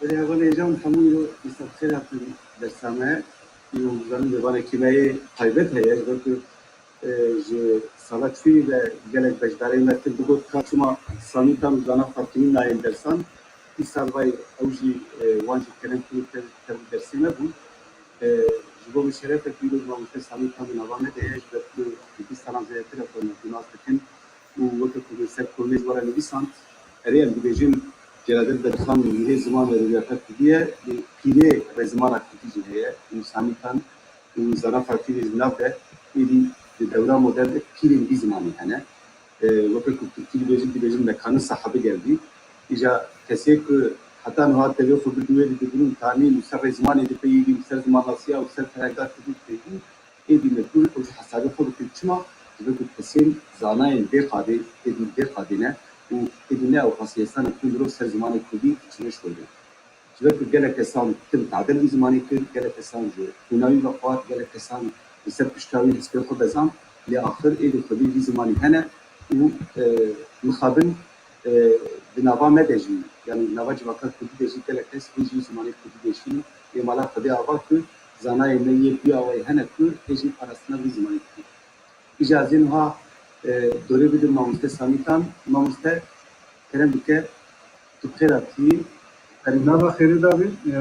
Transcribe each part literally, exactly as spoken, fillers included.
Belê, hevalên hêja, hemû îro dîsa bi xêr hatin dersa me. Îro zanin mêvanekî me yê taybet heye, ji ber ku, e, ji sala çûyî ve gelek beşdarên me tir digot ka çima Samîtan û Zana Farkînî nayên dersan. Îsal vay ew jî, e, wan jî kerem kir û tev, tev dersê me bûn. E, ji bo min şeref e ku îro mamoste Samîtan di nava me de ye, ji ber ku hêvî salan zêdetir e xwe nas dikin. Û weke ku min ser komê ji we re nivîsand, erê, em dibêjin Celadin Bedirxan mîrê ziman û edebiyata kurdî ye, lê pîrê rêzimana kurdî jî heye, û Samîtan û Zana Farkînî ji nav de, êdî di dewra modern de pîrên vî zimanê hene. E, weke ku tirkî dibêjin, dibêjin mekanın sahibi geldi. Îja kesê ku heta niha tevê xwe girtî wê dibînin, tanî li ser rêzimanê dipeyivîn, li ser zimannasiya û ser ferhengda kurdî dipeyivîn, êdî mecbûr in ew ji hesabê xwe bikin. Çima? Ji ber ku kesên zanayên vê qadê, êdî vê qadê ne û êdî ne ew qasî hêsan e ku mirov ser zimanê kurdî diçûne ji xwe re. Ji ber ku gelek kesan tim tadel vî zimanê kir, gelek kesan ji hûna wî vexwar, gelek kesan li ser pişta wî hespê xwe bezand, lê axir êdî xwedî vî zimanî hene û, e, mixabin, e, di nava me de jî, yanî di nava civaka kurdî de jî gelek kes hê jî zimanê kurdî dêşînin. Ê mala Xwedê ava ku zanayê me yê vî awayî hene ku hê jî parastina vî zimanê dikin. Îja ez ê niha, e, dorê bidim mamoste Samîtan. Mamoste, kerem bike, tu bi xêr hatî. Nava xêrê da bî, e,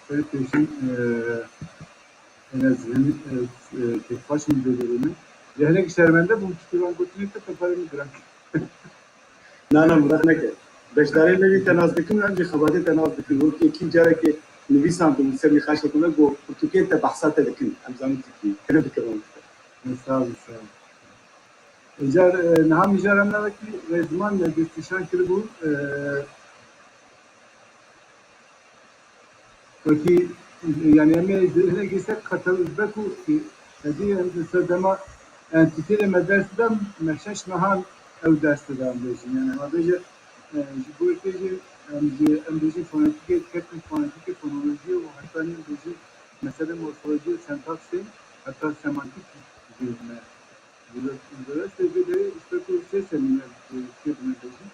xêrê pêşî, e, ez hemî, e, e, kêfxweş im vê derê min. Ji hinek şermende bûm, tiştê van gotinê te tefarê min giran kir. Na, na, miraq neke. Beşdarên me jî te nas dikin, em jî xebatê te nas dikin. Wekî yekî carekê nivîsandin li ser nîqaşeke me, got, pirtûkên te behsa te dikin. Em zanin tu kî. Kerem bike van bike. Sağ ol, sağ ol. Îcar, e, niha mijara me wekî rêziman me destnîşan kiribû, e, wekî, yanî em ê di hinekî ser qetel be ku, e, edî em di ser dema entîtêlê me ders dida, me şeş mehan ew ders dida em bêjin. Yanî em bêje, e, ji bo yekê jî em ji, em bêjin fonetîkê, teknîk fonetîkê, fonolojiyê û heta em bêjin meselê morfolojiyê û sentaksê, heta semantîk jî me Ji, ji destê vê derê ji ber ku sê semîner, e, tê bine bêjin.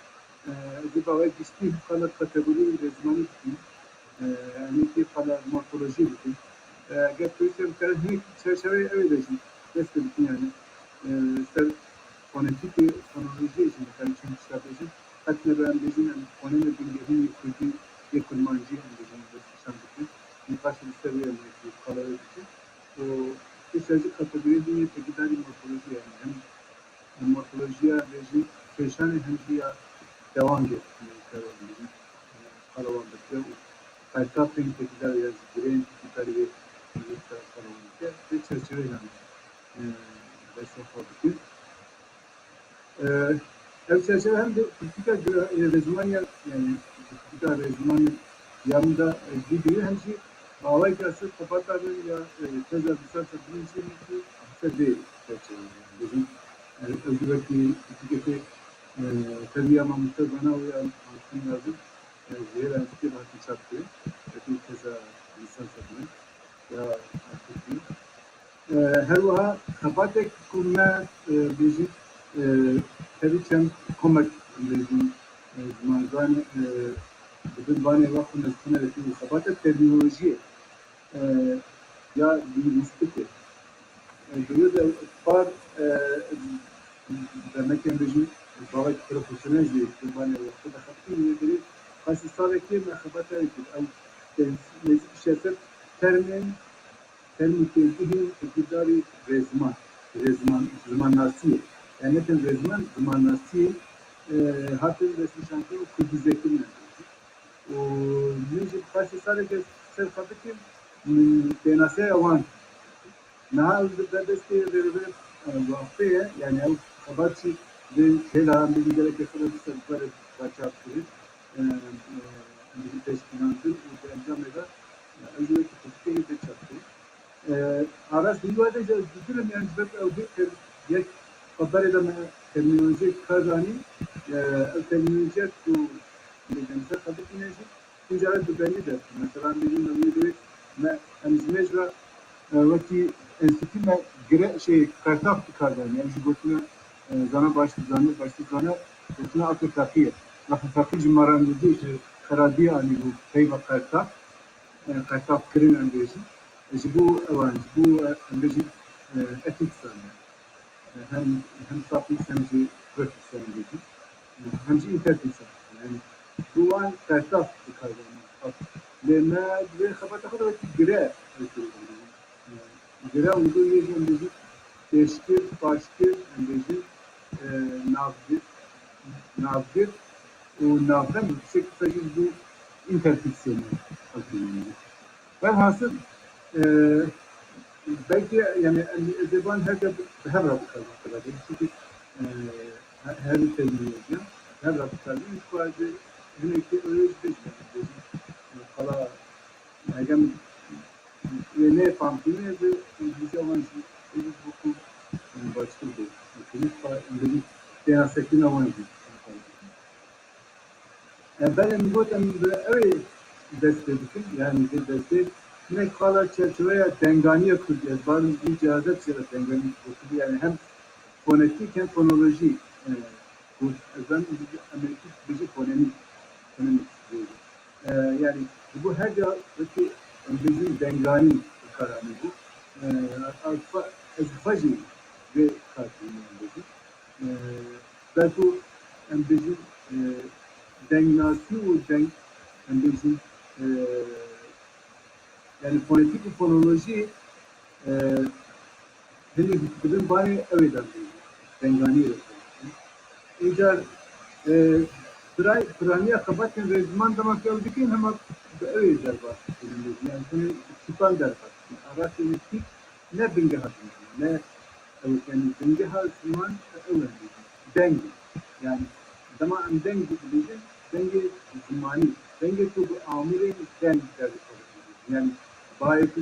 E, ez ê bi awayek giştî qala kategoriyên rêzimanî bikim. E, yanî tê qala morfolojiyê bikim. E, eger pêwîst em karin hinek çerçeveyê ew ê de jî dest pê bikin yanî. E, ser fonetîkê, fonolojiyê jî dikarin çend tişta bêjin. Qet nebe em bêjin em fonêmê bingehîn yê kurdî, yê kurmancî em bêjin destnîşan bikin. Nîqaşê li ser wê em yekî qala wê bikin. Û piştre jî kategoriyê din yê têkildarî morfolojî, yanî hem morfolojiya vê jî kêşanê hem jî ya dewangê, yanî qala wan dikire û qeltaqên têkildar ya ji girên têkildarî vê qala wan dikire. Vê çerçeveyê de em, e, dersa xwe bikin. E, ev çerçeve hem de polîtîka gira-, e, rêzimaniya, yanî polîtîka rêzimanê ya min de, e, digire hem jî bi awayekî ser xebata min ya, e, teza lîsansa bilinçê min ku ser vê çerçeveyê, yanî bêjin, e, ew jî wekî polîtîkekê, e, tevî ya mamoste Zana û ya mamoste Niyazî, e, ji hêla enstîtûyê ve hatin çapkirin. Wekî teza lîsansa bilind ya Atatürk'ü. E, her wiha xebatek ku me, e, bêjin, e, tevî çend komek bêjin, e, zimanzanê, e, bi bin banê we xwe nestîne dikir û xebata termînolojiyê, e, ya lîngwîstîkê. E, di wê de par, e, dernekên bêjin, bavek profesyonel jî bi bin banê we xwe dixebitînin, wê derê qasî salekê me xebata wê kir. Ew, e, nêzîk şeş sed termên Termîkê zihîn û têkildarî rêziman, rêziman, zimannasiyê. Yanî ne tenê rêziman, zimannasiyê, e, hatin destnîşankirin û kurdîzekirine. Û min jî bi qasî saleke ser xwe bikim, min pênaseya wan. Niha ew di ber destê Vêrevê, e, Waqfê ye, yanî ew xebat jî di hêla em bêjin gelekê xebat dîsa di ber de çap kirin. E, e, em bêjin teşkîlandin û di encamê de, e, ew jî wekî politikeyê tê çap kirin. E, Aras, di wê de jî ez didirim, yanî ji ber ew bê ter-, yek xeberê de me termînolojiyek kar danî, e, ew termînolojiyek ku bêjin ser xebitîne jî, Îcara di belî de, mesela, em bêjin, em ê divê me, em ji mêj re, e, wekî enstîtû me gire, şey, qertax bi kar danî. Em jî gotine, e, zana baş dizane, baş dizane, gotine Afe Feqî ye. Afe Feqî ji me re nêzîk, ji xerabî anîbû peyva qertaf, e, qertaf kirin em bêjin. Ji bo ewan, ji bo, e, em bêjin, e, etîk sane. E, hem, hem safî hem jî refî sane bêjin. E, hem jî înterfî sane. Yani, ji bo wan qertaf bi kar ve. Lê me di vê xebata xwe de wekî gire, e, gire û li gor yê jî em bêjin pêşkir, paşkir, em bêjin, e, navgir, navgir û navdem, bi tiştekî tiştekî ji bo înterfîksiyonê xelkê. Velhasil, e, belkî, yani, em, ez ê van her de bi hev re bikarin. Çünkü, e, he-, her termînolojiyan hev re bikarin. Ji xwe ez ê hinekî ew ê jî bêjim, bêjim, e, qala, eger wê neyê fam kirin, ez ê îngilîzya wan jî, ê jî ji bo ku, e, baştir bê. Kulîf xwe, em bêjin, tênasekirina wan jî. E, belê min got em bi ew ê dest pê bikin, yani vê destê hinek qala çerçeveya dengganiya kurdî, ez barim vî cihazet jê re denganî kurdî, yani hem fonetik hem fonolojî, e, got, ez zanim em ê kurdî bêjî fonemîk, fonemîk bêjî. E, yani ji bo her ca wekî em bêjin denganî bi kar anîbû. E, ez xwe, ez xwe jî vê kar kirin em bêjin. E, belku em bêjin, e, dengnasî û deng, em bêjin, e, yani fonetîk û fonolojî, e, hinî dibin banê ew ê de bêjin. Denganî ê. Îcar, e, piray-, piraniya xebatên rêziman dema ku ew dikin, hema bi ew ê derbas dikin. Yani, hûn ê tîpan derbas dikin. Araştên tîp ne bingeha ziman, ne ew, yani bingeha ziman ew e, deng e. Yani dema em deng jî dibêjin, dengê zimanî, dengê ku bi amûrên deng derdikeve. Yani bayê ku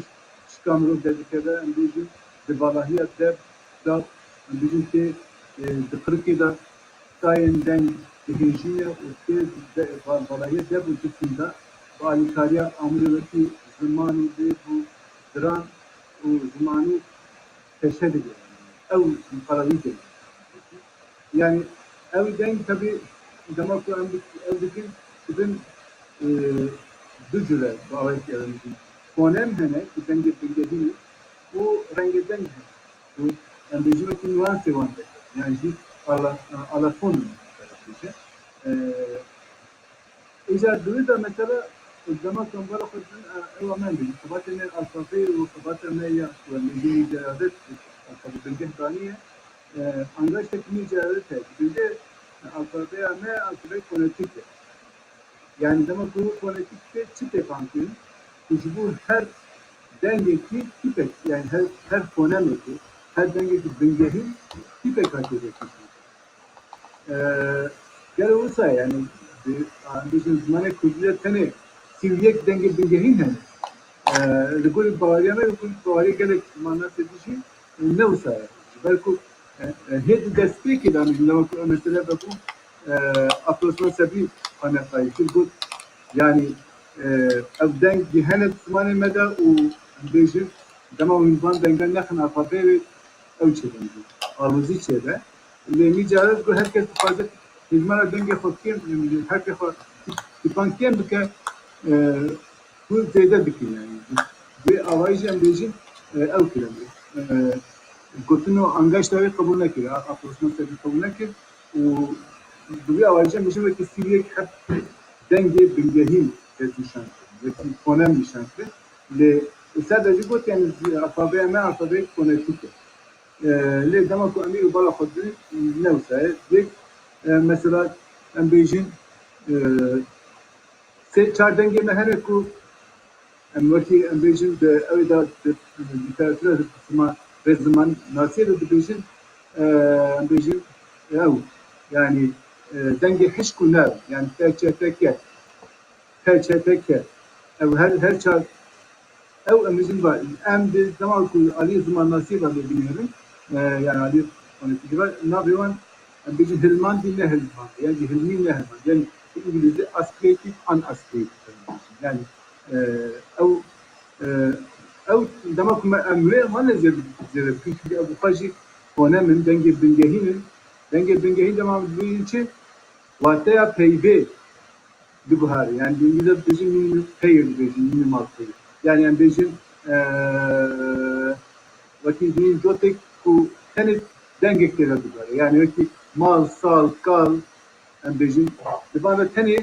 şika mirov derdikeve, em bêjin di valahiya deb de, em bêjin tê, e, di qirikê de tayên deng dihêjîne û tê de, va-, valahiya deb û cisim de bi alîkariya amûrê wekî ziman û dêv û diran û zimanî teşe digire. Ew miqara wî tê. Yani ew deng tebî dema ku em dik-, ew dikin, dibin, e, du cure bi awayekî ew dikin. Fonem hene ku dengê bingehîn e û rengê deng hene. Û em bêjin wekî nuansê wan de. Yani jî ala-, alafon e. E, Îcar di wî de mesela dema ku em bala xwe didin, e, ew amen dibin. Xebatê me alfabeyê û xebata me ya ku em bêjin cehalet, alfabe bingeh daniye, e, angaştek nî cehalet heye. Dibêje, e, alfabeya me alfabeya fonetîk e. Yani dema ku fonetîk tê, çi tê fam kirin? Ku ji bo her dengekî tîpek, yani her, her fonemekî, her dengekî bingehîn tîpek hatiye vekirî. E, gelo wisa ye, yani, bi, a, bêjin zimanê kurdî de tenê sî û yek dengê bingehîn hene. E, li gorî baweriya me, li gorî baweriya gelek zimanasê din jî, e, ne wisa ye. Ji ber ku, e, e, hê di destpêkê de, em bêjin, lewek ku em mesele veku, e, Afrosman Sebrî xwe neqayî kir, got, yani, e, ev deng hene di zimanê me de û em bêjin, dema hûn van dengan nexin alfabeyê wê, ew çêbe, alozî çêbe. Lê mî caret ku her kes dixwaze hêjmara dengê xwe kêm, herfê xwe tîpan kêm bike, e, hûn zêde dikin yani. Vê awayî jî em bêjin, e, ew kir em. E, gotin û angaşta wê qebûl nekir, a-, Afrosman Sebrî qebûl nekir û bi vê awayî jî em bêjin wekî sî û yek heb dengê bingehîn dest nîşan kirin, wekî fonem nîşan kirin. Lê li ser de jî got, yani, alfabeya me alfabeya fonetîk e. E, lê dema ku em îro bala xwe didin, ne wisa ye. Yek, e, mesela, em bêjin, e, sê çar dengê me hene ku em wekî em bêjin di ew de di lîteratûra de ziman, rêziman nasiyê de dibêjin, e, em bêjin ew, yani, e, dengê hişk û nerm, yani T Ç T K, T Ç T K, ew her, her çar Ew em bêjin va, em di dema ku alî zimannasî ve lê binêrin, e, yani alî fonetîkî ve, navê wan em bêjin hilmandî ne hilmandî, yani hilmî ne hilmandî. Yani bi îngilîzî aspirated, unaspirated. Yani, e, ew, e, ew dema ku me em wê wan lê zêde, zêde dikin, çünkü ew bi xwe jî fonem in, dengê bingehîn in. Dengê bingehîn dema em dibêjin çi? Wateya peyvê. diguhere. Yani bi îngilîzce dibêjin minimal payer dibêjin, minimal payer. Yani em bêjin, e, wekî dibêjin cotek ku tenê dengek tê de diguhere. Yani wekî mal, sal, kal, em bêjin, di van de tenê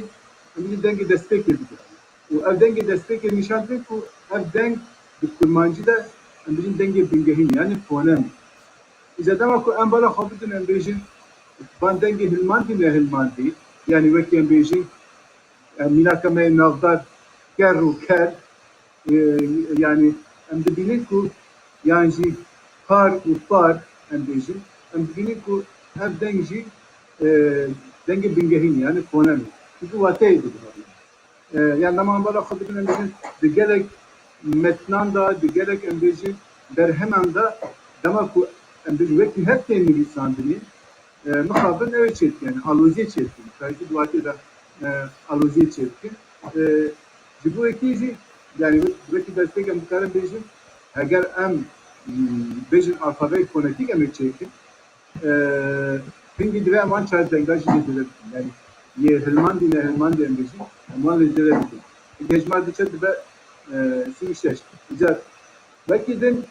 em bêjin dengê destpêkê diguhere. Û ev dengê destpêkê nîşan dide ku ev deng di kurmancî de em bêjin dengê bingehîn, yani fonem. Îca dema ku em bala xwe bidin, em bêjin van dengê hilmandî, nehilmandî, yani wekî em bêjin, e, mînaka me yê navdar ker û ker, e, yani em dibînin ku, yan jî par û par, em bêjin, em dibînin ku ev deng jî, e, dengê bingehîn, yani fonem e. Çunku wateyê diguherîne. E, yani dema em bala xwe bidin, em bêjin, di gelek metnan de, di gelek, em bêjin, berheman de, dema ku, em bêjin, wekî hev tên nivîsandinê, e, mixabin ew ê çêdikin, yani aloziyê çêdikin. Taybetî di watê de, e, aloziyê çêdikin. E, ji bo yekê jî, yani wek-, wekî destpêk em dikarin bêjin, heger em, m, bêjin alfabeyek fonetîk em ê çêkin, e, hingî divê em wan çar denga jî lê zêde bikin. Yani yê hilmandî, nehilmandî em bêjin, em wan lê zêde bikin. Hejmar diçe dibe, e, sî û şeş. Îcar wekî din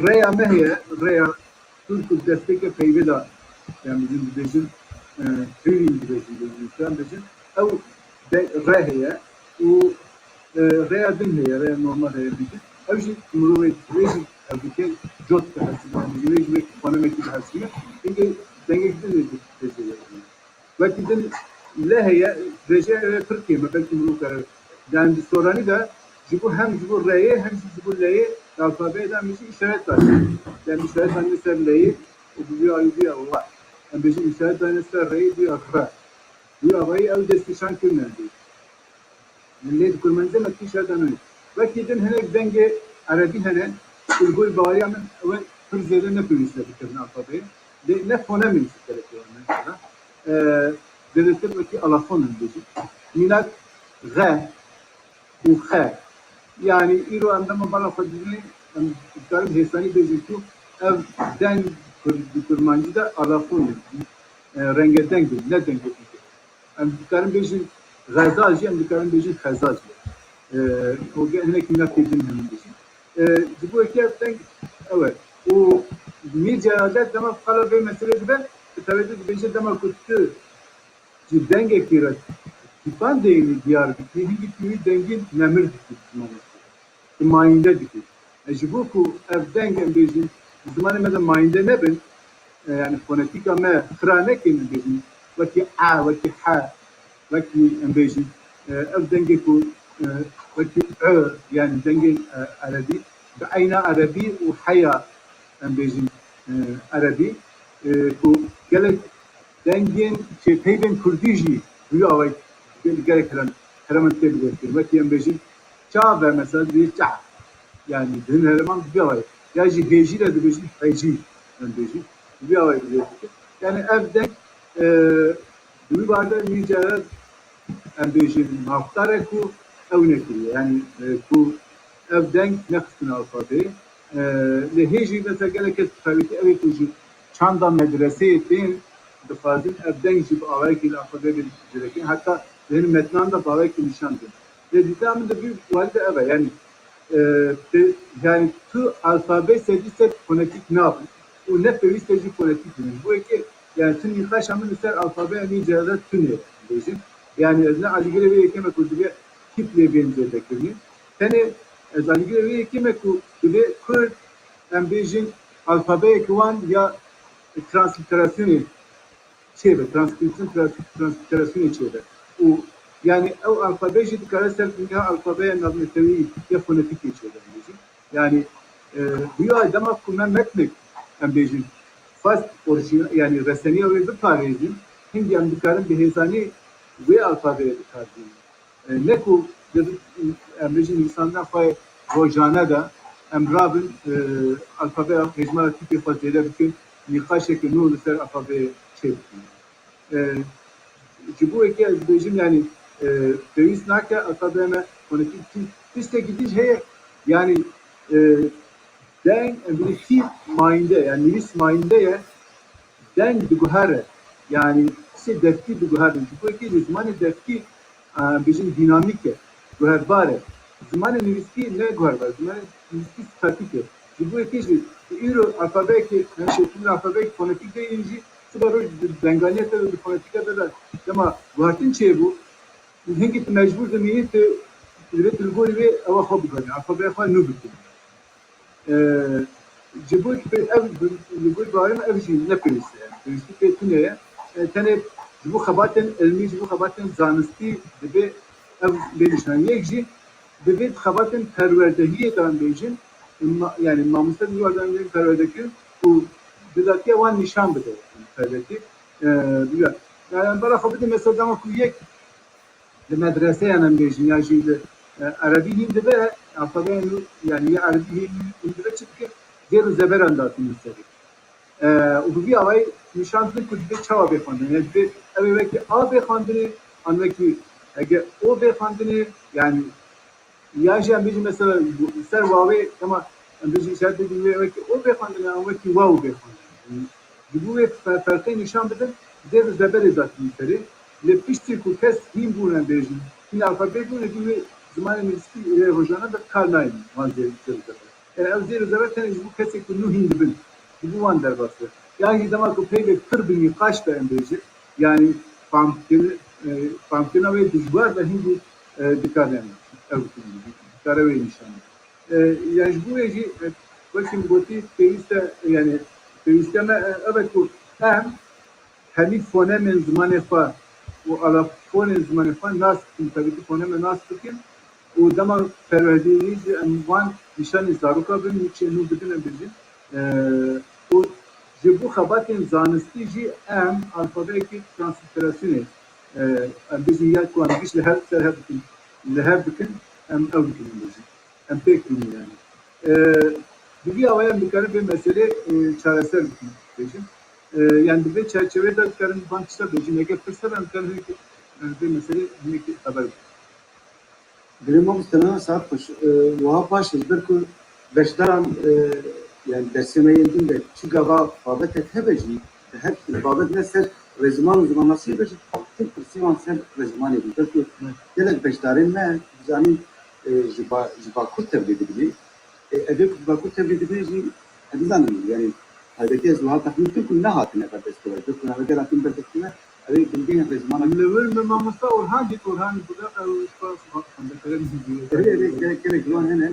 rêya me heye, rêya Tûr ku destpêkê peyvê de, yani bizim dibêjin, e, hûrî dibêjin, dibêjin, falan dibêjin. Ew de rê heye û, e, rêya din heye, rêya normal heye dibêjin. Ew jî mirovê divê jî ev dike cot dihesibin, yani divê jî wek fonemekî dihesibin. Hingê dengek din ê dibêjin. Wekî din le heye, rêje ew ê pir kêm e, belkî mirov kare. Yani di soranî de ji bo hem ji bo reyê hem jî ji bo leyê di alfabeyê de em bêjin îşaret dayî. Yani îşaret dayîne ser leyê û bi vî awî bûye wa. Em bêjin îşaret dayîne ser reyê bûye re. Wî awayî ew destnîşan kirine em bêjin. Lê di kurmancî de me tişt heta nûnê. Wekî din hinek dengê erebî hene, li gorî baweriya min ew ê pir zêde ne pêwîst e bikevin alfabeyê. Lê ne fonemên ji terekê wan mesela. E, zêdetir wekî alafon em bêjin. Mînak xe û xe. Yani îro em dema bala xwe didinê, em dikarin hêsanî bêjin ku ev deng kur-, di kurmancî de alafon e. E, renge deng e, ne dengê dî. Em dikarin bêjin xezal jî, em dikarin bêjin xezal jî. E, û ge-, hinek mînakê din hene bêjin. E, ji bo yekê ev deng ew e. Û Mîr Celadet dema qala vê meselê dibe, bi taybetî dibêje dema ku tu ji dengekî re tîpan deyînî diyar bikî, hingî tu wî dengî nemir dikî bi zimanê xwe. Tu mayînde dikî. E, ji bo ku ev deng, em bêjin, di zimanê me de mayînde nebin, e, yani fonetîka me xira nekin, em bêjin, wekî e, wekî he, wekî, em bêjin, e, ev dengê ku, e, wekî e, yani dengên, e, erebî, bi eyna erebî û heya, em bêjin, e, erebî, e, ku gelek dengên çêpeyvên kurdî jî bi wî awayî gelek kerem, kerem tê bigirtin. Wekî em bêjin çav e, mesela dibê çah. Yani di hin herêman bi vî awayî. Ya jî hêjî re dibêjin hecî, em bêjin. Bi vî awayî bi vê dikir. Yani ev deng, e, di wî bar de Mîr Celadet, em bêjin, mafdar e ku ew nekiriye. Yani, e, ku ev deng nexistine alfabeyê. E, lê hê jî mesela gelek kes bi taybetî ew ê ku ji çanda medreseyê tên, dixwazin ev deng jî bi awayekî li alfabeyê bê cilekî. Heta di hin metnan de bi awayekî nîşan din. Lê dîtina min di vî warî de ev e. Yani, e, pe-, yani tu alfabeyê sedî sed fonetîk nabin û ne pêwîst e jî fonetîk bibin. Ji bo yekê, yani tu nîqaşa min li ser alfabeya Mîr Celadet tune ye, bêjin. Yani ez ne alîgirê vê yekê me ku divê tîp lê bên zêdekirinê. Tenê ez alîgirê vê yekê me ku divê Kurd, em bêjin, alfabeyek wan ya translîterasyonê çêbe, transkrîpsiyon, trans-, translîterasyonê çêbe. Û yani ew alfabe jî dikare ser bûna alfabeya navnetewî ya fonetîkê çêbe, em bêjin. Yani, e, bi wî awayî dema ku me metnek, em bêjin, xwest orîjîn-, yani reseniya wê biparêzin, hingî em dikarin bi hêzanî wê alfabeyê bi kar bînin. E, ne ku di, em bêjin nivîsandina xwe rojane de em rabin, e, alfabeya hejmara tîpê xwe zêde bikin, nîqaşeke nû li ser alfabeyê çêbikin. E, ji bo yekê ez dibêjim, yani, e, pêwîst nake alfabeya me fonetîk bî. Tiştekî din jî heye, yani, e, deng, em bêjin tîp mayînde, yani nivîs mayînde ye, deng diguhere. Yani tiştê devkî diguherin. Ji bo yekê jî zimanê devkî e, bêjin dînamîk e, guherbar e. Zimanê nivîskî ne guherbar, zimanê nivîskî statîk e. Ji bo yekê jî îro alfabeyekê, yani şekilin alfabeyek fonetîk de yên jî siba roj di denganiya te de, di fonetîka te de dema guhertin çêbû, hingî tu mecbûr dimînî tu divê tu li gorî wê ewa xwe biguherî, alfabeya xwe nû bikî. E, ji bo pê-, ev, li gor bawerê min ev jî ne pêwîst e. Pêwîstî pê tune ye. E, tenê ji bo xebatên ilmî, ji bo xebatên zanistî divê ev bê nîşan. Yek jî divê di xebatên perwerdehiyê de em bêjin, ma-, yani mamoste di wan de perwerdekirin û bi datiya wan nîşan bide perwerdehiyê. E, bi-, yani em bera xwe bidin mesela dema ku yek li medreseyan em bêjin ya jî li, e, erebî hîn dibe, alfabeya nû, yani ya erebî hîn, hîn dibe çi dike? Zêr û zeberan datînin serê. E, û bi vî awayî nîşan didin ku divê çawa bê xwendin. Yani divê ew ê wekî A bê xwendinê, an wekî hege O bê xwendinê, yani ya jî em bêjin mesela ser wawê, dema em bêjin îşaret bidin wê wekî O bê xwendinê, an wekî waw bê xwendinê. Yani ji bo wê fe-, ferqê nîşan bidin, zêr û zeberê datînin serê. Lê piştî ku kes hîn bûne bêjin, hîn alfabê bûne, dî wê zimanê nivîskî ê rojane de kar nayên wan zêr, zêr û zeber. Yani ev zêr û zeber tenê ji bo kesê ku nû hîn dibin, ji bo wan derbas be. Yan jî dema ku peyvek pir bi nîqaş be em bêjin, yani famkirin, e, famkirina wê dijwar be hîn jî, e, dikare em ew dikare wê nîşan bide. E, yani ji bo wê jî, e, wekî min gotî pêwîst e, yani pêwîstiya me, e, ev e ku em hemî fonemên zimanê xwe û alafonên zimanê xwe nas bikin, taybetî foneme nas bikin û dema perwerdeyî jî em wan nîşanî zaroka bin, nûçeyê nû bidin em bêjin. E, û ji bo xebatên zanistî jî em alfabeyekî translîterasyonê, e, em bêjin ya ku em giş li hev ser hev bikin, li hev bikin, em ew bikin em bêjin. Em pêk tînin yani. E, bi vî awayî em dikarin vê meselê, e, çareser bikin, bêjin. E, yani di vê çerçeveyê de dikarin van tişta bêjin. Heke pirs hebe em dikarin hinekî, e, vê meselê hinekî xeber bidin. Belê mamoste, saet xweş. E, wiha baş e, ji ber ku beşdaran, e, yani dersê me yên din de çi gava babetek hebe jî, her babet ne ser rêziman û zimannasiyê be jî, tim pirsî wan ser rêzimanê bû. Belku gelek beşdarên me, dizanîn, e, ji ba-, ji Bakur tevlî dibîne. E, ev ê ku ji Bakur tevlî dibîne jî, ez nizanim, yani, taybetî ez wiha texmîn dikim ku nehatine berdestkirin. Belku navê gel hatine berdestkirin, ew ê bingehên rêzimana. Li wir min mamosta Orhan dît, Orhan Budak, ew spas xwendekara min bûye. Erê, erê, gelek, gelek ji wan hene.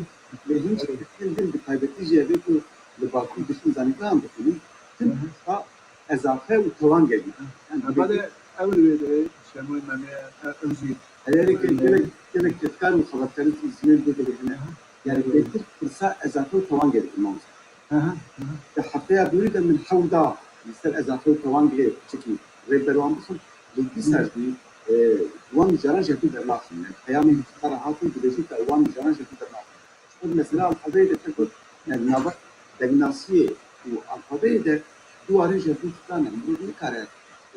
Lê hîn jî pirsên din bi taybetî jî ev ê ku li Bakur diçin zanîngehan dixwînin, tim Hı hı. ezafe û tewangek ne. Yani, Hı. Belê ew li wê de Şemoyê Memê, e, ew jî. Erê, erê, gelek, gelek, gelek kedkar û xebatkarên Îzmîr dê de hene. Hı hı. Yani, Hı hı. bêtir pirsa ezafe û tewangek dikin mamoste. Hı hı, hı hı. Di hefteya dûrî de min hewl da li ser ezafe û tewangê çikî rê ber wan bixim. Lê dîsa jî, e, wan mijaran ji hev dû dernaxin. Yani, peyamên xwe re hatin dibêjin ku wan mijaran ji hev dû dernaxin. Ji xwe di mesela alfabeyê de te got, yani, nava dengnasiyê û alfabeyê de du warên ji hev dû cuda ne. Mirov nikare,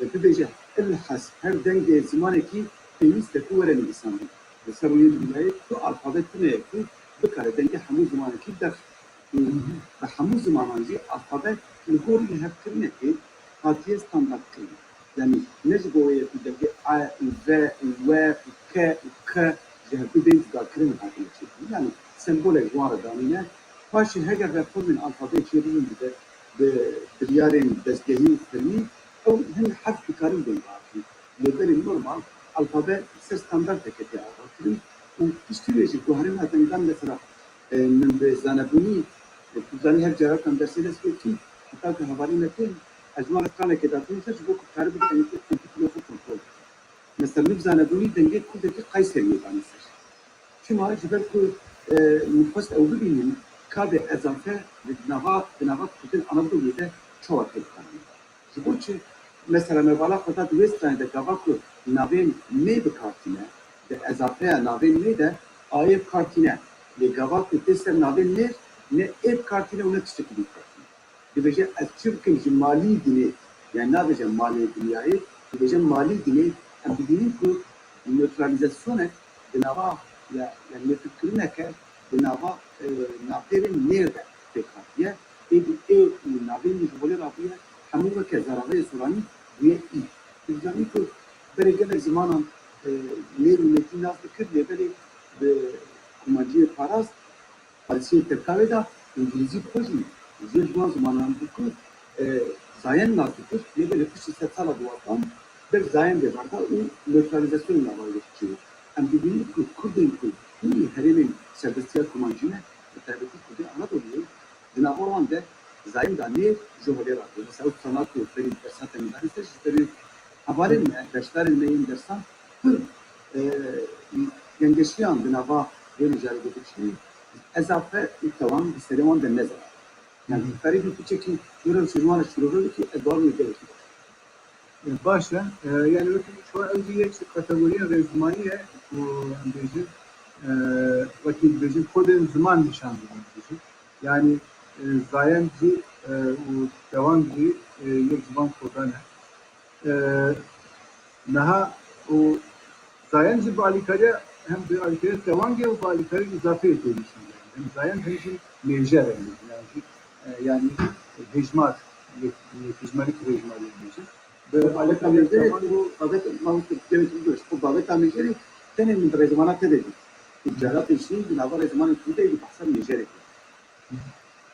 e, bibêje, ilhas her dengê zimanekî pêwîst e ku were nivîsandin. Li ser rûyê dinyayê tu alfabe tune ye ku bikare dengê hemû zimanekî derxe. Û bi hemû zimanan jî alfabe li gorî lihevkirinekê hatiye standartkirin. Yani ne ji bo wê ye ku dengê e û v û we û ke û xe ji hevdû bên cudakirin hatine çêkirin. Yani sembolek ji wan re danîne. Paşê heger reformên alfabeyê çêbibin bi de-, bi biryarên destgehî û fermî, ew hin herf dikarin bên biaxivin. Lê berê normal alfabe ser standarteke tê avakirin û piştî wê jî guherîna dengan mesela, e, min bi zanebûnî, e, tu zanî her carakan dersê dest pê dikî, heta ku hevalên me tên, ez ji wan re stranekê datînim ser ji bo ku karibin dengê kurdî xwe kontrol bikin. Mesela min bi zanebûnî dengê kurdekî Qeyseriyê danî ser. Çima? Ji ber ku, e, min xwest ew bibînim, ka bi ezafe di nava, di nava kurdên Anadoluyê de çawa tê bikarîne. Ji bo çi? Mesela me vala xwe da di wê stranê de gava ku navên mê bi kar tîne, di ezafeya navên mê de ayê bi kar tîne. Lê gava ku tê ser navên nêr, ne ê bi kar tîne û ne tiştekî dî bi kar tîne. Dibêje, ez çi bikim ji malî dinê, yani nabêje malê dinyayê, dibêje malî dinê, em dibînin ku neutralîzasyonek di nava, ya, ya nêrtirkirineke di nava, e, navdêrên nêr de pêk hatiye. Êdî ê û navên ji holê rabûye, hemû weke zarareyê soranî bûye î. Tu dizanî ku berê gelek zimanan, e, nêr û nêtî nas dikir, lê belê bi kurmanciyê parast, parisiyê tevkarê de, îngilîzî bi xwe jî ji wan zimanan bû ku, e, Zayen nas dikir, lê belê piştî sedsala duwazdeh ber Zayen bê berda û nötralizasyonê nava wê çû. Em dibînin ku Kurdên ku hînî herêmên serbestiya kurmancî ne, bi taybetî Kurdên Anadoluyê, di nava wan de Zayen de nêr ji holê re bû. Mesela, wisa ku berî dersa temî danî ser ji ber hevalên me, beşdarên me yên dersan pir, e, gengeşiyan di nava vê mijarê de dikişînin, ezafe û tewan di serê wan de nezana. Yani, Hı hı. Ferî bir piçekî şûre û şûrvan şûre ki ez bawer gelekî baş. E, baş e. E, yani, wekî şu an ew jî yek ji kategoriya rêzmanî ye ku em bêjin, e, wekî dibêjin kodên ziman nîşan didin dibêjin. Yani, e, Zayen jî, e, û Dewan jî, e, yek ji van kodan e. E, niha û Zayen jî bi alîkariya, hem bi alîkariya Tewangê û bi alîkariya Îzafeyê tê nîşan. Hem Zayen hem jî mêjer e, yani jî, e, yani hejmar, yek-, yek hejmarî hejmarî mêjer. Bi alîkariya Tewangê û babet, babet, gelek û dost. Û babeta mêjerê tenê min bi rêzmana te de dît. Cara pêşî di nava rêzmanê Kurdê di behsa mêjerê kir.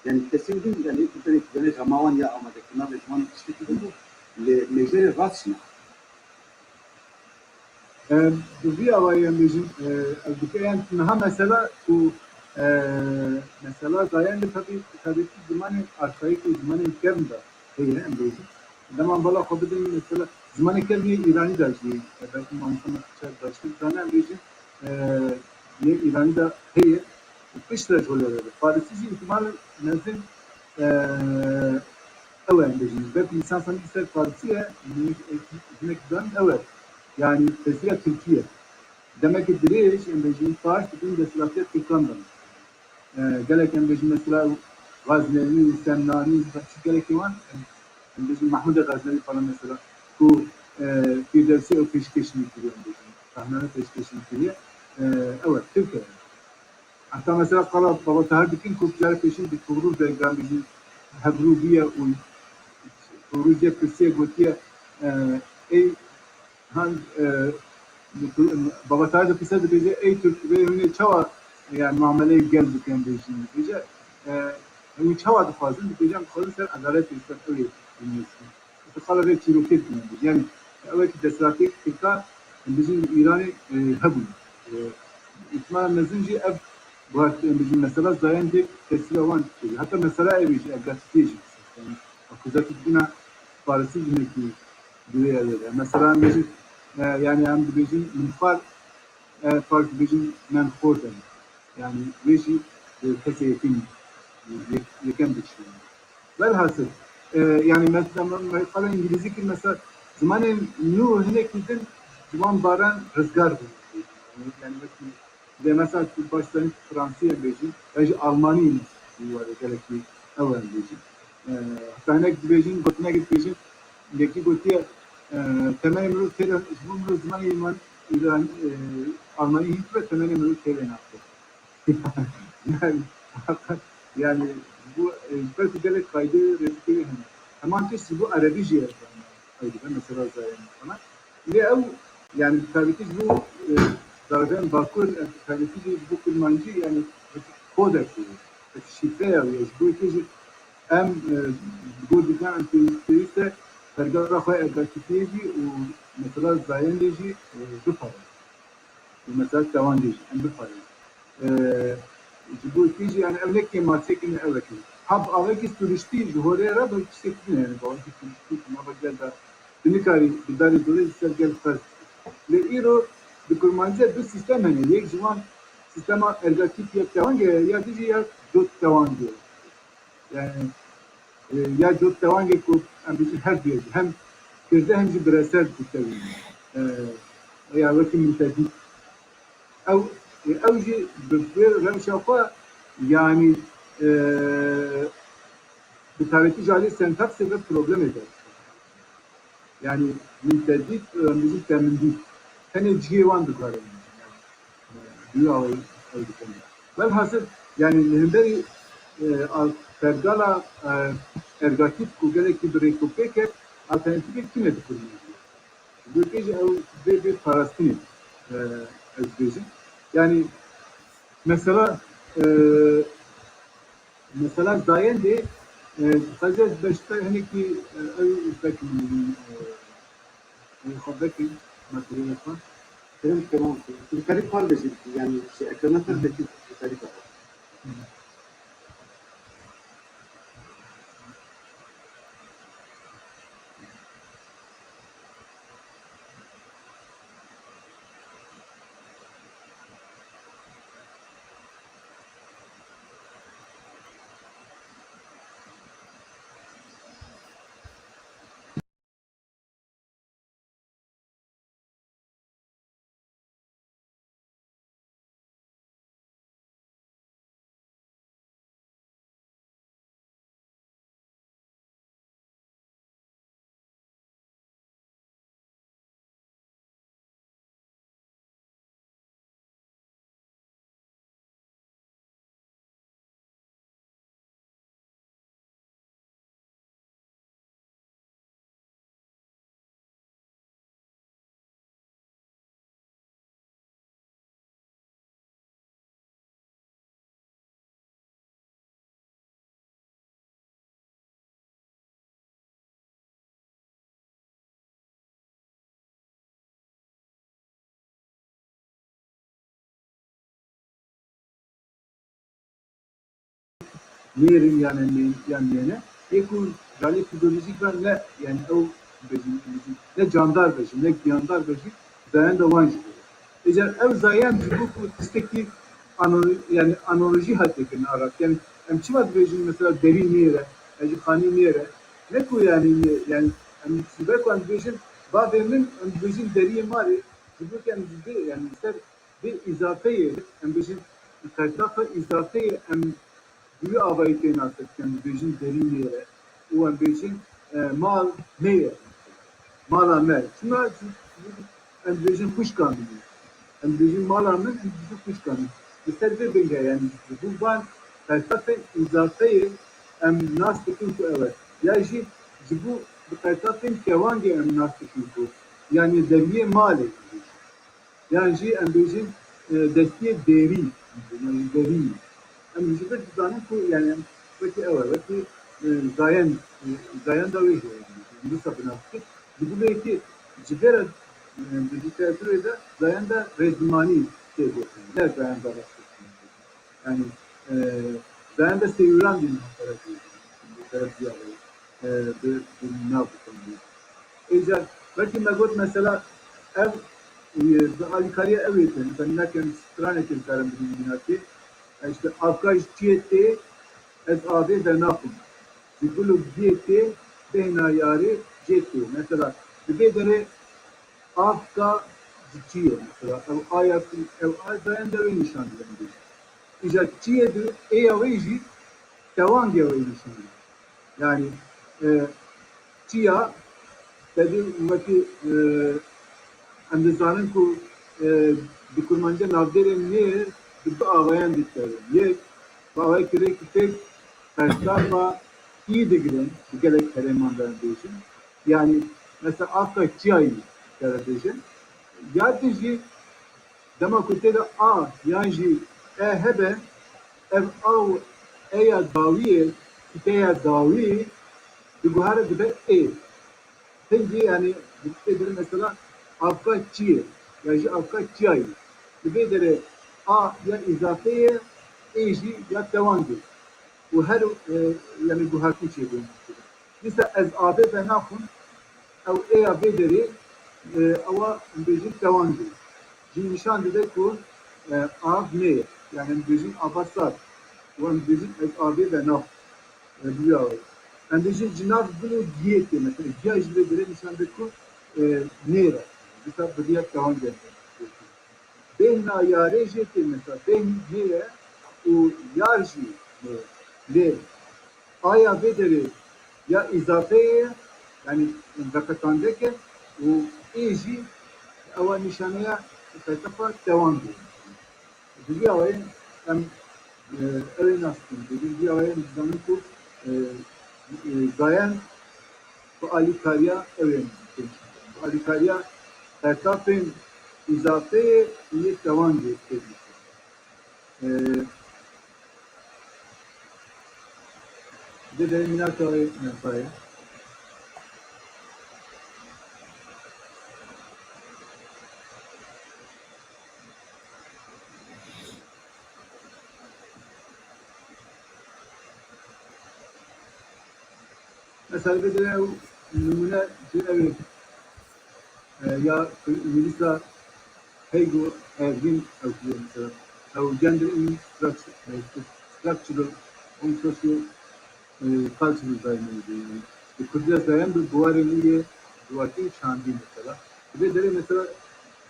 Yani kesên din, yani Kurdên, yani xema wan ya amadekirina rêzmanê tiştekî din bû, lê mêjerê rast şina. E, bi vî awayî em bêjin, e, ev dike, yani niha mesela ku, e, mesela Zayen de tabii, tabii ki zimanê arkaîk û zimanê kevn de heye, em bêjin. Dema bala xwe bidin, mesela, zimanê kevn yê Îranî de jî, e, belkî mamoste me çar baştir zane, em bêjin, e, yê Îranî de heye, piştre ji holê re. Farisî jî îhtimal mezin, e, ew e, em bêjin. Belkî lîsansa min ser Farisî ye, hinek, hinek zan ew e. Yani, tesîra Tirkî ye. Demeke dirêj, em bêjin, paş dibin desthilatiya Tirkan de. E, gelek em bêjin mesela Gaznevî, Semnanî, çi gelekî wan, em, em bêjin Mahmûdê Gaznevî falan mesela, ku, e, Fîrdewsî ew pêşkêşî kiriye, em bêjin, rahname pêşkêşî kiriye, e, ew e, Tirk e. Heta mesela qala Baba Tahir dikin ku cara pêşîn bi Tugrul de, em bêjin, hevrû bûye û Tugrul jê pirsiye, gotiye, e, ey, Han, e, Baba Tahir de qise dibêje, ey Tirk, vê hûn ê çawa, yani, muameleyê gel dikin, bêjin, dibêje, e, hûn çawa dixwazin? Dibêje, em dixwazin ser edaletê, ser ew ê binivîsin. Îtiqala vê çîrokê dikin, dibêje. Yani, ew ê ki desthilatê Tirkan, em bêjin, Îranê, e, hebûn. E, îhtimal mezin jî ev, bu her, em bêjin, mesela Zayen de tesîra wan çêbû. Heta mesela ev jî, ev gazetiyê jî, yani, akuzatîf bûna Farisî jinekî Divê ev ê de. Mesela em bêjin, e, yani em dibêjin min xwar, e, farz dibêjin men xortem. Yani wê jî, e, kesê yekem, yek-, yekem dikişînin. Velhasil, e, yani mesela me, me qala îngilîzî kir, mesela zimanên nû hinekî din ziman baran rizgar bûn. Yani, yani wekî Lê mesela tu baş zanî fransî em bêjin, ya jî almanî ne, were gelekî ew em bêjin. E, heta hinek dibêjin, gotinekê dibêjin, yekî gotiye, e, temenê mirov têre, ji bo mirov zimanê îman-, îran-, e, almanî hîn bibe, temenê mirov têrê naxe. Yani, yani, bu, e, belkî gelek qayde rêzikê hene. Heman tişt ji bo erebî jî ez zanî. Qayde be, mesela Zayen falan. Lê ew, yani, bi taybetî ji bo, e, darvên Bakur, e, bi taybetî jî ji bo kurmancî, yani, wekî kodek wê, wekî şîfreya wê, ji bo yekê jî em, e, gor dikin, em pêwîst, pêwîst e pergala xwe ergatîtiyê jî û mesela Zayendê jî, e, biparêzin. Û mesela Tewandê jî em biparêzin. E, ji bo yekê jî, yani, ev ne kêmasiyekê ne ewekê. Ha, bi avekî siruştî ji holê re belkî tiştek din, yani, bi avekî siruştî, bi nava gel de, tu nikarî bi darê dorê li ser gel ferz bikî. Lê îro di kurmancî de du sîstem hene. Yek ji wan sîstema ergatîf ya Tewangê ye, ya dî jî ya Cot Tewangê ye. Yani, e, ya Cot Tewangê ku em bêjin her du ye jî, hem kirde hem jî bireser dikevin. E, ya wekî mintedî. Ew, ew jî bi vê rewşa xwe, yanî, e, bi taybetî ji alî sentaksê ve problemê derdixe. Yanî mintedî, e, em bêjin temindî. Tenê cihê wan dikarin. Yanî, e, bi wî awayî ew dikin. Welhasil, yanî li hemberî, e, al-, pergala, e, ergatîf ku gelekî bi rêkopêk e, alternatîfek tune dikirin. Ji bo yekê jî ew vê bê parastinê. e, ez dibêjim. Yani mesela, e, mesela zayendê, e, dixwaze beşte hinekî, e, ew vekin, e, ew xwe vekin, meseleyê xwe. Kerem, kerem. Dikarî par bêjî, yani şey, ekrana par bêjî, dikarî par. Nêrin yan ne, yan nêne. Yê ku ralê fizyolojîk ve ne, yani ew bejin, bejin, ne candar bejin, ne giyandar bejin, zayenda wan jî bejin. Îcar ew zayend ji bo ku tiştekî ano-, yani analojî hate kirin arat. Yani em çima dibêjin mesela derî nêre, ez ji xanî nêre? Ne ku yani, yani em ji ber ku em dibêjin bavê min, em dibêjin deriyê malê, ji bo ku em ji vê, yani ser vê îzafeyê, em bêjin qertaxa îzafeyê em bi wî avayî tê nas kirin, em dibêjin derî nêre û em bêjin, e, mal me ye. Mala me. Çima? Em dibêjin xwişka min e. Em dibêjin mala min, em dibêjin xwişka min. Li ser vê bingehê, yani ji bo van qertafên îzafeyê em nas dikin ku ew e. Ya jî ji bo bi qertafên kewangê em nas dikin ku, yani deriyê malê. Yan jî em bêjin, e, destiyê dêrî, em bêjin, yani derî. Em ji vir dizanin ku, yani em wekî ew e, wekî, e, zayend, e, zayenda wê jî ye, yani, dîsa bi nas kir. Ji bo vê yekê ji vê re, e, di lîteratûrê de zayenda rêzimanî tê gotin, ne zayenda rastgotinê. Yani, e, zayenda sêwîran jî niha terefiya, e, bi, bi nav dixin. Îcar wekî me got mesela ev, e, bi alîkariya ew ê tê. Mesela nekin stranekê dikarin bidin mînakê. E, işte avka ji çiyê tê, ez avê venaxwim. Ji gul û giyê tê, bêhna yarê cê tê. Mesela di vê derê avka ji çiyê, mesela ew aya ku, ew a zayenda wê nîşan dide. Îcar çiyê di êya wê jî tewangê wê nîşan dide. Yani, e, çiya, tevî wekî, e, em dizanin ku, e, di kurmanca navdêrê nêr bi du avayan dikevin. Yek, bi avayekî rêkûpêk qertafa î digirin, di gelek herêman de em bêjin. Yani, mesela avka çiyayî, dikeve bêjin. Ya din jî, dema ku tê de a yan jî e hebe, ev a û e ya dawiyê, pîteya dawî, diguhere dibe ê. Hingî, yani, tê dibe mesela avka çiyê, ya jî avka çiyayî. Di vê derê a ya îzafê ye, ê jî ya tewang e. Û her, e, yani guhertin çêbûn. Dîsa ez avê venaxwim, ew ê ya vê derê, e, ewa em bêjin tewang e. Jî nîşan dide ku, e, av nê ye. Yani em dibêjin ava sar. Û em dibêjin ez avê venaxwim. E, bi vî awayî. Em dibêjin ji nav gul û giyê tê. Mesela giya ji vê derê nîşan dide ku, e, nêr e. Dîsa bi vî ya tewang e. Bêhna yarê jê tê mesela. Bêhn nê ye û yar jî nê ye. Lê aya vê derê ya îzafeyê ye, yanî veqetandek e û ê jî ewa nîşaneya qertafa tewandê. Bi vî awayî em, e, ew ê nas bikin. Bi vî awayî em dizanin ku, e, e, zayend bi alîkariya ew ên tênîşankirin. Bi alîkariya qertafên îzafeyê yê tewangê tê dîtin. Ee, Dede mînaka wê mezayê. Mesela bidire ew nimûne ji ew ê, e, ya Îngilîza Heygo Ergin ew diye mesela. Ew gender in structure, e, structural and socio, e, cultural dimension. Di Kurdiya zayen bi biwarên wî yê civakî û çandî mesela. Bi vê derê mesela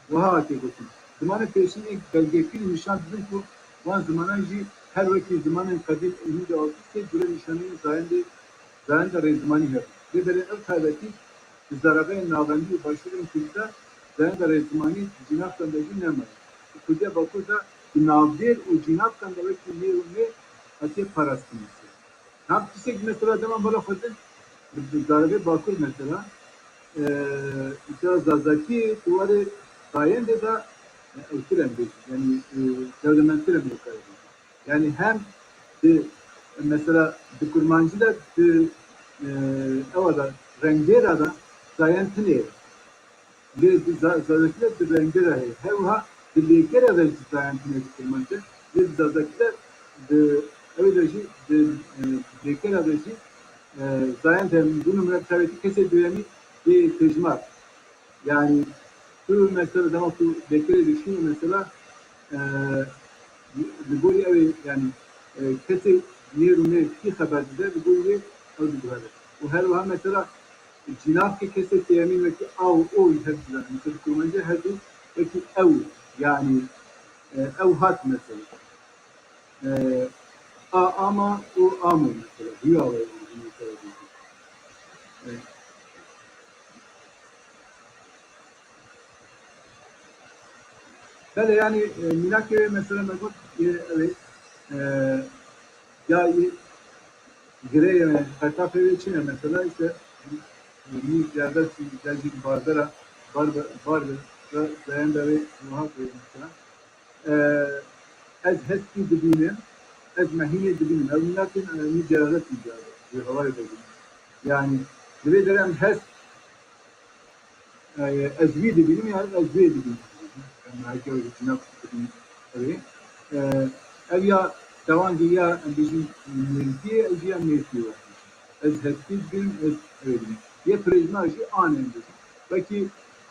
wiha hatiye gotin. Zimanê pêşînê belgekirî nîşan didin ku wan zimanan jî her wekî zimanên qedîm û hîn de altî sê gure nîşaneyên zayendê, zayenda rêzimanî hebin. Lê belê ev taybetî di zareveyên navendî û başûrên Kurdî de zayenda rêzimanî di cînavkan de jî nemaye. Di Kurdiya Bakur de di navdêr û cînavkan de wekî mêr û mêr hatiye parastin mesela. Tam tiştek mesela dema mala xwe din, di zarevê Bakur mesela, e, mesela Zazakî di warê zayendê de, e, ewtir em bêjin. Yanî, e, dewlemendtir em ê karê bêjin. Yanî hem di, mesela di Kurmancî de di, e, ewa de rengdêra de zayend tune ye. Lê di za-, Zazakî de di rengdêra heye. Her wiha di lêkera de jî zayend tune di Kurmancî de. Lê di Zazakî de di, ew de jî di, e, lêkera de jî, e, zayend heye. Bû nimûne bi taybetî kesê duyemî yê pêjmar. Yanî tu mesela dema tu lêkerê dişînî mesela, e, li gorî ew ê, yanî, e, kesê nêr û mêr kî xeber dide, li gorî wê ew diguhere. Û her wiha mesela cînavkê kesê sêyemîn wekî a û o yî hev dizane. Mesela di Kurmancî her du wekî ew, yanî, e, ew hat mesela. E, a ama û amo mesela. Huya wê mesela. E, Belê, yanî, e, mînakê wê mesela me got, e, ew ê, e, ya, e, girê, e, qertafê wê çi ne mesela, îşte, e, mî ziyade çi, ya jî bardera, barbe-, barbe, ya zayenda wê wiha koyê mesela. E, ez hestî dibînim, ez mehînê dibînim. Ew mînakên, e, mî celalet mî celalet, ji hewayê vebînim. Yanî, divê derê em hest, e, ez wî dibînim, ya ez wê dibînim. Em heke wê cînavkî dibînin. Ew ê. E, ev ya tewangê ya em bêjin mêrikî ye, ev jî ya mêrikî ye. Ez hestî dibînim, ez ew ê dibînim. Yê pirêjna jî anê em bêjin. Wekî,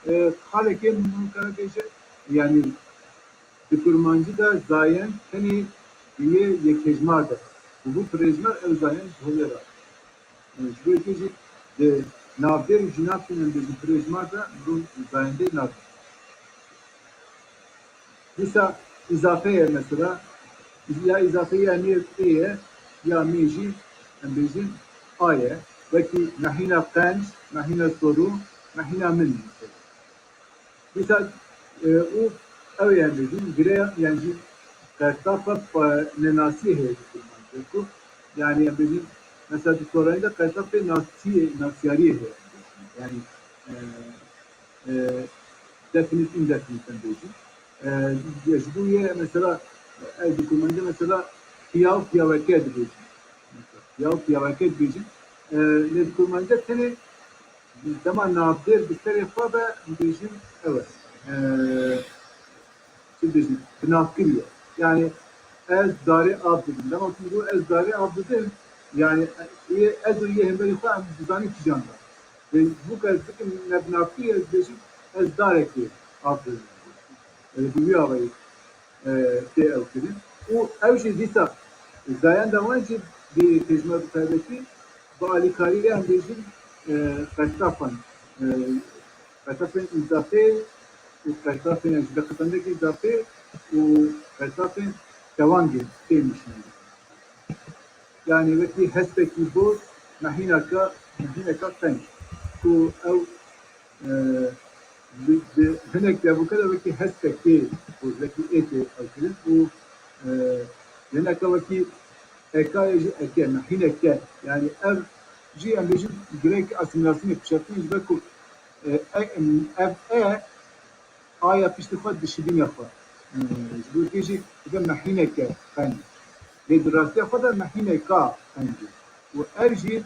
e, xalekê min kare bêje, yanî di kurmancî de zayend tenê di yê yekhejmar de. Û bû pirêjmar ew zayend ji holê re. Ji bo yekê jî di navdêr û cînavkên em bêjin pirêjmar de bû zayendê navdêr. Dîsa îzafe ye mesela, ya îzafe ya nêr ê ye, ya mê jî em bêjin a ye. Wekî mehîna qenc, mehîna sorû, mehîna min mesela. Dîsa, e, û ew ê em bêjin, gireya, yan jî qertafa pa-, nenasiyê heye di kurmancî de ku, yanî em bêjin, mesela di soranî de qertafê nasiyê, nasiyariyê heye. Yanî, e, e, definît, indefinît em bêjin. E, ji bo yê mesela, ez di kurmancî de mesela piyaw, piyaweke dibêjin. Mesela, piyaw, piyaweke dibêjin. E, lê di kurmancî de tenê Dema navdêr bi serê xwe be, em bêjin ew e. Eee, çi dibêjin? Bi navkirî ye. Yanî ez darê av didim. Dema tu digot ez darê av didim, yanî yê ez û yê hemberî xwe em dizanin kîjan de. Lê ji bo ku ez bikim ne bi navkirî, ez dibêjim ez darekê av didim. Ew bi wî awayî e, tê ew kirin. Û ew jî dîsa zayenda wan jî bi pêjma bi taybetî bi alîkariya em bêjin, e, qertafan, e, qertafên îzafê û qertafên, ji bi qetendekî îzafê û qertafên tewangê tê nîşan. Yanî wekî hespekî boz, mehîneka, mehîneka qenc. Ku ew, e, bi, bi hinek devûke de wekî hespekê boz, wekî ê tê ew kirin û, e, hineka wekî eka ye jî eke, mehîneke. Yanî ev jî em bêjin girek asîmîlasyonê, piştgirtinê ji ber ku, e, e, ev e, aya piştî xwe dişibîne xwe. E, ji bo kê jî dibe mehîneke qenc. Lê di rastiya xwe de mehîneka qenc e. Û ev jî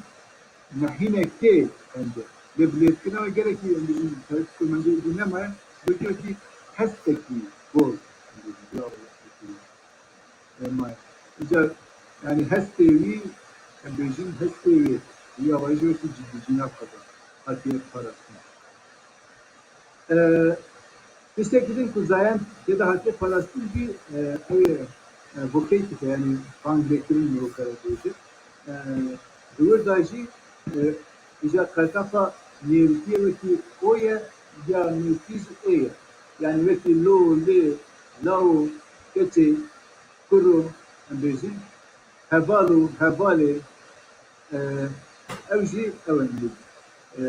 mehînekê qenc e. Lê bi lêdikirina we gelekî, em bêjin, tevî ku mendê dû nemaye, ji bo kê wekî hestekî goz, em bêjin, ya Ema îcar, yani hestê wî, em bêjin hestê wê, wî awayî jî wekî cî-, cîna xwe de hatiye parastin. E, tiştekî din ku zayend tê de hatiye parastin jî, e, ew ê, e, vocative e, yani bang lêkirin mirov kare bêje. E, di wir de jî, e, îcar qertafa nêrîtiyê wekî o ye, ya nêrîtî jî ê ye. Yani wekî lo, lê, lawo, keçê, kuro, em bêjin, hevalo, hevalê, e, ew jî ew in, e,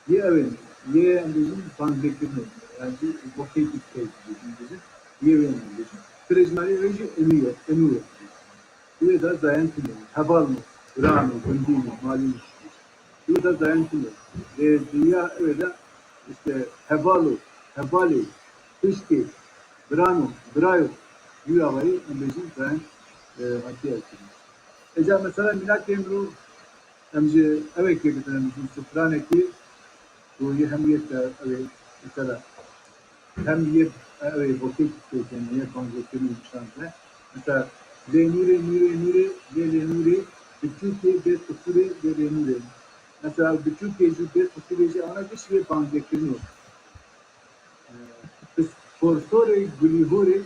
yê ew in, yê em bêjin bangekirine, yani vocative case bêjin, bêjin, yê wê em bêjin. Pirêjmarê wê jî inû ye, inû ye. Wê de zayend tune, hevalno, birano, gundîno, malîno. Wê de zayend tune. Lê dinya wê de işte hevalo, hevalê, piştê, birano, birayo, wî awayî em bêjin zayend, e, hatiye kirin. Êca mesela mînakê mirov, em ji ewekê bidin, em bêjin stranekê, û yê hem yê te, ew ê, mesela, hem yê, ew ê, vocative têkene, yê bangekirî nîşan de. Mesela, lê nûrê, nûrê, nûrê, lê lê nûrê, biçûkê, bê qisûrê, lê lê nûrê. Mesela, biçûkê jî, bê qisûrê jî, ana giş yê bangekirî. Pisporsorê gulîhorê,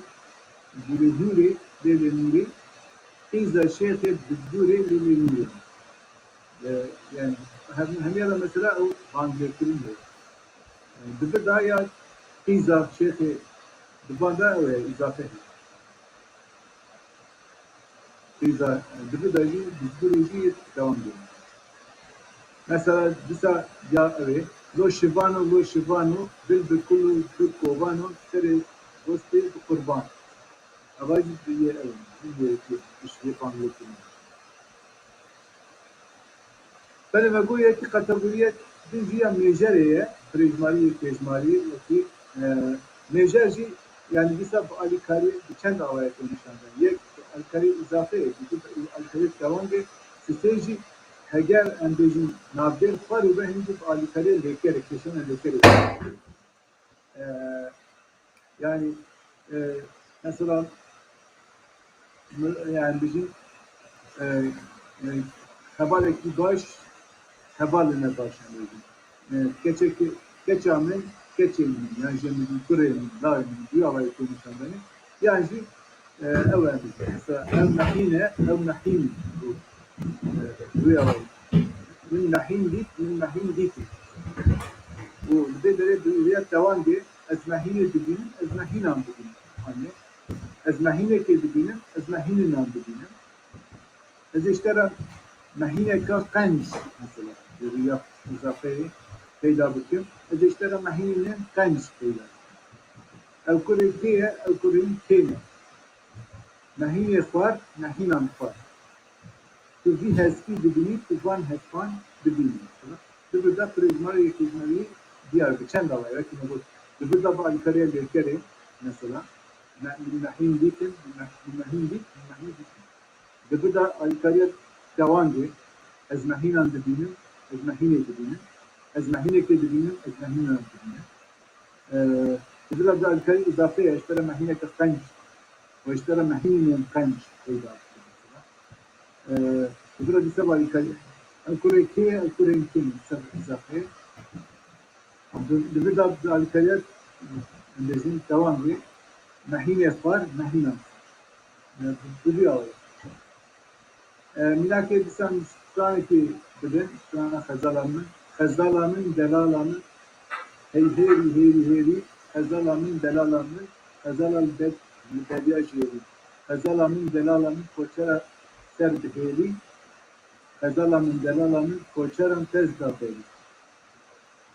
gulîhûrê, lêlê nûrê, qîza şêxê dizgûrê, lêlê nûrê. E, yani, hem, hemiya de mesela ew bangirkirin de. E, di vir de ya qîza şêxê di van de ew ê îzafe heye. Qîza, e, di vir de jî, dizgûrê jî dewam dê. Mesela disa ya ew ê, lo şivano, lo şivano, bil bi kul û bi kovano, serê dostê bi qurban. Eva jî bi yê ew, jî yê, yê, yê, yê bangirkirin. Belê me got yekî kategoriyek din jî ya mêjerê ye, pirêjmarî, pêjmarî, wekî, e, mêjer jî, yani dîsa bi alîkarî bi çend awayekê nîşan de. Yek, alîkarî îzafe ye, dî alîkarî dewam de, sisê jî heger em bêjin navdêr xwar û be hingî bi alîkarî lêkerê, kêşana lêkerê. E, yani, e, mesela, mi-, yani, bijî, e, e, hevalekî baş, hevalê ne baş, yani, bijî. E, keçekî, keça min, keçê min, yani, jê min, kurê min, layê min, duya vayê kê nîşan danê. Yan jî, e, ew e, mesela, ew mehîn e, ew mehîn bû. E, duya vayê. Min mehîn dît, min mehîn dîtî. Û li vê derê bi rêya tewangê ez mehînê dibînim, ez mehînan dibînim. Anî, ez mehînekê dibînim, ez mehîninan dibînim. Ez ê ji te re mehîneka qenc, mesela, bi rêya îzafeyê peyda bikim. Ez ê ji te re mehînên qenc peyda bikim. Ew kurê kê ye? Ew kurê min kê ne. Mehînê xwar, mehînan xwar. Tu vî hespî dibînî, tu van hespan dibînî. Di vir de pirêjmarê yekêjmarî diyar bi çend awayî, wekî me got, di vir de bi alîkariya lêkerê, mesela, me-, min mehîn dîtin, min meh-, min mehîn dît, min mehîn dîtin. Di vir de alîkariya tewangê, ez mehînan dibînim, ez mehînê dibînim, ez mehînekê dibînim, ez mehînan dibînim. E, di vir de alîkarî îzafe ye, ji te re mehîneke qenc, û ji te re mehînên qenc peyda dikin, mesela. E, di vir de dîsa alîkarî, ew kurê kê ye, ew kurên kê ne, dîsa îzafe ye. Di, di vir de alîkariya, em bêjin, tewangê, mehînê xwar, mehînan xwar. E, bi, bi vî awayî. E, mînakê dîsan stranekî bidin, strana Xezala min. Xezala min, delala min, hey hêrî, hêrî, hêrî, Xezala min, delala min, Xezala li ber-, li beriya jêrî. Xezala min, delala min, koçera ser dihêlî. Xezala min, delala min, koçeran tez da berî.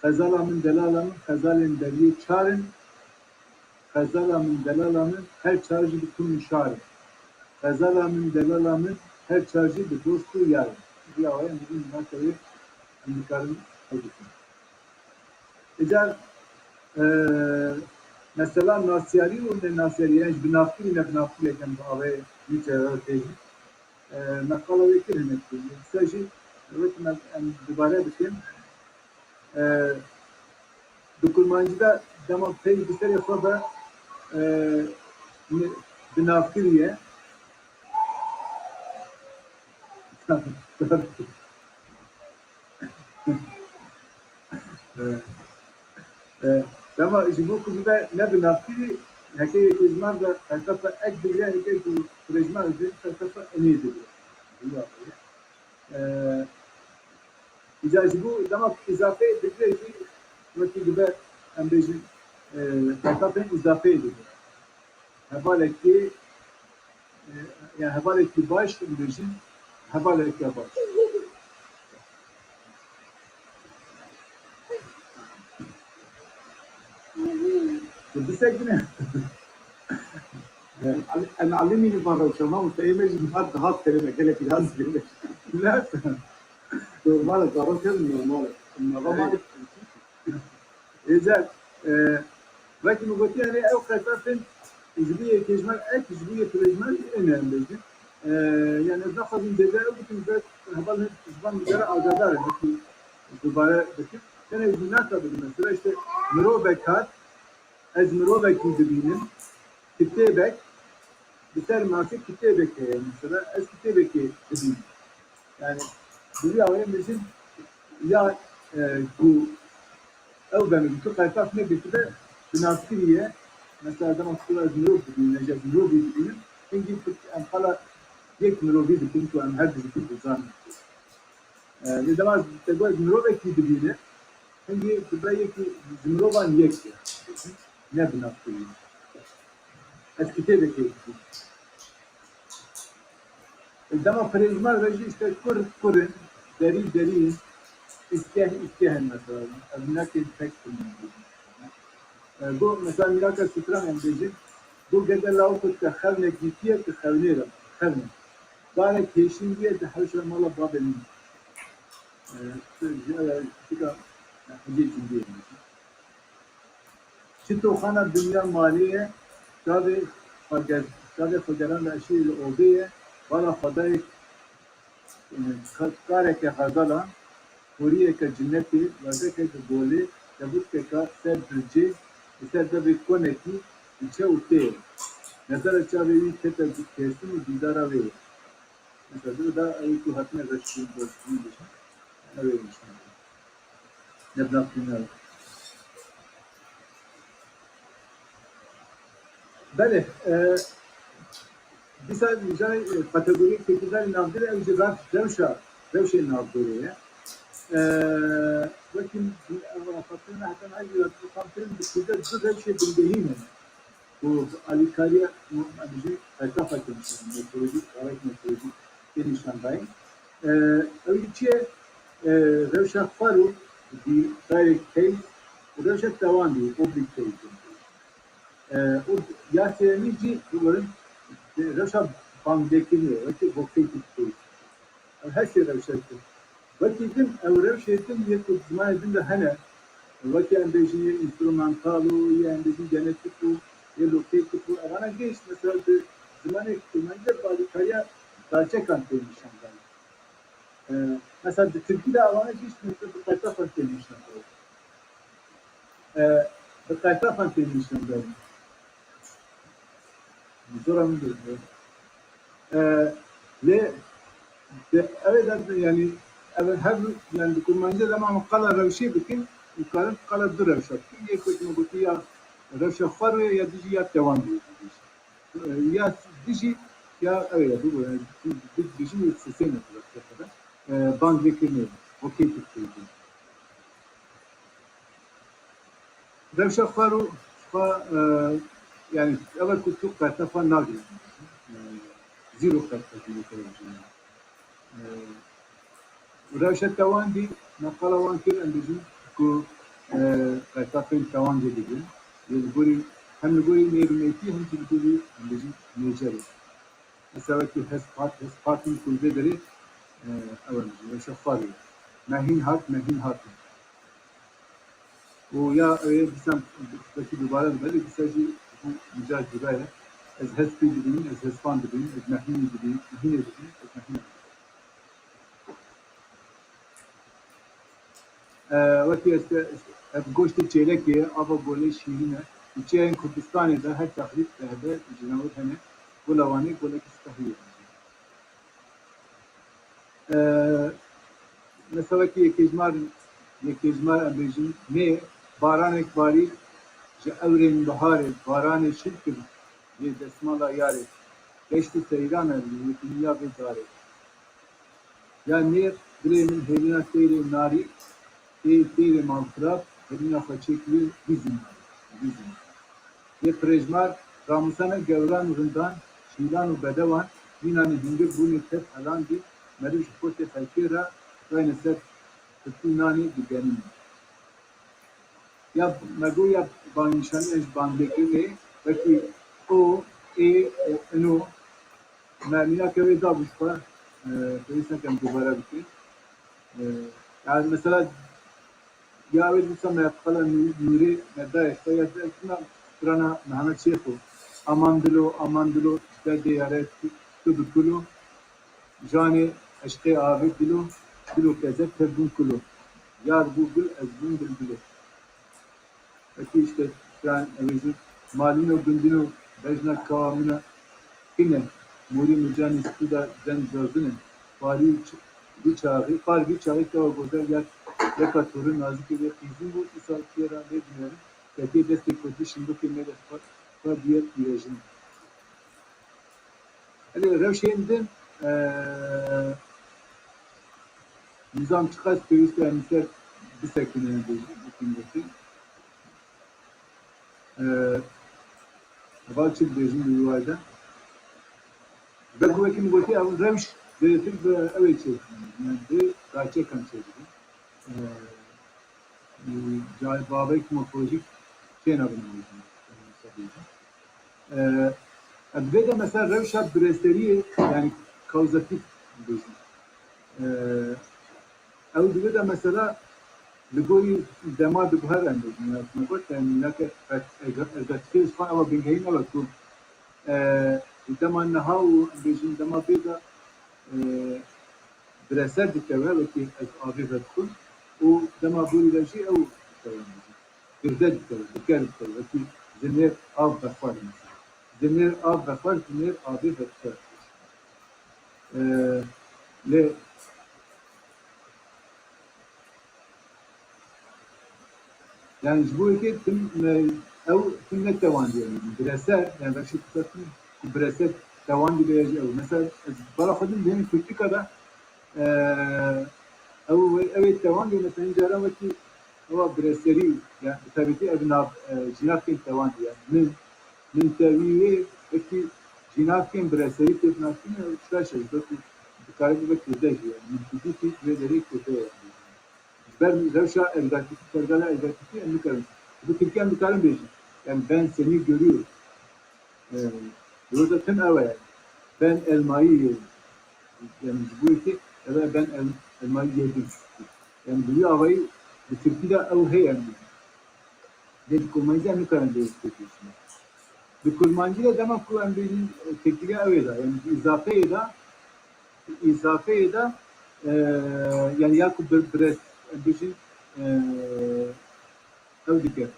Xezala min, delala min, xezalên beriyê çar in. Xezala min, delala min, her çar jî bi kum û şar in. Xezala min, delala min, her çar jî bi dost û yar in. Vî awayî em dibînin mînakê wê em dikarin ew bikin. Îcar Ee, mesela nasiyarî û ne nasiyarî, yani ji binavkirî ne binavkirî yekem bi avê nîçe tê jî. Ee, me qala wê kir hinek kir. Dîsa jî wek me em dubare bikin. Ee, di kurmancî de dema pey bi serê xwe ve, ee, ne-, binavkirî ye. Dema ji bo ku bibe ne binavkirî, heke yekê ji me re qertefa ek digre, heke ku firê ji me re digre, qertefa enê digre. Îca ji bo dema îzafeyê digre jî wekî dibe, em bêjin, qertafên îzafeyê digre. Hevalekî, e, yani hevalekî baş, em bêjin, hevaleke baş. Tu bisekine. Em alimî li van rewşa, mamoste, ê me jî niha dihat kelime, gelekî lazim e. Ne? Normal e, zarok hebin, normal e. Normal e. Êcar, e, wekî min gotî, yani ew qertafên ji bo yekê ji me ek, ji bo yê firê ji me jî ên em bêjin. E, yani ez naxwazim zêde ew bikim, ber heval ne ziman dîgere agadar e, wekî dubare bikim. Tenê ji nata bidim, mesela işte mirovek hat, ez mirovekî dibînim, kitêbek, li ser masê kitêbek heye, mesela ez kitêbekê dibînim. Yani, bi vî awayê min jî ya, e, ku ew beno, tu qertaf negirtibe, binavkirî ye. Mesela, dema tu ez mirov dibînim, ez mirovî dibînim, hingî tu em qala yek mirovî dikin ku em her du jî bizanin. E, lê dema te got mirovekî dibîne, hingî tu be yekî ji mirovan yek e. Ne binavkirî. Ez kitêbekê dibînim. Dema firê ji me re jî işte kur, kur in, derî, derî in, îskeh, îskeh in mesela. Ev nekên tek bin. E, go mesela mîraka stran em bêjin, go gede law ku te xevnek dîtiye, tu xewnê re, xevnek. Barek hêşîn bûye, tu hewşa mala babê min. E, tu ji, e, tika, e, hecê cindiyê min. Çi toxana dinya malê ye, çavê xwe ger-, çavê xwe geran de eşî li obê ye, bala Xwedayê, e, ka-, kareke xezala, horiyeke cinetê, werdekeke golê, tebûtkeka ser dircê, li ser devê konekî diçe û tê ye. Nezera çavê wî kete kesin û dîdara wê ye. Mesela, da ew ku hatine reşkîn, reşkîn dişin, ew ê nişan. Nebnakîne. Belê, e, dîsa jay, e, kategoriyê têkildarî navdar e, ew jî rev-, rewşa, rewşê navdorê ye. E, wekî ev axaftina heta niha jî ya kampirin bi kurde du rewşê bingehîn hene. Û alîkariya, em jî qertafeke nîşan, metodolojî, karek metodolojî tê nîşan dayîn. E, ew jî çi ye? E, rewşa xwar û direct case û rewşa tewandî, oblique case. E, û ya sêyemîn jî, biborin, rewşa banglekirinê, wekî vocative case. Ev her sê rewşa dikin. Wekî din, ew rewşê din yê ku di zimanê din de hene, wekî em bêjin yê înstrumental û yê em bêjin genetik û yê locative û evana gêş, mesela di zimanê kurmancî de bi alîkariya darçekan tê nîşandan. E, mesela di tirkî de evana gêş, mesela bi qertafan tê nîşandan. E, bi qertafan tê nîşandan. Zora min dibîne. E, lê de, ew ê de, yani, ev her, yani, di kurmancî de dema em qala rewşê bikin, em karin qala du rewşa bikin. Yek wek me gotî ya rewşa xwar ya dijî ya tewandî. E, ya dijî ya ew ya du, yani, du, du, dijî yek sesên e, e, bang vekirine, okey, Türkçe. Rewşa xwar û xwe, e, yani, ev e ku tu qertefa nagirî. E, zîro qertefa nagirî. E, rewşa tewandî, me qala wan kir, em bêjin ku, e, qertafên tewandê digrin. Yê li gorî, hem li gorî nêrûnêtî, hem jî li gorî, em bêjin, nêcerê. Mesela wekî hespat, hespat in ku li vê derê, e, ew in, rewşa xwarê. Me hîn hat, me hîn hatin. û ya ew ê dîsa wekî dubare dibe, lê dîsa jî bû mijar cuda ye. Ez hespî dibînim, ez hespan dibînim, ez mehînî dibînim, mehînê dibînim, ez mehîna dibînim. E, wekî ez te, ev goştê çêlekê ye, ava golê şîrîn e. Di çiyayên Kurdistanê de her texlîf behbe ji newir hene. Gola Wanê golekî spehî ye. E, mesela wekî yekêjmar, yekêjmar em bêjin, nê baranek barî ji ewrên biharê, baranê şil kir lê destmala yarê, deşt û seyran e li yekîniya vê darê. Ya nêr dilê min hêlîna teyrê narî, tê teyrê malfirav, hêlîna xwe çêkiriye dîzî narî, dîzî narî. Yê pirêjmar ramusane gewran û rindan, şîlan û bedewan, mînanê hingir bûnê tev helandî, meriv ji xortê xelkê re dayne ser pirtû nanê digenîne. Ya me got ya bangîşanî ji bandlêkirinê, wekî o, ê û ino, me mînake wê dabû ji xwe, e, pêwîst nakin em dubare bikin. E, yani mesela ya wê dîsa me qala nû-, nûrê me dayê xwe ya dina strana Mehmet Şêxo. Aman dilo, aman dilo, derdê yare tu, tu bi kulo. Janê eşqê avê dilo, dilo keze tev bûn kulo. Yar bû gul, ez bûm bilbilo. Wekî işte, yani, ew ê jî malîno gundîno bejna kawa min e, kin e, morî mircanê stûda deng zazin e, parî ç-, vî çaxî, par vî çaxî kewa gozel ya yeka torin nazikê vê qîzin bû, îsal kê ra lê dinêrin, ketê destê kurdî şindokê mêrê xwe, xwe bûye pîrejin. Erê, rewşên din, e, nizam çiqas pêwîst e em li ser bisekinin, bêjin, bikin gotin. E, heval çi dibêjin di wî warî de? Ji ber ku wekî min gotî, ev rewş zêdetir bi ew ê çêdibin, yani bi daçekan çêdibin. E, e, cayê bavek morfolojîk çênabin. E, e, di vê de mesela rewşa bireseriyê, yani kauzatîf bêjin. E, ew di vê de mesela li gorî dema diguhere em bêjin. Yani me got, yani mînake ergatîfê ji xwe ew bingehîn ew e ku, e, di dema niha û em bêjin dema bê de, e, bireser dikeve, wekî ez avê vedixwim û dema borî de jî ew dikeve, girde dikeve, diker dikeve, wekî ji nêr av vexwar mesela. Ji nêr av vexwar, ji nêr avê vedixwar. Ee, lê yani ji bo yekê tim, e, ew tim ne tewandiye, yani bireser, yani rewşê kisa tim ku bireser tewandî bêje ew. Mesela ez bala xwe din dihên Kurtika de, e, ew, ew ê tewandiye, mesela hin caran wekî ewa bireserî, yani bi taybetî ev nav, e, cînakên tewandî, yani min, min te, wî, wê, wekî cînakên bireserî têp nasîne, ew şaş e, ji ber ku dikare bibe kirde jî, yani min kurdî tî vê derê kirde ye. Ji ber rewşa ergatîkî, pergala ergatîkî em nikarin. Bi tirkî em dikarin bêjin. Yani ben seni görüyorum. Ee, burada tim ew e. Ben elmayı yedim. Yani ji bo yekê ev e, ben el-, elmayı yedim. Yani bi wî avayî bi tirkî de ew heye em bêjin. Lê di kurmancî de nikarin vê yekê bêjin. Di kurmancî de dema ku em bêjin, e, teknîka ew ê de, yani di îzafeyê de, îzafeyê de, e, yani ya ku bir, bires, em bêjin, e, ew dike.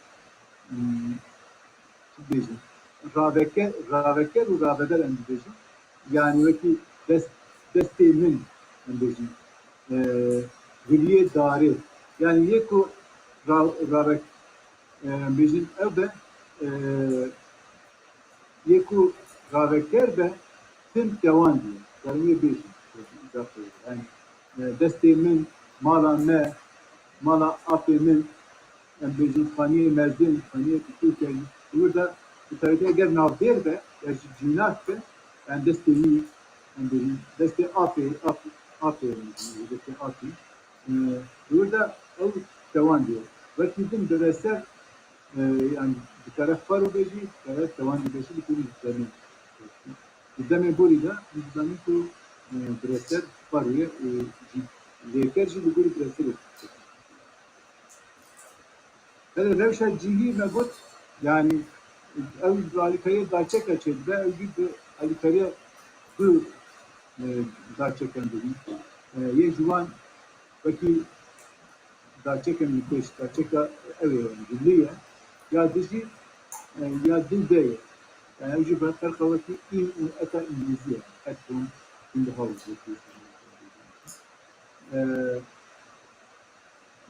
Hmm, çi dibêjin? Raveker, raveker û raveder em dibêjin. Yani wekî dest, destê min em bêjin. E, guliyê darê. Yani yê ku ra-, ravek-, e, em bêjin ew be, e, yê ku raveker be, tim tewandî ye. Zaten wê bêjin, îzafe ye. Yani, e, destê min, mala me, mala apê min, em bêjin xaniyê mezin, xaniyê biçûk e. Li wir de bi taybetî eger navdêr be, ya jî cînak be, yani destê wî, em bêjin, destê apê, ap-, apê, em bêjin, destê apî. E, li wir de ew tewandî ye. Wekî din bireser, e, yani dikare xwar û bêjî, dikare tewandî bêjî, li gorî demê. Di demê borî de em dizanîn ku, e, bireser xwar ye û jî lêker jî li gorî bireserê. Belê rewşa cihî me got, yanî ew bi alîkariya daçeka çêdibe, ew jî bi alîkariya du, e, daçekan dibî. E, yê ji wan wekî daçekên li pêş, daçeka ew ê, yanî gilî ye, ya dijî, e, ya dil de ye. Yani ew jî bi ferqa wekî in û eta îngilîzî ye. Headphone in the house wekî. E,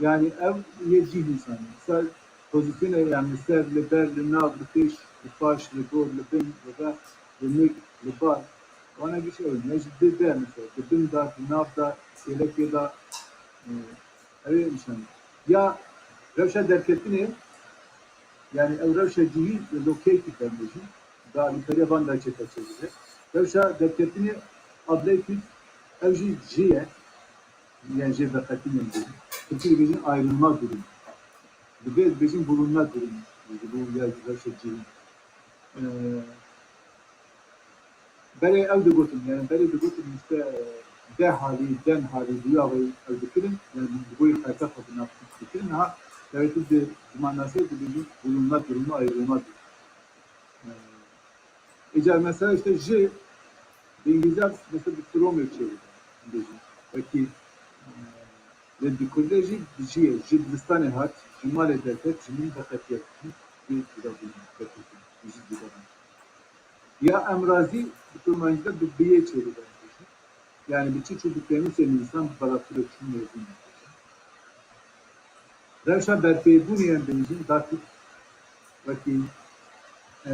yani ev yê cî însanî. Ser pozisyonê yani ser, li ber, li nav, li pêş, li paş, li gor, li bin, li rex, li nik, li bar. Wana giş ew ne ji di de mesela, di bin de, di nav de, kêlekê de, e, ew ê nîşan. Ya rewşa derketinê, yani ew rewşa cihî, lokêkî demêjin, da alîkariya van da çêke çêdibe. Rewşa derketinê ablekî, ew jî ji ye, yani jê veqetî ne. Tirkî dibêjin ayrılma durumu. Li vê dibêjin bulunma durumu. Ji bo ya rewşa cihî. Ee, Berê ew digotin, yani berê digotin işte, e, de halî, den halî, duya wê ew dikirin, yani bi boyê xerta xwe bi nav dikirin, ha, dewletî di zimannasê dibêjin bulunma durumu, ayrılma durumu. E, îcar mesela işte ji, bi îngilîzî mesela bi from ê çêdibe, dibêjin. Wekî, e, lê bi kurdî jî bi ji ye, ji dibistanê hat, ji malê derket, ji min veqetiye, ji cuda bûn, derketin, ji cuda bûn. Ya emrazî bi kurmancî de bi biyê çêdibe. Yani bi çi çû bi pênûsên însan bi balafirê çû mezin. Rewşa berpêbûnê em bêjin, dakik, wekî, e,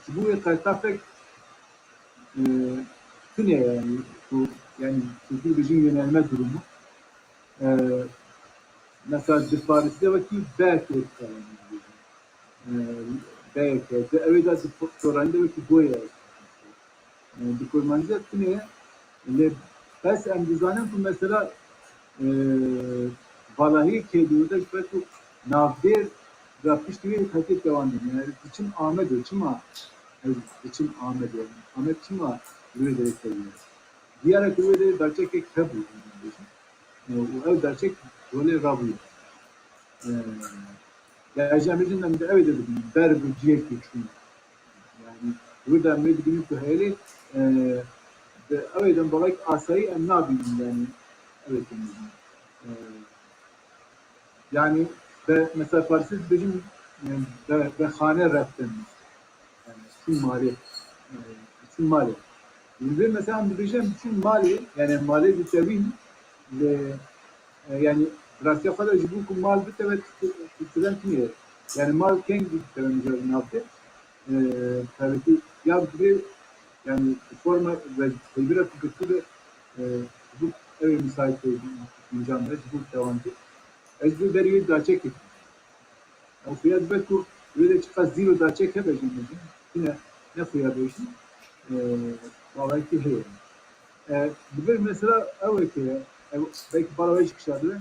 ji bo wê qertafek, e, tune yani, ku, yani, Tirkî dibêjin yönelme durumu. E, mesela di Farisî de wekî berpê dikare. E, beyek e. Di ewê de di po-, poranî de wekî boye. E, di kurmancî de tune ye. Lê bes em dizanin ku mesela, e, valahiyê kêdûr de ji ber ku navdêr de piştî wê hetê tewandin. Yani diçim Amedê, çima ez diçim Amedê? Amed çima li wê derê tevî ye? Diyar e ku wê derê daçekek hebû, em bêjin. E, û ew daçek holê rabûye. E, yani ji em bêjin em di ewê de dibînin, ber bi cihekî çûn. Yani wir de em wê dibînin ku heyelê, e, bi ewê de balek asayî em nabînin, yani ew ê têmizin. E, Yani be, mesela Farsî dibêjin, e, be, be xane reftin. Yani çûn malê. E, çûn malê. Li vê mesela em dibêjin çûn malê, yani malê ditewîn, lê, e, yani rastiya xwe de ji bo ku mal bitewe, tişt tune ye. Yani mal keng ditewe mijarê navê. E, tabii ki ya bi vê, yani forma ve tedbira ku girtî be, e, ji bo ew ê müsait be, imkan be, ji bo devam be. Ez bi berî wê daçekê. Ew xuya dibe ku wê de çiqas zîro daçek hebe jî, yine ne xuya be jî, e, bawekî heye. E, dibir mesela ew ê heye, ew belkî bala wê jî kişa dibe.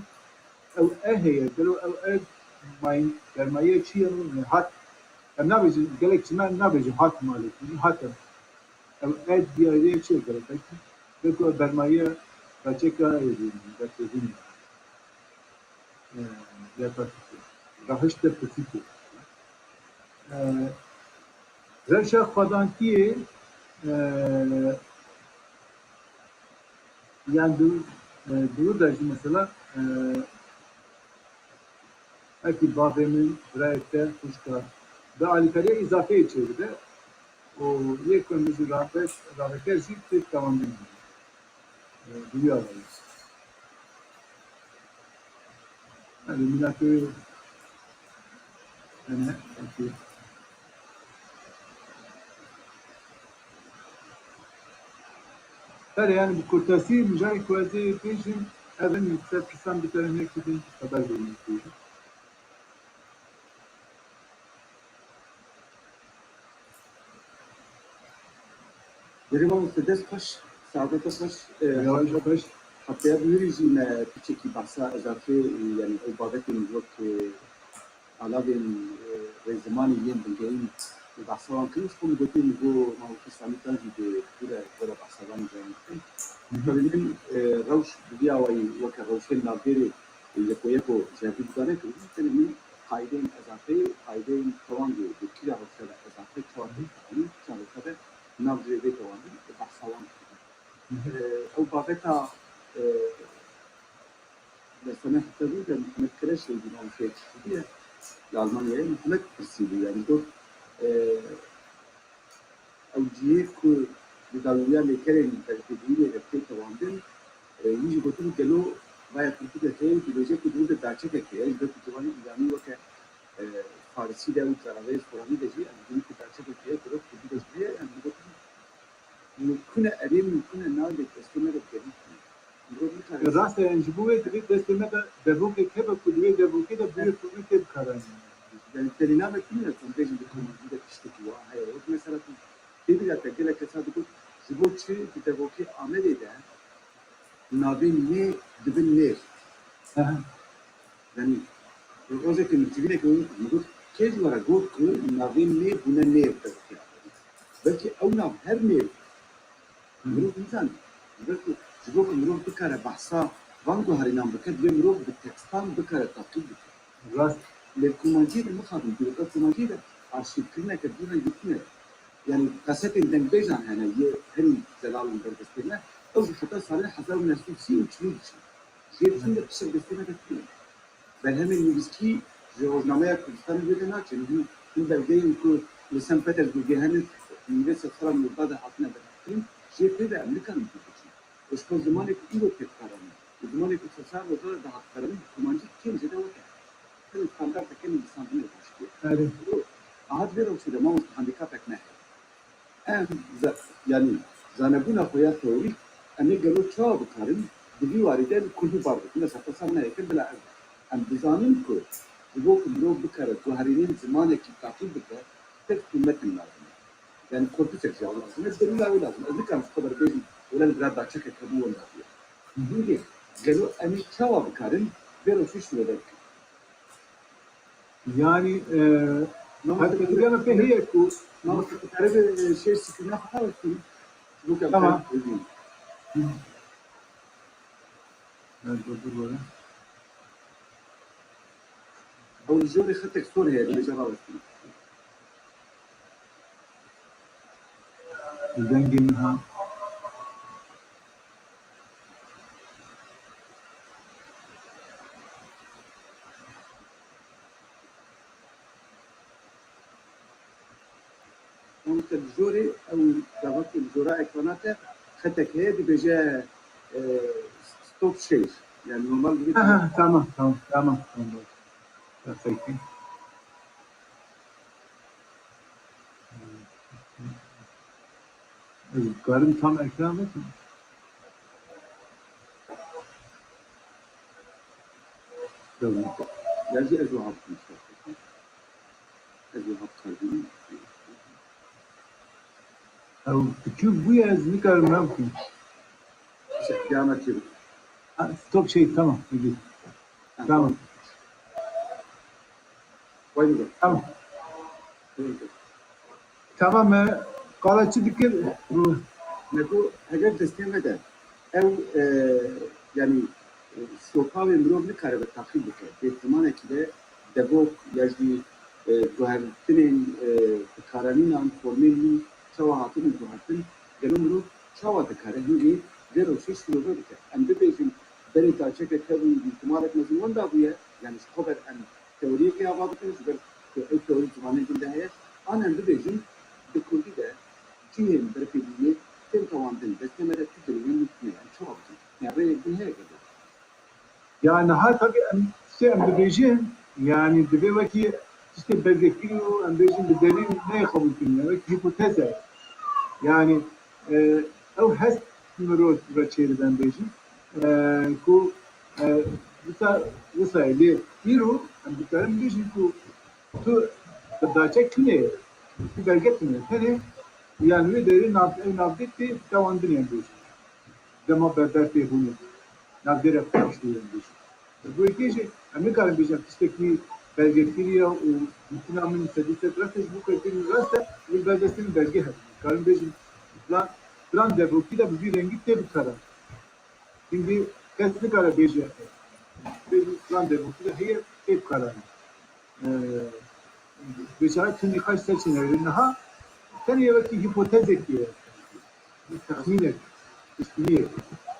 Ew e heye, gelo ew e mayîn, bermaye çi ye, hat. Em nabêjin, gelek çime em nabêjin hat malê, bêjin hat em. Ew e diyariye çi ye gelek? Belkî, belkî ew bermaye, daçeka ê dî, daçekî ne. E, ya takî. Rahişte pirsîkê. E, rewşa xwedantiyê, e, Yan di, e, di wir de jî mesela, e, wekî bavê min, birayê te, xwişka, bi alîkariya îzafeyê çêdibe û yê ku min jî rabe-, raveker jî tê tewandin. E, bi wî awayî. Yani mînakê wê hene, wekî. Belê, yani bi kurtasî mijarê ku ez ê bêjim, ev in ser pisan biterin, yekî din xeber bêjim. Belê mamoste, dest xweş, saeteke xweş. E, Ya, xweş. Heftaya bi wir jî me piçekî behsa ezafî, e, yani ew babetên wek, e, alavên, e, rêzimanê yên bingehîn û behsa wan kirin. Ji xwe min gotî, min got, mamoste Samî Tan jî dê bûre were behsa van jî bikin. Hı hı. Tabii min, e, rewş bi vî awayî weke rewşên navdêrê, e, yeko yeko ji hev dî guhdar nekirin. Tenê min qaydeyên ezafeyê û qaydeyên tewandê û dîkîra rewşe de ezafe çawa tê tewandin, çawa rewşe de nav cihê bê tewandin û behsa wan dikin. Hı hı. Ee, ew babeta, e, Desteme heta dû de Mihemed Kireç lê dînan fêr kiriye. Li Almanyayê Mihemed pirsî bû, yani got, e, ew cihê ku li dawiya lêkerên berpêdivînê re tê tewandin, e, wî jî gotin gelo vaya pirtûkek heye û dibêje ku di wir de daçekek heye, ji ber ku ciwanê îranî weke, e, farisî de û caravêj xuranî de jî em dibînin ku daçekek heye, ku wek kurdî de jî heye, em digotin mumkun e, erê mumkun e, nayê destê me de gerî bû. Mirov nikare. Rast e, yani ji bo wê divê destê me de devokek hebe ku di wê devokê de bi wê formê tê bikaranîn. Yani tenê navek tune ye, em bêjin di kurmancî de tiştekî wa heye. Wek mesela tu tê bîra te gelek kesa digot, ji bo çi di devokê Amedê de navê nê dibin nêr. Aha. Yani rojekê min civîneke min got, kê ji we re got ku navê nê bûne nêr devokê Amedê? Belkî ew nav her nêr. Mirov nizane. Ji ber ku, ji bo ku mirov bikare behsa van guherînan bike, divê mirov bi tekstan bikare taqîb bike. Rast. Lê kurmanciyê de mixabin, dîroka kurmanciyê de arşîvkirineke du rengî tune ye. Yani kasetên dengbêjan hene, yê herî zelal in ber destê me, ew jî heta salên hezar û neh sed û sî û çil û diçin. Jê diçin de pişek destê me de tune ye. Berhemên nivîskî ji rojnameya Kurdistanê wê de naçin. Hin, hin belgeyên ku li Sankt Petersburgê hene, nîvê sed sala Nûrba de hatine berhemkirin, jê pê ve em nikarin bîr biçin. Û ji xwe zimanê ku îro tê bikaranîn û zimanê ku sed sal roja de dihat bikaranîn, bi kurmancî kêm zêde weke. Tenê standarteke nivîsandinê baş bûye. Erê. Û aha di vê rewşê de mamoste handîkapek me heye. Em, za-, yanî zanebûna xwe ya teorîk, em ê gelo çawa bikarin, di vî warî de li kurdî bar bikin, mesela qesa min heye kir bila ez, em dizanin ku ji bo ku mirov bikare guherînên zimanekî taqîb bike, tekst û metin lazim e. Yani korpusek jî lazim e, delîla wê lazim e. Ez nikarim ji xwe re bêjim, wela li vira daçekek hebû wenda bûye. Hingê gelo em ê çawa bikarin vê rewşê şûrede bikin? Yani, e, perspektîfa me pê heye ku Mamoste, tu karibî, e, şêr scrîna xwe rawestînî? Tamam. Hı. Evet, dur, dur böyle. Ew li jorê xetek sor heye, dibêje rawestînî. Dengê min ha. Mamoste, li jorê ew gava ku li jora ekrana te xetek heye, dibêje, e, stop share. Yani normal gibi. Aha, tamam, tamam, tamam, tamam. Peki. Ez dikarim tam ekran bikim. Yazı ez o hakkı istedim. Ez o hakkı kalbim. Ew küçük bu ya, ez nikarim ne bikim. Şey, kıyamet yeri. Ha, stop şey, tamam. Peki. Tamam. Tamam. Tamam, e, qala çi dikir? Hı. Lê ku heger destê me de ew, e, yanî, e, şopa wê mirov nikaribe taqîb bike. Dê zimanekî de devok ya jî, e, guhertinên, e, bikaranînan, formên nû çawa hatine guhertin, gelo mirov çawa dikare hingê vê rewşê şîrove bike? Em bibêjin berê daçekek hebû, îhtimalek mezin wenda bûye, yanî ji xwe ber em teoriyekê ava bikin, ji ber ku ew teorî zimanên din de heye, an em bibêjin, di kurdî de cihên berpêdivînê tên tewandin, destê me de tu dilwên nû tune ye, em çawa bikin? Yan rêyek din heye gelo? Ya niha tabii em, tiştê em dibêjin, yani divê wekî tiştê belgekirî û em bêjin bi delîl neyê qebûlkirin, yani wekî hîpoteze. Yani, e, ew hest mirov ve çêdibe em bêjin, e, ku, e, wisa, wisa ye. Lê îro em dikarin bêjin ku tu bi daçek tune ye, tu belge tune ye. Tenê, yani wê derê nav, ew navdê tê tewandinê em bêjin. Dema berber tê bûne, navdê re piştî em bêjin. Ji bo yekê jî em nikarin bêjin tiştekî belgekirî ye û gotina min sedî sed rast e, ji bo ku yekê min rast e, wê li ber destê min belge hebe. Dikarin bêjin filan, filan devokî de bi vî rengî tê bikaranîn. Hingî kes nikare bêje, bêjin filan devokî de heye, tê bikaranîn. e, Vêca tu nîqaş ser çênayê. Niha tenê wekî hîpotezekî ye. Texmînek, piştgiriyek.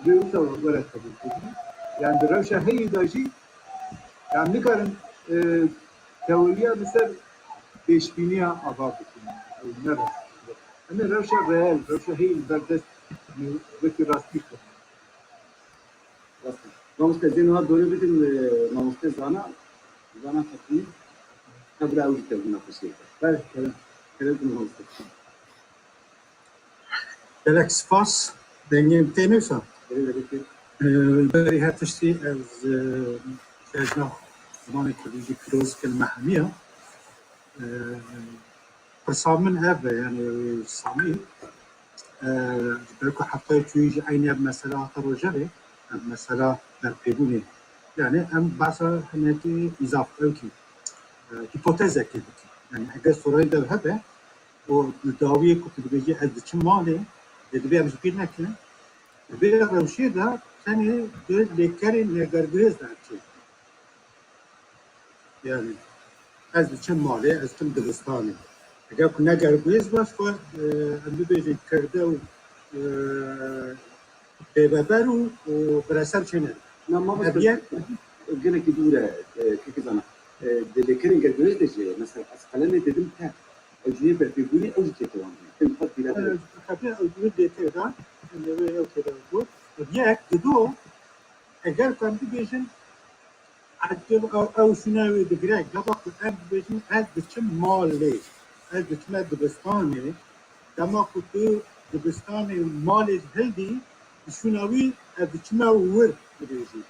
Vê wisa were qebûl kirin. Yani di rewşa heyî de jî, yani nikarin, e, teoriya li ser pêşbîniya ava bikin. Ew ne rast. Em ê rewşa reel, rewşa heyî li ber dest, wekî rastî xwe. Rast e. Mamoste, ez ê niha dorê bidim, e, mamoste Zana, Zana Fetî, qebra ew jî tevîna xweşiyê. Belê, kerem. Kerem ku mamoste. Gelek spas, dengê min tê newsa. Belê, belê, tê. E, berî her tiştî ez, e, cejna zimanê kurdî jî pîroz dikim me hemiya. E, Pirsa min ev e, yani Samî, e, ji ber ku heftayê çûyî jî eynî ev mesela hate rojevê, ev mesela berpêbûnê. Yani em behsa hinekî îzaf ewkî, e, hîpotezekê dikin. Yani eger soranî dev hebe û di dawiyê ku tu dibêjî ez diçim malê, lê divê em ji bîr nekin, di vê rewşê de tenê di lêkerên negergirêz de em çêdikin. Yani, ez diçim malê, ez diçim dibistanê. Eger ku negergirêz be, xwe, e, em bibêjin kirde û, e, bêveber û, û bireser çêne. Na, mamoste, Ev yek gelekî dûr e, e, kekî Zana. E, di lêkerên gergirêz de jî, mesela, ez qelemê didim te, ew jî yê berpêbûnê, ew jî têkewandin. Em xwe bîra E, dikin. Xebê ew dûr dê tê de, em ê wê ew tê de got. Ev yek, dido, eger ku em bibêjin, Ev, ew, ew şûna wê digire. Gava ku em dibêjin, ez diçim malê, ez diçime dibistanê, dema ku tu dibistanê malê hildî, di şûna wî ez diçime wir dibêjî.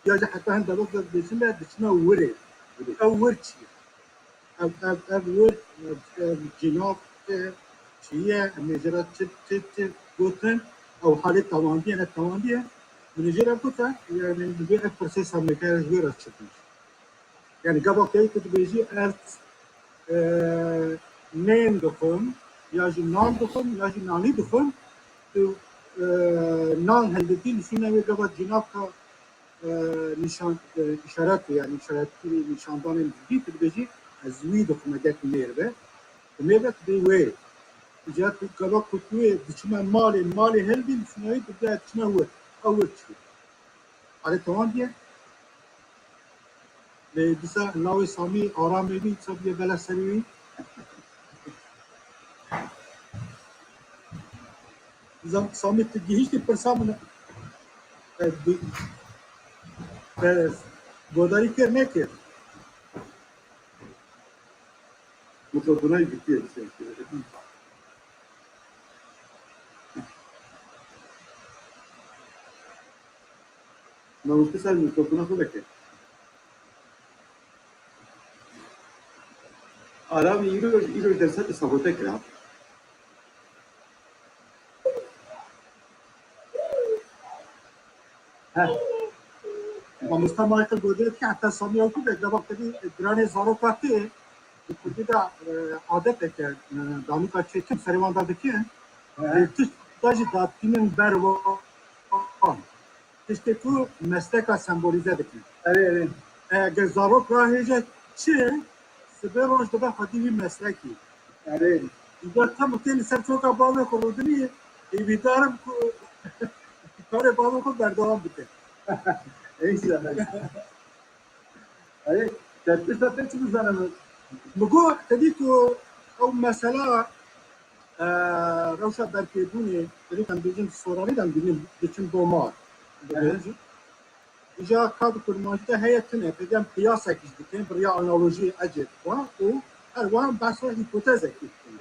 Ya jî heta hin demek de dibêjin, ez diçime wirê. Ew wir çi ye? Ev, ev, ev wir, ev, ev cînav, e, çi ye? Em ê jê re çi, çi, çi gotin? Ew halê tewandiye, ne tewandiye? Min ê jê re gote, yani, divê ev pirsê semlêkere ji wê re çi bû? Yani, gava ku tu dibêjî, ez, e, nên dixwim, ya jî nan dixwim, ya jî nanî dixwim, tu, e, nan hildidî, li şûna wê gava cînavka e, nîşan, e, îşaret, yani îşaretî nîşandanên didî, tu dibêjî, ez wî dixwim, eger ku mêr be. Ku mêr be, tu dê wê. Îca tu gava ku tu wê diçime malê, malê hildî, li şûna wî tu dibê ez diçime wir. Ew wir çi? Alê tewandiye. Lê dîsa lawê Samî aramê wî, dîsa bûye bela serê wî. Zam-, Samî, tu gihîştî pirsa min? E, bi-, e, godarî kir, nekir? Mikrofona yê gitti. Mamoste, ser mikrofona xwe veke. Aramî îro, îro dersa te sabote kira. Heh. Mamosta Michael Godê ki heta Samî ew ku be, gava tevî diranê zaroka tê, di kurdî de, e, adetek e, e, danûka çêkin, serê wan da dikin. He. E, tişt da jî datînin ber wan. Tiştê ku mesleka sembolîze dikin. Erê, erê. Eger zarok rahêje çi, sibê roj dibe xwedî wî meslekî. Erê. Îcar tam tê li ser çoka bavê xwe rûdinî, hêvîdar im ku karê bavê xwe berdewam bike. Înşallah. Erê, te tişta te çi bizane min? Min got, te dî ku ew mesela, e, rewşa berpêbûnê, berî em bêjin soranî de em dibînin diçin domar. Ehe. Îja ka di kurmancî de heye tune, pêdî em qiyasekî jî dikin, bi riya analojiyê ecêb xwe û her wiha em behsa hîpotezekî dikin.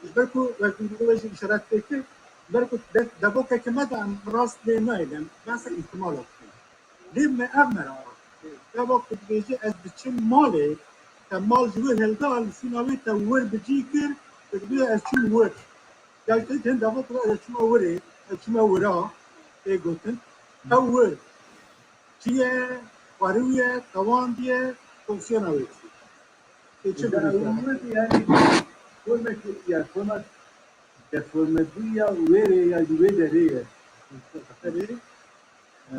Ji ber ku wek min wê jî îşaret pê kir, ji ber ku de-, devokeke me de em rast lê nayên, em behsa îhtimala dikin. Lê me ev mera, gava ku dibêje ez diçim malê, te mal ji wir hilda, li şûna wê te wir bi cî kir, tu dibê ez çûm wir. Ya ji te hin dava ku ez çûma wirê, ez çûma wira, tê gotin. Ew wir. Çi ye? Xwariw ye, tewandiye, fonksiyona wê çi? Tê çi Mesela, birî? Ew wir yani formek, yani format deforme bû ya wêrê ya ji wê derê ye. Erê. Ee,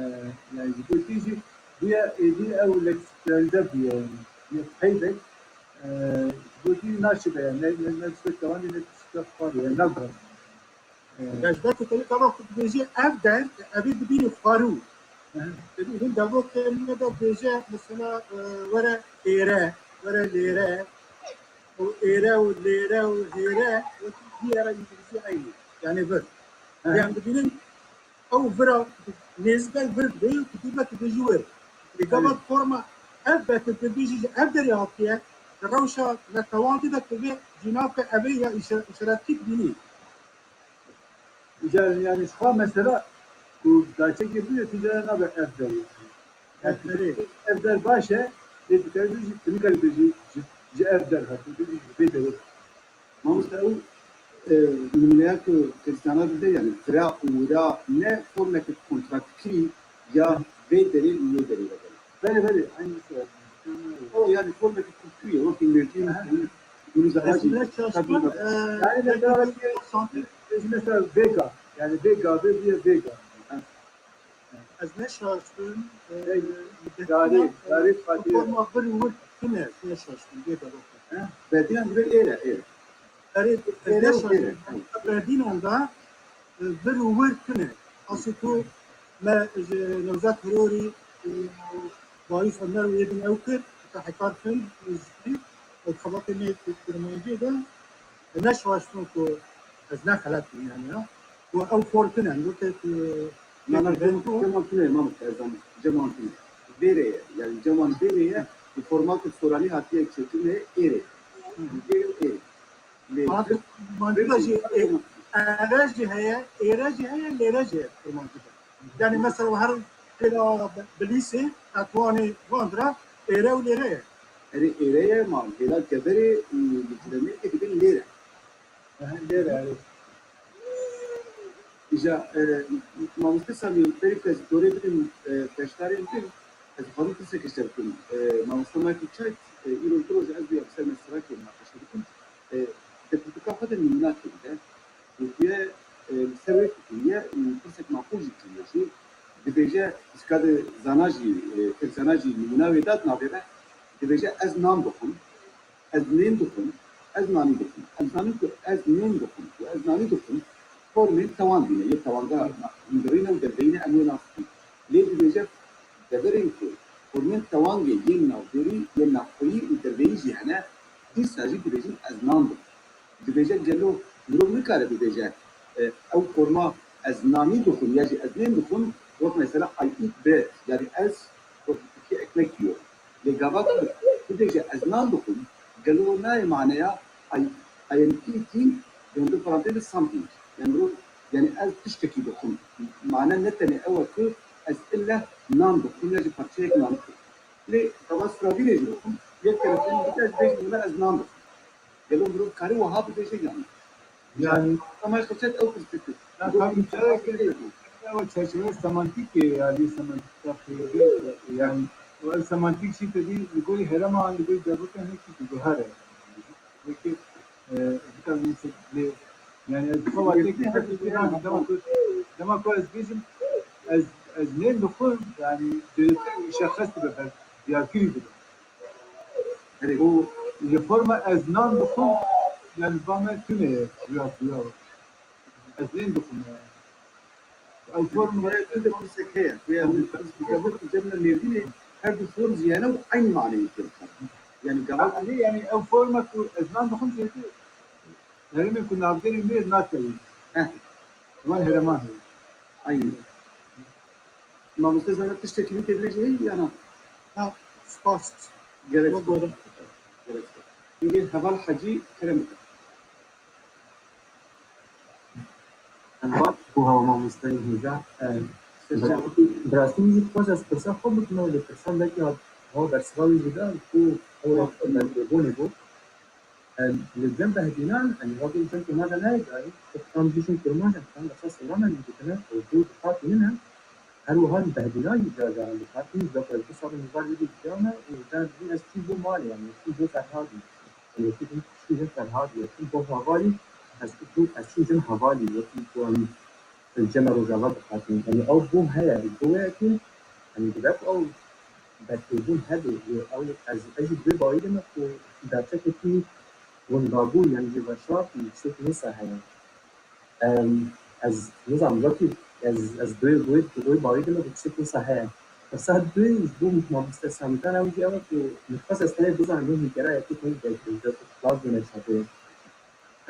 yani ji bo tî jî bûye êdî ew leksîkalîze bûye, yani. Bûye peydek, Gotî naşibe, ne, ne, ne tiştek tewandî, ne tiştek xwarî, ne naguhazî. Ya ji ber ku te gava xwe dibêjê ev der, evê dibînî xwarû. Te dî hin devokê me de dibêje, mesela, e, were êre, were lêre. Û êre û lêre û hêre, wekî diyara îngilîzî eynî. Yani vir. Lê em dibînin, ew vira nêzîkek vir dibê, tu dî ve tu dibêjî wir. Lê gava forma ev ve tu dibêjî ji ev derê hatiye, di rewşa netewandî de tu vê cînavke evê ya îşe-, îşaretî dibînî. Îcar yani ji xwe mesela ku daçekê bûye tu cara nabe ev derê. Yani ev der baş e, lê tu kerî ji, tu nikarî bêjî ji, ji ev der hat, tu bêjî ji vê derê. Mamoste ew e, numuneya ku Kristiyana dide yani vira û wira ne formeke kontraktkirî ya vê derê û wê derê ve. Belê belê, aynı şey. O yani formeke kultürü ye, wekî mevcû bunu Ez ne şaşkın, e, yani mesela, mesela Vega, yani Vega ve bir Vega. Ez ne şaşkın, e, Garip, garip Fatih. Forma bir û wir tune, ez ne şaşkın, bê de bakın. Berdiyan gibi êre, êre. Erê, ez ne şaşkın. Berdinan da, e, bir û wir tune. Asî ku me ji Nevzat Hirorî, e, Bayis Ömer û yê din ew kir, te hekar kin, jî, ew xebatê me Kurmancî de, e, ne şaşkın ku ez ne xelet bûm yani ya. Û ew for tune, weke ku Mana cem, cem altine, Mahmut Erzan, cem altine. Vêrê ye, yani ceman vêrê ye, bi formatê soranî hatiye çêkirine êrê. Vê û êrê. Lê Mantık, mantık da jî, e, ere jî heye, êre jî heye, lêre jî heye kurmancî de. Yani mesela her hêla Bilîsê, etwanê Vandra, êre û lêre ye. Erê êre ye, ma hêla Geverê û Mikilemê dibin lêre. Lêre, erê. Îja, e, mamoste Samî, berî ku ez dorê bidim, e, beşdarên din, ez dixwazim pirsek ji te bikim. E, mamoste Michael Chait, e, îroj du roj ez û ya bi ser me sirakê minaqeşe dikim. E, di pirtûka xwe de nîmûna kiriye. Gotiye, e, li ser wê fikiriye û pirsek maqûl jî kiriye jî. Dibêje, pirsika de zana jî, e, tirkzana jî nîmûna wê da di navê de. Dibêje, ez nan dixwim. Ez nên dixwim, ez nanî dixwim. Em zanin ku ez nên dixwim û ez nanî dixwim, formên tewandî ne, yê tewanda hundirî ne û derdeyî ne, em wê nas dikin. Lê dibêje, deverên ku formên tewandê yên navdêrî, yên navxweyî û derdeyî jî hene, dîsa jî dibêjin ez nan dixwim. Dibêje, gelo mirov nikare bibêje, e, ew forma ez nanî dixwim ya jî ez nên dixwim, wek mesela I eat bread, yani ez wek Tirkî ekmek yiyorum. Lê gava ku bibêje ez nan dixwim, gelo nayê maneya I, I am eating, di hundir parantez de something. Yani mirov, yani ez tiştekî dixwim. Mane ne tenê ew e ku ez ille nan dixwim ya jî parçeyek nan dixwim. Lê gava Suravîrê jî dixwim, yek kere dixwim, dîka ez bêjim wele ez nan dixwim. Gelo mirov kare wiha bibêje yan? Yani, Ama işte çet ew pirsgirêk. Ya, tabii, çerek, ew çerçeve semantîk e, yani semantîk, yani, o ev semantîk jî tevî li gorî herêma, li gorî derbaka hinekî diguhere. Wekî, e, dikar min se-, lê, yani, ez xwe vatê ki her tiştî nabî, dema ku, dema ku ez bêjim, ez, ez nên dixwim, yani, dêrtir muşexxes dibe, ber-, diyarkirî dibe. Erê, û ji forma ez nan dixwim, yani ba me tune ye, ya, ya. Ez nên dixwim yani. Ew form Murad, tu de pirsek heye. Ku ya min pirs dike, wek cem me Mêrdînê, her du form jî hene û eyn maneyê pê dixin. Yani gava Erê, yani ew forma ku ez nan dixwim jê tu herêmên ku navdêrê mêr nakevin. Heh. Wan herêman heye. Eyn. Mamoste Zana, tiştekî din tê dilê jî heye ya na? Ha, spas. Gerek. Gerek. Hingê heval Hecî kerem bike. Em baş bû hewa mamosteyê hêja. Em, Serçe. Bi rastî min jî dixwest ez pirsa xwe bikim, lê pirsa belkî hat, hewa bersiva wî jî da ku ew rê berdêbûnê bû. Em, li cem Behdînan, em, wekî li cem Kurmanca nayê dayî, em bêjin Kurmanc, em, tam esas Kurmanc em dikine, û dû diqatînin em. Her wiha li Behdînan jî car caran diqatînin, ji ber ku ez du sal in li bar yekê jiya me, û car dibîn ez çûm bo malê, em, ez çûm bo Ferhadî. Em, wekî din çûm jin Ferhadî, ez çûm bo hevalî, ez çûm, ez çûm jin hevalî, wekî ku em, em cem me Rojava diqatînin. Em, ew bûm heye, li bo wê yekê, em, dibe ku ew bertêbûn hebe, lê ew, ez, ez jî bi vê bawî de me ku Gerçekekî wendabû, yanî jî veşartî li tiştekî wisa heye. Em, ez nizanim, wekî ez, ez bi wê, bi wê bawî de me bi tiştekî wisa heye. Pirsa du ji bo mamoste Samî Tan ew jî ew e ku min xwest ez tenê bizanim wê hînkera yekê tenê de, de, de, de, de, de, de, de,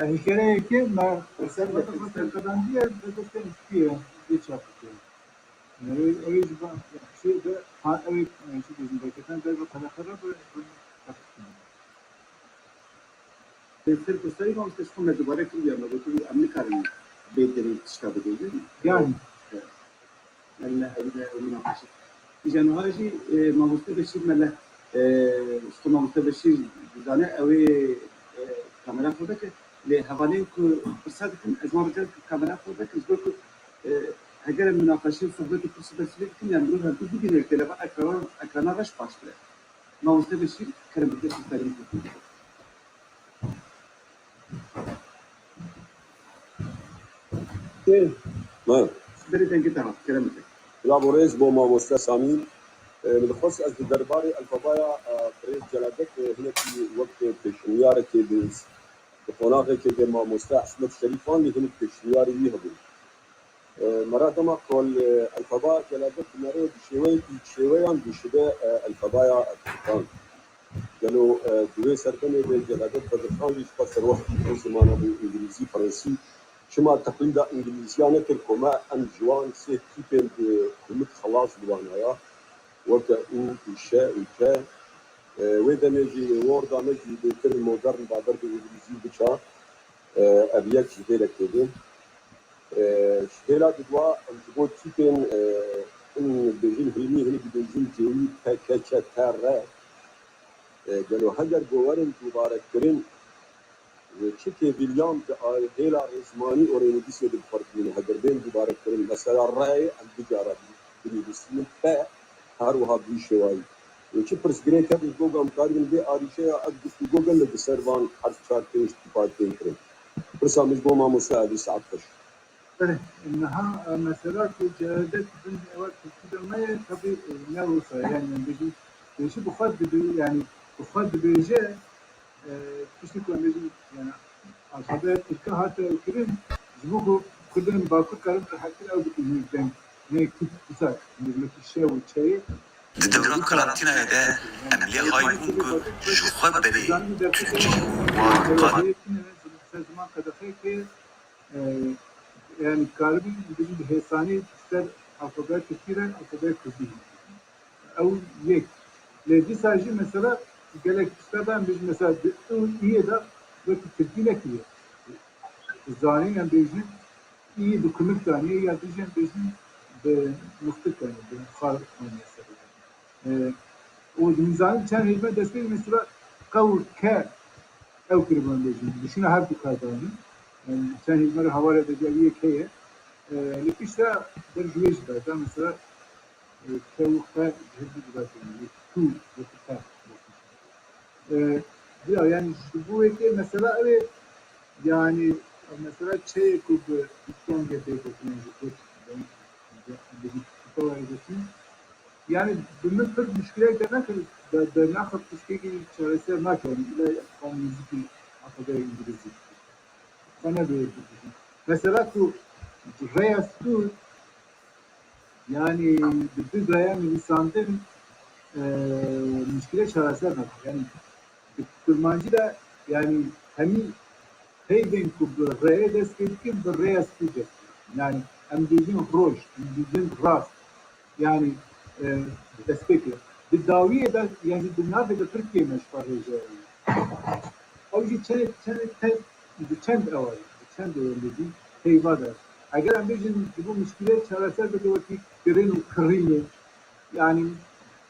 Hîkayeyekê me ser qedandiye, bi destên kî ye, bê çap bike. Ew, ew ji ba, şey be, ha, ew, e, çi dibêjin, berketan ber bi qedexe re bi, bi, Ser pirsayî mamoste ji xwe me dubare kiriye, me gotiye em nikarin bê derê tişta bibêjin. Yani. Yani me ew de ew minaqeşe. Îja niha jî, e, mamoste Beşîr me le, e, ji xwe mamoste Beşîr dizane ew ê, e, kamera xwe veke. Lê hevalên ku pirsa dikin, ez wan rica dikim kamera xwe vekin, ji ber ku, e, heger em minaqeşê, sohbet û pirs û bersî lê bikin, yani mirov hevdû bibîne, ji telefon ekrana, ekrana reş baştir e. Mamoste Beşîr, kerem bike, tu ferî bike. Ê, me. Berê dengê te hat, kerem bike. Bila bo rêz bo mamoste Samî. E, min dixwest ez di derbarê elfabaya, e, birêz Celadet, e, hinekî wek pêşniyareke bi, bi qonaxekê de mamoste Ehmed Şerîfan lê hinek pêşniyarê wî hebûn. E, me re dema ku li elfaba Celadet dinere, bi şêweyekî şêweyan dişibe, e, elfabaya Tirkan. Gelo, e, di wê serdemê de Celadet Bedirxan jî ji xwe serwextî ew zimana bû, îngilîzî, fransî. Çima teqlîda îngilîziya nekir ku me em ji wan sê tîpên bi kumik xelas biwanaya, weke û û şe û ke. E, wê demê jî wê worda me jî bêtir modern ba ber bi îngilîzî biça. E, ev yek ji vê re têde. E, ji hêla didwa em ji bo tîpên, e, in bêjin hilmî, hin dibêjin cêwî, P K Ç T R. E, gelo heger ku werin dubare kirin, e, çi têvîliyan di a-, hêla rêzmanî û rênivîsê de bi xwe dibîne. Heger bên dubare kirin, mesela reyê em du cara binivîsînin, P, her wiha bi vî şêwayî. Û çi pirsgirêk hebe ji bo ku em karibin vê arîşeya ev guftûgo gelek li ser van her çar pênc tîpa tê kirin. Pirsa min ji bo mamoste Elî, saet xweş. Belê, niha, e, mesela ku Celadet bin ewa Tirkî de me ye, tabii, e, ne wisa, yani, em bêjin, bêjî bi xwe dibi-, yani, bi xwe dibêje, e, tiştê ku em bêjin, yani, alfabeya Tirka hate ew kirin, ji bo ku Kurdên Bakur karin rehettir ew bikin hinek deng, hinek tîp wisa, hizmetî şe û çeyê. Di dewra karantînayê de em lê hay bûn ku ji xwe berê Tirkî û war qat. Ser ziman qedexeyekê, e, yani karibin bêjin bi hêsanî ser alfabeya Tirkî re alfabeya Kurdî. Ew yek. Lê dîsa jî mesela gelek tişta da em bêjin mesela di û iyê de wekî Tirkî nekiriye. Zanîn em bêjin iyê bi kumik daniye ya dijî em bêjin bi muxtik daniye, bi xar daniye ser. E, û dizanin çend hêlme destpê mesela qew ke ew kiribûn bêjin. Dişuna her du kar dayîn. Yani çend hêlme re hawara de ceviyê ke ye. E, li pişta der ji wê jî berda mesela, e, ke û qe ji hêlme cuda kirine. Yek tu, yek qe. E, ya yani ji bo wê ke mesela ew ê yani mesela çeyê ku bi dengê bê gotinên ji Kurd, bi, bi, bi, bi, Yani bi min pir muşkilek de nekir, de, de naxir tiştekî çareser nake. Yani îlla xwe nêzîkî alfabeyê îngilîzî. Xwe ne bi, mesela ku rêya stûr, yani bi du rêya nivîsandin, e, muşkilê çareser nake. Yani bi kurmancî de, yani hemî peyvên ku bi rêyê dest pê dikin, bi rêya stûr dest pê dikin. Yani em dibêjin roj, em dibêjin rast. Yani, e, destpêkê. Di dawiyê de, yani di navê de pir kêm e ji xwe rêje. Ew jî çend, çend, çend, di çend ewa ye, di çend ewa ye, peyva de. Eger em bêjin, ji bo muşkilê çareser bike wekî kirin û kirînê, yani,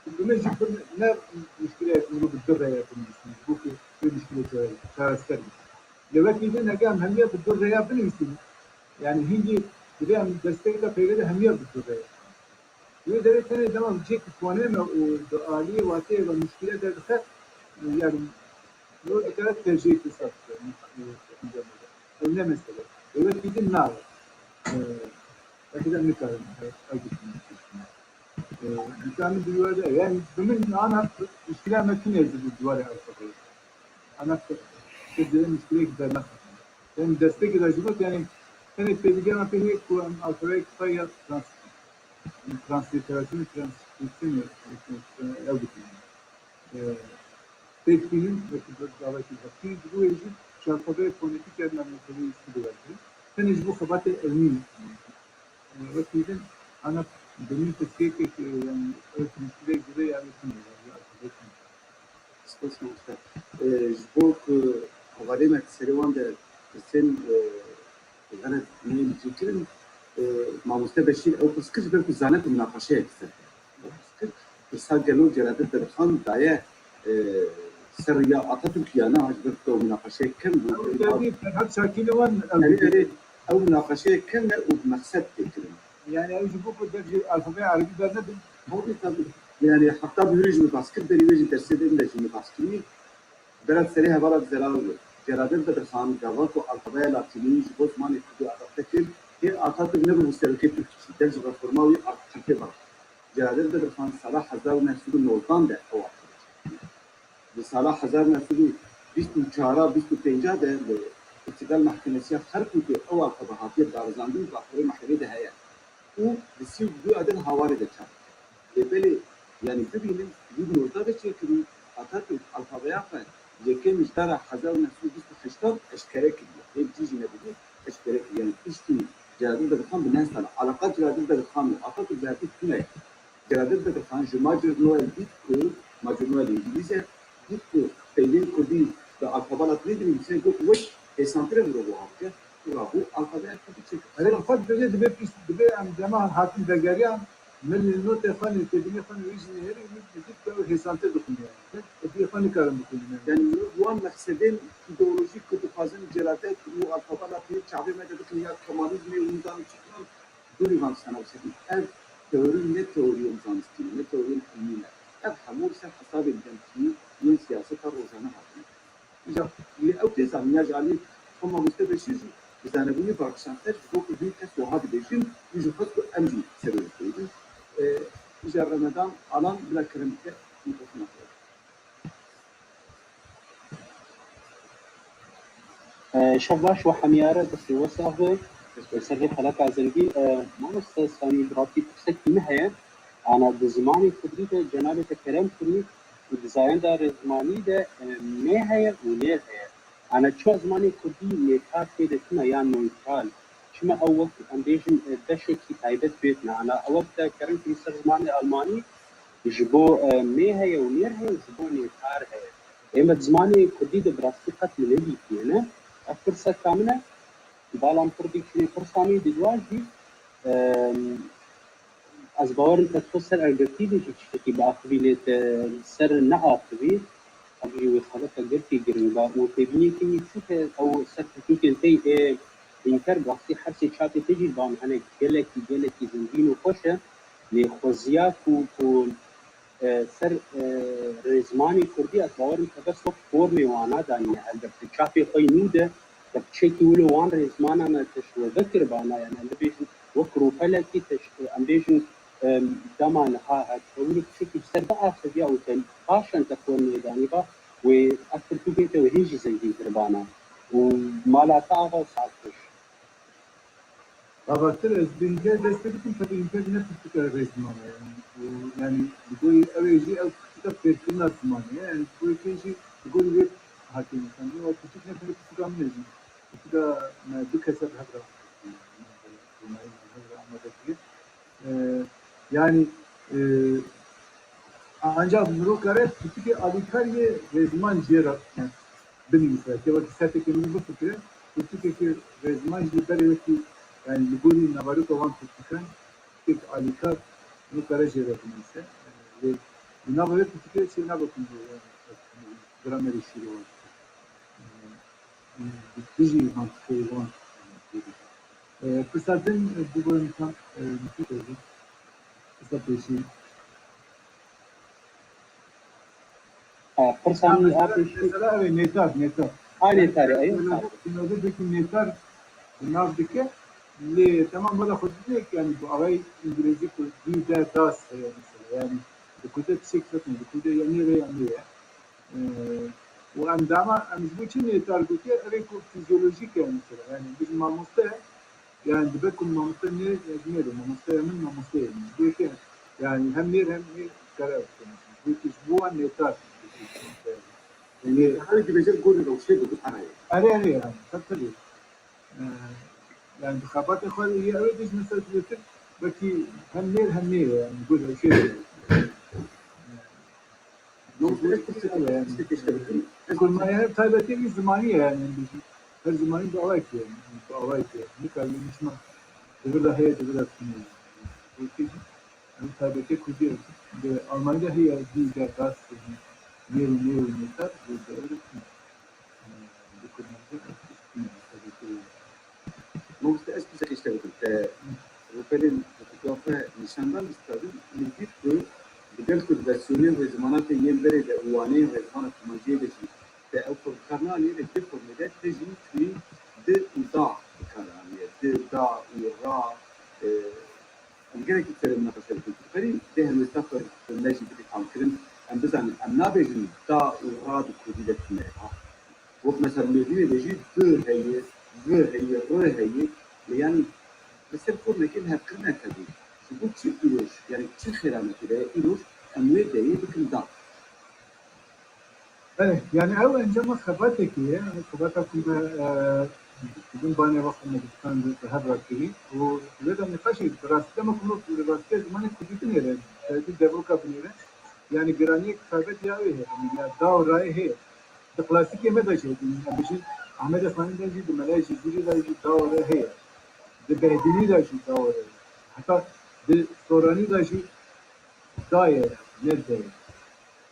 bi min jî pir ne muşkileyek mirov bi du rêye binivîsî, ji bo ku vê muşkilê çare-, çareser bike. Lê wekî din, eger em hemiya bi du rêya binivîsîn, yani hingî divê em destpêka peyvê de hemiya bi du rêya. Wê derê tenê dema cihê ku foneme û di aliyê wateyê ve muşkîle derdixe, yani, wê dikare tercihê kesa bike. Ew ne mesele. Ew wekî din nabe. Belkî de em nikarin, ew, ew dikine. Mesela min di wê de, yani, bi min ana muşkîla me tune ji di warê alfabeyê. Ana te, te dilê muşkilek dernaxe. Em destekê de ji bo, yani, tenê pêdiviyana pê heye ku em alfabeyek xwe ya trans-, transliterasyonê, transkripsiyonê, e, ew bikin. E, pêk bînin, wekî bi davayekî hevkirî, ji bo wê jî ji alfabeyê fonetîk ya navneteweyî îstîfade wergirin. Tenê ji bo xebatê ilmî, e, wekî din, ana, bi min pirsgirêkek, e, yani, ew muşkilek zêde ya wê tune, ya, ya alfabeyê tune. Spas mamoste. E, ji bo ku hevalê me di serê wan de pirsên, e, xelet neyên cî kirin, e, mamoste Beşîr ew pirs kir ji ber ku zane ku minaqeşeyek ser heye. Ew pirs kir, pirsa gelo Celadet Bedirxan daye, e, ser riya Atatürk ya na, ji ber ku ew minaqeşeyek kem bû. Ew derdî Ferhat Şakînê wan ew Erê, erê, ew minaqeşeyek kem e û bi mexsed tê kirin. Yani ew ji bo ku dev ji alfabeya erebî bernedin. Tabii, tabii. Yani heta bi hûrê jî min behs kir, berî wê jî dersê din de jî min behs kirî. Berat serê hevala bi zelal bû. Celadet Bedirxan gava ku alfabeya latînî ji bo zimanê kurdî adapte kir, hê Atatürk nebûbû serokê Tirkî, dev ji reforma wî ard Tirkê bira. Celadet Bedirxan sala hezar û neh sed û newdan de ew alfabe çêkiriye. Di sala hezar û neh sed û bîst û çar a, bîst û pênc a de li Îstîklal Mehkemesiya Kerkûkê ew alfabe hatiye darizandin, di raporê mehkemê de heye û di sî û du a de li Hawarê de çap dike. Lê belê, yanî bibînin, wî bi nota de çêkirî, Atatürk alfabeya xwe yekemî ji dara hezar û neh sed û bîst û heşt a eşkere kiriye. Hê cî jî nebûbû, eşkere kiriye. Yanî piştî Celadet Bedirxan bi neh sal e. Alaqa Celadet Bedirxan û Atatürk bi hevdî tune ye. Celadet Bedirxan ji Major Noel dît ku, Major Noel îngilîz e, dît ku peynên kurdî bi alfaba latînî dinivîse, got, wek hêsantir e mirov wiha bike, û rabû alfabeya kurdî çêkir. Erê, bi xwe dibêje, dibê pişt, dibê em dema hatin vegeriyan, min li notê xwe, li têbînê xwe nivîsî nihêrî, min dît ku ew hêsantir dixwîne. Êdî xwe nikarin bixwînin. Yani mirov wan mexsedên îdeolojîk ku dixwazin celadet û alfaba latînî çavê me de bikin ya Kemalîzmê û nizanim çi filan, dûrî van tiştana bisekînin. Ev teorî ne teoriyên zanistî ne, ne teoriyên ilmî ne. Ev hemû li ser hesabên demkî yên siyaseta rojane hatine. Îja lê ew tê zanîn ya ji alî xwe mamoste Beşîr jî bi zanebûnê veşarttir, ji bo ku hin kes wiha dibêjin, wî jî xwest ku em jî serê wî bêjin. E, îja Remedan Alan bila kerem bike, mîkrofona xwe. E, şev baş we hemî re, destê we sax be. Ser vê xeleka zengîn, e, mamoste Samî, bi rastî pirsekî min heye. Ana di zimanê kurdî de cenabê te kerem kirî û di zayenda rêzmanî de, e, mê heye û nêr heye. Ana çima zimanê kurdî nêrkar tê de tune yan neytral? Çima ew wek em bêjin, e, beşekî taybet pê tune? Ana ew wek te kerem kirî ser zimanê almanî, ji bo, e, mê heye û nêr heye û ji bo nêrkar heye. Ê me di zimanê kurdî de bi rastî qet min nedîtiye, ne? Ev pirseka min e. Bala min pir dî çûnê pirsa min, di dua jî, e, ez bawerim te xwe ser elbirtî de jî tiştekî biaxivî, lê te ser neaxivî. Ev jî wê xebata gelkî giring ba û têbîniyekî wî çûke ew ser pirtûkên te yê Înter, bi rastî hersê çapê te jî li ba min hene, gelekî, gelekî zengîn û xweş e. Lê xweziya ku, ku, e, ser, e, rêzmanê kurdî, ez bawerim te bes wek formê wana danîne helbet. Di çapê xwe yî nû de, te piçekî wilo wan rêzmana me te şiwebe kiribana, yani em bibêjin wek rûpelekî te ş-, em bêjin, e, dema niha hat, te wilo piçekî bi ser biaxiviya û te paşan te formê danîba, wê ev pirtûkê te wê hê jî zengîn kiribana. Û mala te ava û saet xweş. Babatir, ez bi Înter dest pê dikim, tabii Înter ne pirtûka rêzimana ye. Yani, û, yani, li gorî ew ê jî ew pirtûka fêrkirina zimanê ye. Yani, ji bo yekê jî li gorî wê hatiye nivîsandin. Ew pirtûk ne tenê pirtûka min e jî. Pirtûka me du kese bi hev re, bi hev re amade kiriye. E, yani, e, ancak mirov kare pirtûkê alîkar yê rêziman jê re, yani, binivîse. Ke wekî sertekê min bifikire, pirtûkekî rêziman jî berê wekî, yani, li gorî naveroka wan pirtûkan, pirtûkek alîkar mirov kare jê re binivîse. Lê li nava wê pirtûkê çê nabe ku, yani, gramerê şîrê wan, yani, dijî mantiqê wan. E, pirsa din, e, bû bo insan, e, mutlu oldu. Pirsa pêşî. E, pirsa Ha, min a mesela, pêşî. Mesela, evet, nêtar, nêtar. Ha, yani, nêtarê, eyo, nêtar. Nêtar, nêtar, nêtar, nav dike. Lê, tamam, bala xwe didek, yani, bu avay İngilizce ku do, de, does, e, mesela, yani, bu kurde tiştek zaten, bu kurde ya nêre ya nêre. E, Û em dema em ji bo çi nêtar gotiye, ev ê ku fizyolojîk e mesela. Yani bijin mamoste, yani dibe ku mamoste nê, ez nêrim, mamosteya min mamosteyê min. Ji bo yekê, yani hem nêr hem nêr kare ew têne. Ji bo yekê ji bo wan nêtar. Yanî, her dibêje gorî rewşê digot, hene ye. Erê, erê, yani, tabii, tabii. Ee, yani, bi xebatê xwe yê ew ê dij mesela zêdetir, belkî hem nêr hem nêr, yani, gorî rewşê digot. Mamoste, ez pirsek, yani, pirsek eşkebitim. Kurmaniye her taybetê wî zimanî ye, yani, em bijî. Her zimanî bi awayekî ye, yani, bi awayekî ye. Nika wî nişma di vir de heye, di vir de tune ye. Wekî jî, em taybetê kurdî ye. Di Almanî de heye, dî de das, yani, nêr û nêr û nêtar, di, di ew de tune ye. Di kurmancî de tune ye, taybetê ye. Mamoste, ez pirsek eşkebitim. Te rûpelên fotografe nîşan dan, dîsa din min dît ku li gel ku di versiyonên rêzimanatê yên berê de û waneyên rêzimana kurmanciyê de jî te ew xwe bi kar neaniye, lê di formê de te jî tûyî di û da bi kar aniye. Di, da û ra, e, em gelekî serê minaqeşe dikin. Tu dikarî dê helwesta xwe me jî bidî tamkirin, em bizanin, em nabêjin da û ra di kurdî de tune ye. Ha. Wek mesela Mêrdînê de jî di heye, vi heye, ri heye. Lê yanî li ser formekê lihevkirineke bû. Ji bo çi îroj, yanî çi xêranekê de ye îroj em wê deyê bikin da? Belê, yani ew encama xebatekê ye, xebata ku me, e, dibin banê wexta me dibkan bi hev re kirî û wê de nîqaşê bi rastî dema ku me bi rastî zimanê kurdî binêre, e, di devoka binêre, yani giraniyek taybet ya wê heye, yani ya da û rayê heye. Di klasîkê me de jî heye, em bijîn Ahmedê Xanî de jî, di Melayê Cizîrî de jî da û re heye. Di Behdînî de jî da û re heye. Heta di Soranî de jî da ye, ne de ye.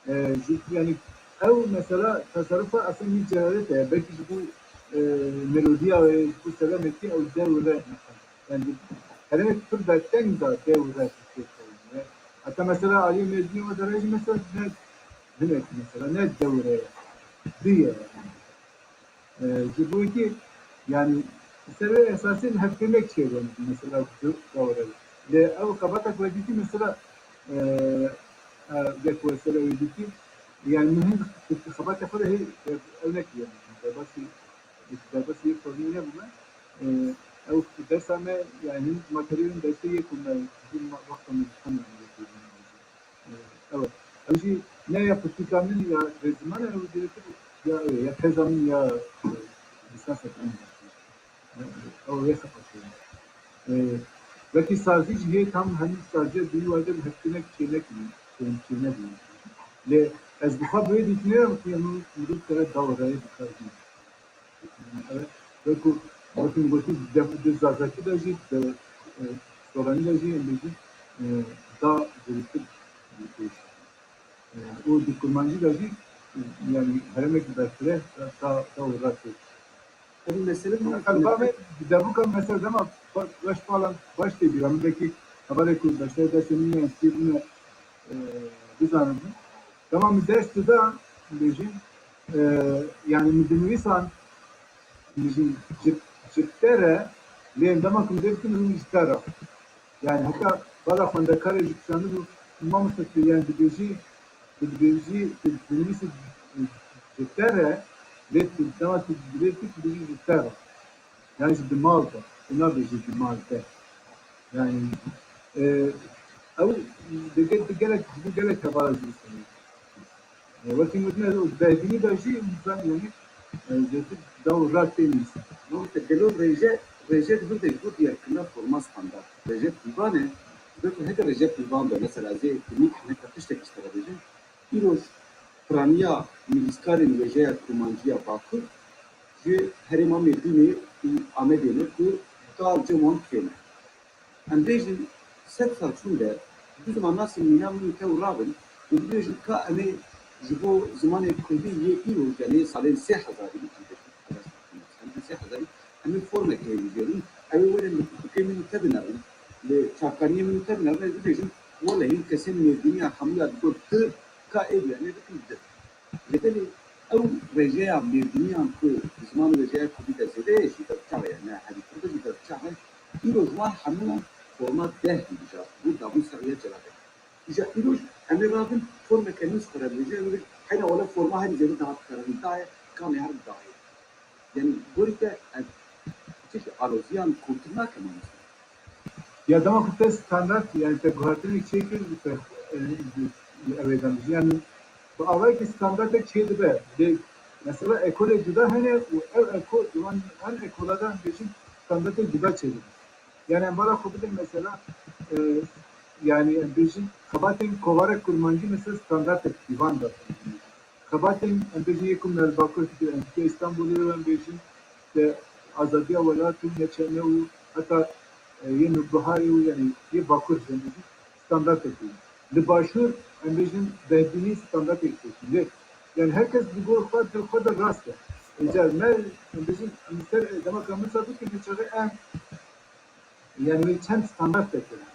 E, ji, yani, ew mesela teserufa eslên wî celalet e. Belkî ji bo, e, melodiya wê, ji bo sedemekî ew de û re mesela. Yani, herêmek pir berteng da de û re Tirkiyê kewin. Heta mesela aliyê Mêrdînê we de re jî mesela ne, hinek mesela ne de û re ye. Bi ye yani. E, ji bo yekê, yani, ser vê esasê lihevkirinek çêbû, mesela, du dawre. Lê ew xebata ku we dîtî, mesela, e, e, wek we ser ew dîtî, yani, min hin xebata xwe de hê, e, ew nekiriye, yani, derbasî, derbasî yê formî nebûme. E, ew dersa me, yani, hin materyalên dersê yê ku me, wexta me dixwend, yani, yê ku Ew, ew jî ne ya pirtûka min ya rêzimana ew zêdetir ya ew ya teza min ya, e, lîsansa min. Ew ê xebatê. E, wekî sazî jî hê tam hemî saziya di wî wade bi hevkinek çênekî, çênebî. Lê ez bi xwe bi wê dîtinê re ku em mirov kere dawrayê dikar bî. Wek ku, wek min gotî, di, di Zazakî de jî, di, e, Soranî de jî, em bêjin, e, da zêdetir dikêşî. E, û di Kurmancî de jî, e, yani herêmek berfireh da, da, da û ra tê. Tabii mesele bu. Mesela, ba me, di derbûka mesela dema ba-, baş falan, baş tê bîra min, belkî hevalê ku beşdar dersê min ne, stê bûne, e, bizanin. Dema min ders dida, bêjin, e, yani min dinivîsan, min jî ji, ji te re, lê dema ku min dê bikin, min ji te re. Yani heta bala xwendekarê ji kişandin û mamoste tu, yani dibêjî, tu dibêjî, tu dinivîsî ji te re, lê tu dema tu dibê tu, tu dibêjî ji te re. Yani ji di mal de. Tu nabêjî di mal de. Yani, e, ew di ge-, di gelek, di gelek hevala jî distîne. E, wekî min gotine, di Behdînî de jî însan, yani, e, zêdetir da û ra tê nivîsîn. Mamoste, gelo rêje, rêje di vir de ji bo diyarkirina forma standart rêje pîvan e? Wek heke rêje pîvan be, mesela ez ê bi nîk hineka tiştekî ji te re bêjim. Îroj piraniya nivîskarên wêjeya kurmancî ya Bakur ji herêma Mêrdînê û Amedê ne ku da li cem wan kêm e. Em bêjin sed sal çûn der, du zimannasên mîna min û te û rabin û bibêjin ka em ê ji bo zimanê kurdî yê îroj, yanî salên sê hezarî, em bêjin, em bêjin sê hezarî, em ê formekê hevjêrin, ew ê werin li pirtûkê min û te binerin, li çavkaniyê min û te binerin, ez bibêjim, wele hîn kesên Mêrdîniya hemûya digot di, ka ê du em ê bikin di. Lê belê ew rêjeya Mêrdîniyan ku bi ziman û wêjeya kurdî de zêde ye jî, berçav e, ne herî kurt e jî, berçav e. Îro ji wan hemûyan forma deh dibijart, bû dabûn ser rêya celaletê. Îja îroj em ê rabin formeke nû ji xwe re bibêjin, em ê bibêjin heyna wele forma herî zêde daha dikarin daye, kamê her daye. Yani gorî te ev tişt aloziyan kontrol nake mamoste. Ya dema ku te standart, yani te guhertinek çêkir, te, e, ew ê de bijî. Yani bi awayekî standartek çêdibe. Lê mesela ekolê cuda hene û ev ekol, di wan her ekola de em bêjin standartek cuda çêdibe. Yani em bala xwe bidin mesela, e, yani em bêjin xebatên kovara kurmancî mesela standartek dîvan de. Xebatên em bêjin yê ku me li Bakur dikir, em dikir Îstanbulê û em bêjin te azadiya welat û neçeme û heta, e, yê Nûbiharê û yani yê Bakur em bêjin standartek dî. Li Başûr em bêjin behdînî standartek dî. Lê yani her kes bi gor xwe dil xwe de rast e. Îcar me em bêjin em ser, e, dema ka min sa bikin, çaxê em Yani wê çend standartek hene.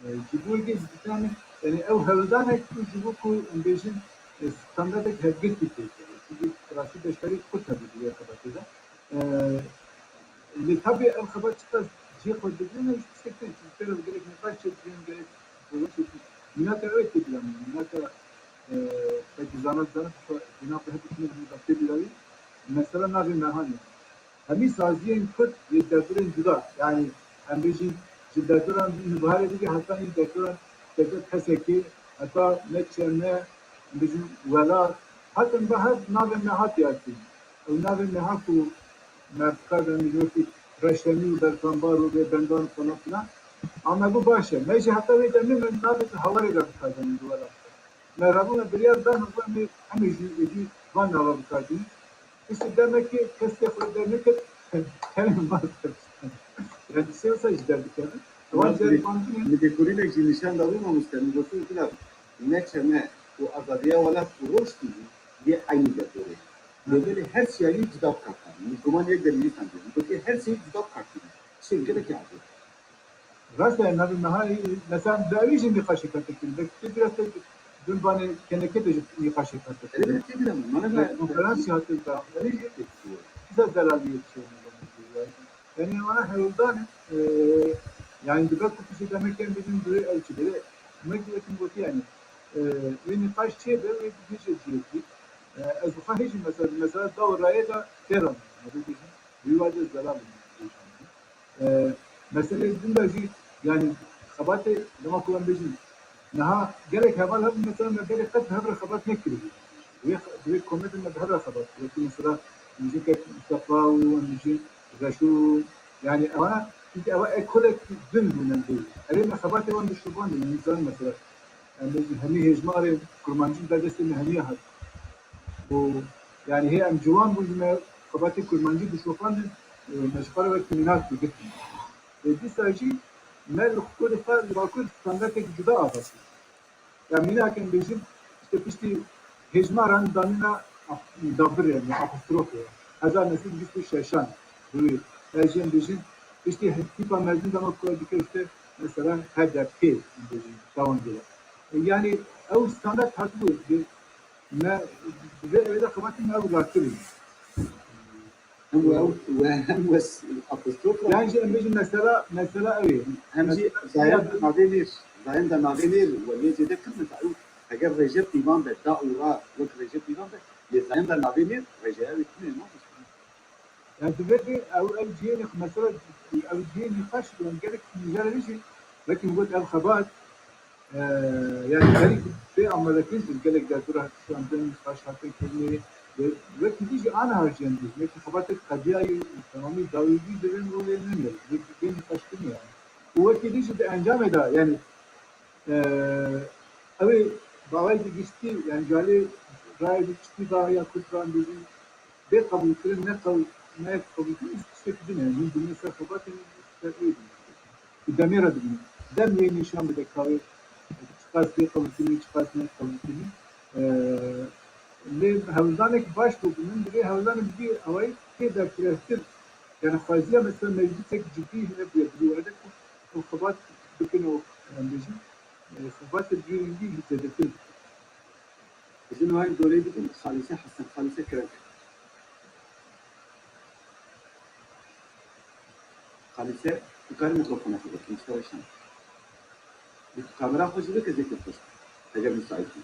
E, ji bo yekê ji dîtina min, yani ew hewldanek bû ji bo ku em bêjin, e, standartek hevgirtî pêk bîne. Çunkî rastî beşdarî kurt hebû di wê xebatê de. E, lê tabî ev xebat çiqas cihê xwe digirîne, ji tiştek tê, çunkî gelek nîqaş çêdibînin, gelek rewşê çêdibînin. Mînaka ew ê tê bîra min, mînaka, e, belkî zana dizane, dîna bi hevdîtinê tê bîra wî. Mesela navê mehan e. Hemî saziyên Kurd yê derdorên cuda, yanî em bêjin ji derdora Nûbiharê bigî heta yê derdora, derdora T S K'ê, heta neçeme, em bêjin welat, hatin bi her navê meha tê hatîn. Ew navê meha ku me bi kar de, em bêjin wekî reşenî û berfan bar û rêbendan falan filan. Ama bû baş e. Me jî heta wê demê me navê ji Hawarê re bi kar de, em bêjin welat. Me rabû me biryar dan û em ê, em ê jî êdî van nava bi kar bînin. Îşte demekî kes tê xwe dernekir, tenê maz kir. Yani sê wisa jî derdikevin. Wan ceribandine. Min dêkorînek jî nîşan dabû mamoste, min gotû bila neçeme û azadiya welat û roj tî yê eynî derdorê. Lê belê her siyalî cuda bi kar tî. Min guman yek der nivîsandî. Min gotî her sê cuda bi kar tî. Tiştê gelekî ecêb. Rast e, navê meha, mesela bi ewî jî nîqaşê kar tê kirin. Belkî tu biraz te dun banê kenekê de jî nîqaşê kar tê kirin. Elbet tê bîra min, mana me konferansî hatî da. Elê jî tê kirin. Bize zelalî yetişiyor. Yani wana hewldan, e, yani dibe ku tiştê demek em bêjin divê ew çi bê. Me ki wetin gotî yani, e, wê nîqaş çê be, wê bigihîje cihekî. E, ez dixwa hêjî mesela, mesela daw rayê de têra min. Hebe bêjin, wî wade zelal min. E, meseleyê din de jî, yani xebatê dema ku em bêjin, niha gelek heval hebin, mesela me berê qet bi hev re xebat nekiribû. Wê, wê komê de me bi hev re xebat kir. Wekî mesela, em bêjin kek Mustafa û em bêjin Reşo, yani ewana, çünkü ewa ekolek din bûn em bêjin. Erê me xebatê wan dişopandin, em zanin mesela. Em bêjin hemî hêjmarê kurmancî li ber destê me hemî hat. Û yani hê em ciwan bûn ji me xebatê kurmancî dişopandin, e, me ji xwe re wek mînak digirtin. Ê dîsa jî me li xwe li xwe li Bakur standartek cuda ava kir. Ya mînak em bêjin, işte piştî hêjmaran danîna ap-, dabirê, yani apostrofê, hezar neh sed bîst û şeşan, bi wê, ya jî em bêjin, piştî he-, tîpa mezin dema ku dike işte, mesela H D P, em bêjin, tawan gere. E, yani ew standart hatibû, bi-, me, bi vê ewê de xebatî me ew rakirî. Hem we, we hem we s-, apostrof ra. Yani jî em bêjin mesela, mesela ew ê. Hem jî mesela zayen de navê nêr, zayen de navê nêr, we lê zêde kir mesela ew, heger Recep Pîvan be, da û ra wek Recep Pîvan be, lê zayen de navê nêr, Recep ew ê tune ma. Yani divê ew, ew cihê nî-, mesela ew cihê nîqaş, yani gelek mijara jî, wekî min got ev xebat, Ee, yani gelek bê amadekirin jî gelek derdora şandin, nîqaş hatin kirinê. Ve wekî dî jî ana harciyan dî. Wekî xebatê qediyayî û temamî dawî dî divên rolê neyê. Wekî bê nîqaş kirin yani. Û wekî dî jî di encamê de yani, ee, ew ê bawayî di giştî yani calê rayê di giştî da ya Kurd ra em bêjin bê qebûlkirin, ne qew-, ne qebûlkirin, tiştekî din e. Hûn dimînin ser xebatên ser wê dimînin. Û demê re dimînin. Dem wê nîşan bide ka wê çiqas bê qebûlkirinê, çiqas ne qebûlkirinê. Ee, lê hewldanek baş bû, min divê hewldanek bibî awayî tê dertirevtir. Yani xwaziya mesela meclisek cidî hine bûye, bi werde ku ew xebat bikin û, em bêjin, e, xebatê bi vî rengî zêdetir bikin. Izin wayî dorê bidim, Xalîse Hesen, Xalîse Kirek. Xalîse, tu karî mikrofona xwe girtî, Mustafa Şen. Kamera xwe jî bike zêde pişt. Eger müsait bî.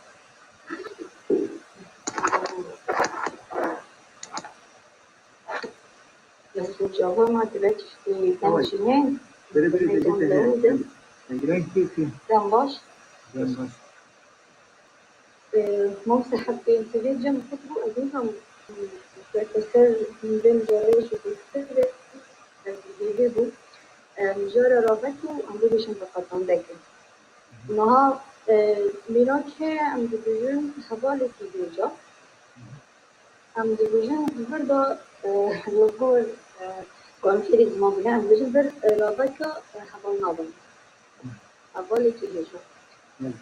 Mesut Çağlar, ma tiştî Tamam. Demşînê. Berê berê Meydanda dengê oldu. Dengê. Deng pêkî. Dem baş. Dem baş. Ee, Mamoste Hepkê, interview cem xwe bû, ez nizam, e, ser, ser, bên carê ji bîstir ve, ez dibê bû. Em, jara ravet û em bibêjin veqetandek e. Niha, e, mînak heye, em dibêjin hevalekî hêja. Em dibêjin di vir de, e, li gor, e, ku em fêrî ziman bûne, em dibêjin vir, e, raveka, e, hevalnavê. Hevalekî hêja.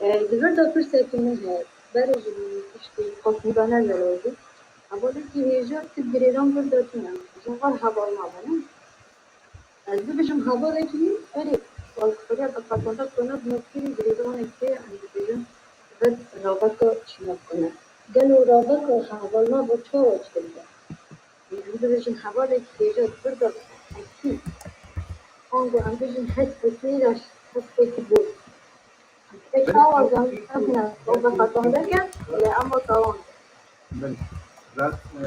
E, di vir de pirsekî min heye. Berê ji piştî qasî dane zelal bû. Hevalekî hêja tu girêdan vir de tune. Ji xwe hevalnavê ne. Ez bibêjim hevalekî min, erê, balkariya veqetandek tune bi navkirî girêdanekê, em dibêjin vir raveka çînakine. Gelo raveka hevalnava çawa çêdibe? Em dibêjin hevalekî hêja di vir de ekî. Ango em bêjin hespekî ya hespekî bû. Ê çawa zanî, ev ne, ew veqetandek e, lê ema tawan. Belê. Ra-, e,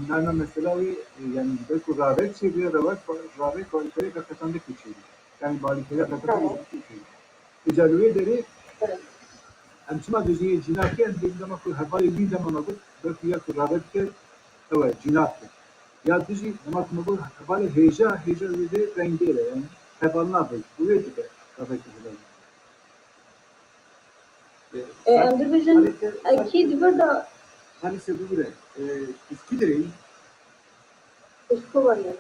nana mesela wî, e, yani, belku ravek çêbûye, ravek, ravek balîkariya veqetandekê çêbûye. Yani, balîkariya veqetandekê çêbûye. Îca li wê derê, em çima dijî cînakê, em dema ku hevalê wî dema me got, belku ya ku ravek dike, ew e, cînak e. Ya dijî, dema ku me got, hevalê hêja, hêja wê dê rengêr e, yani, hevalnav e, wê dibe, ravek hevalnav. E, em dibêjin, ekî di vir de. Xalîse bibire, e, tu ji kî derê yî? Ez Kobanê.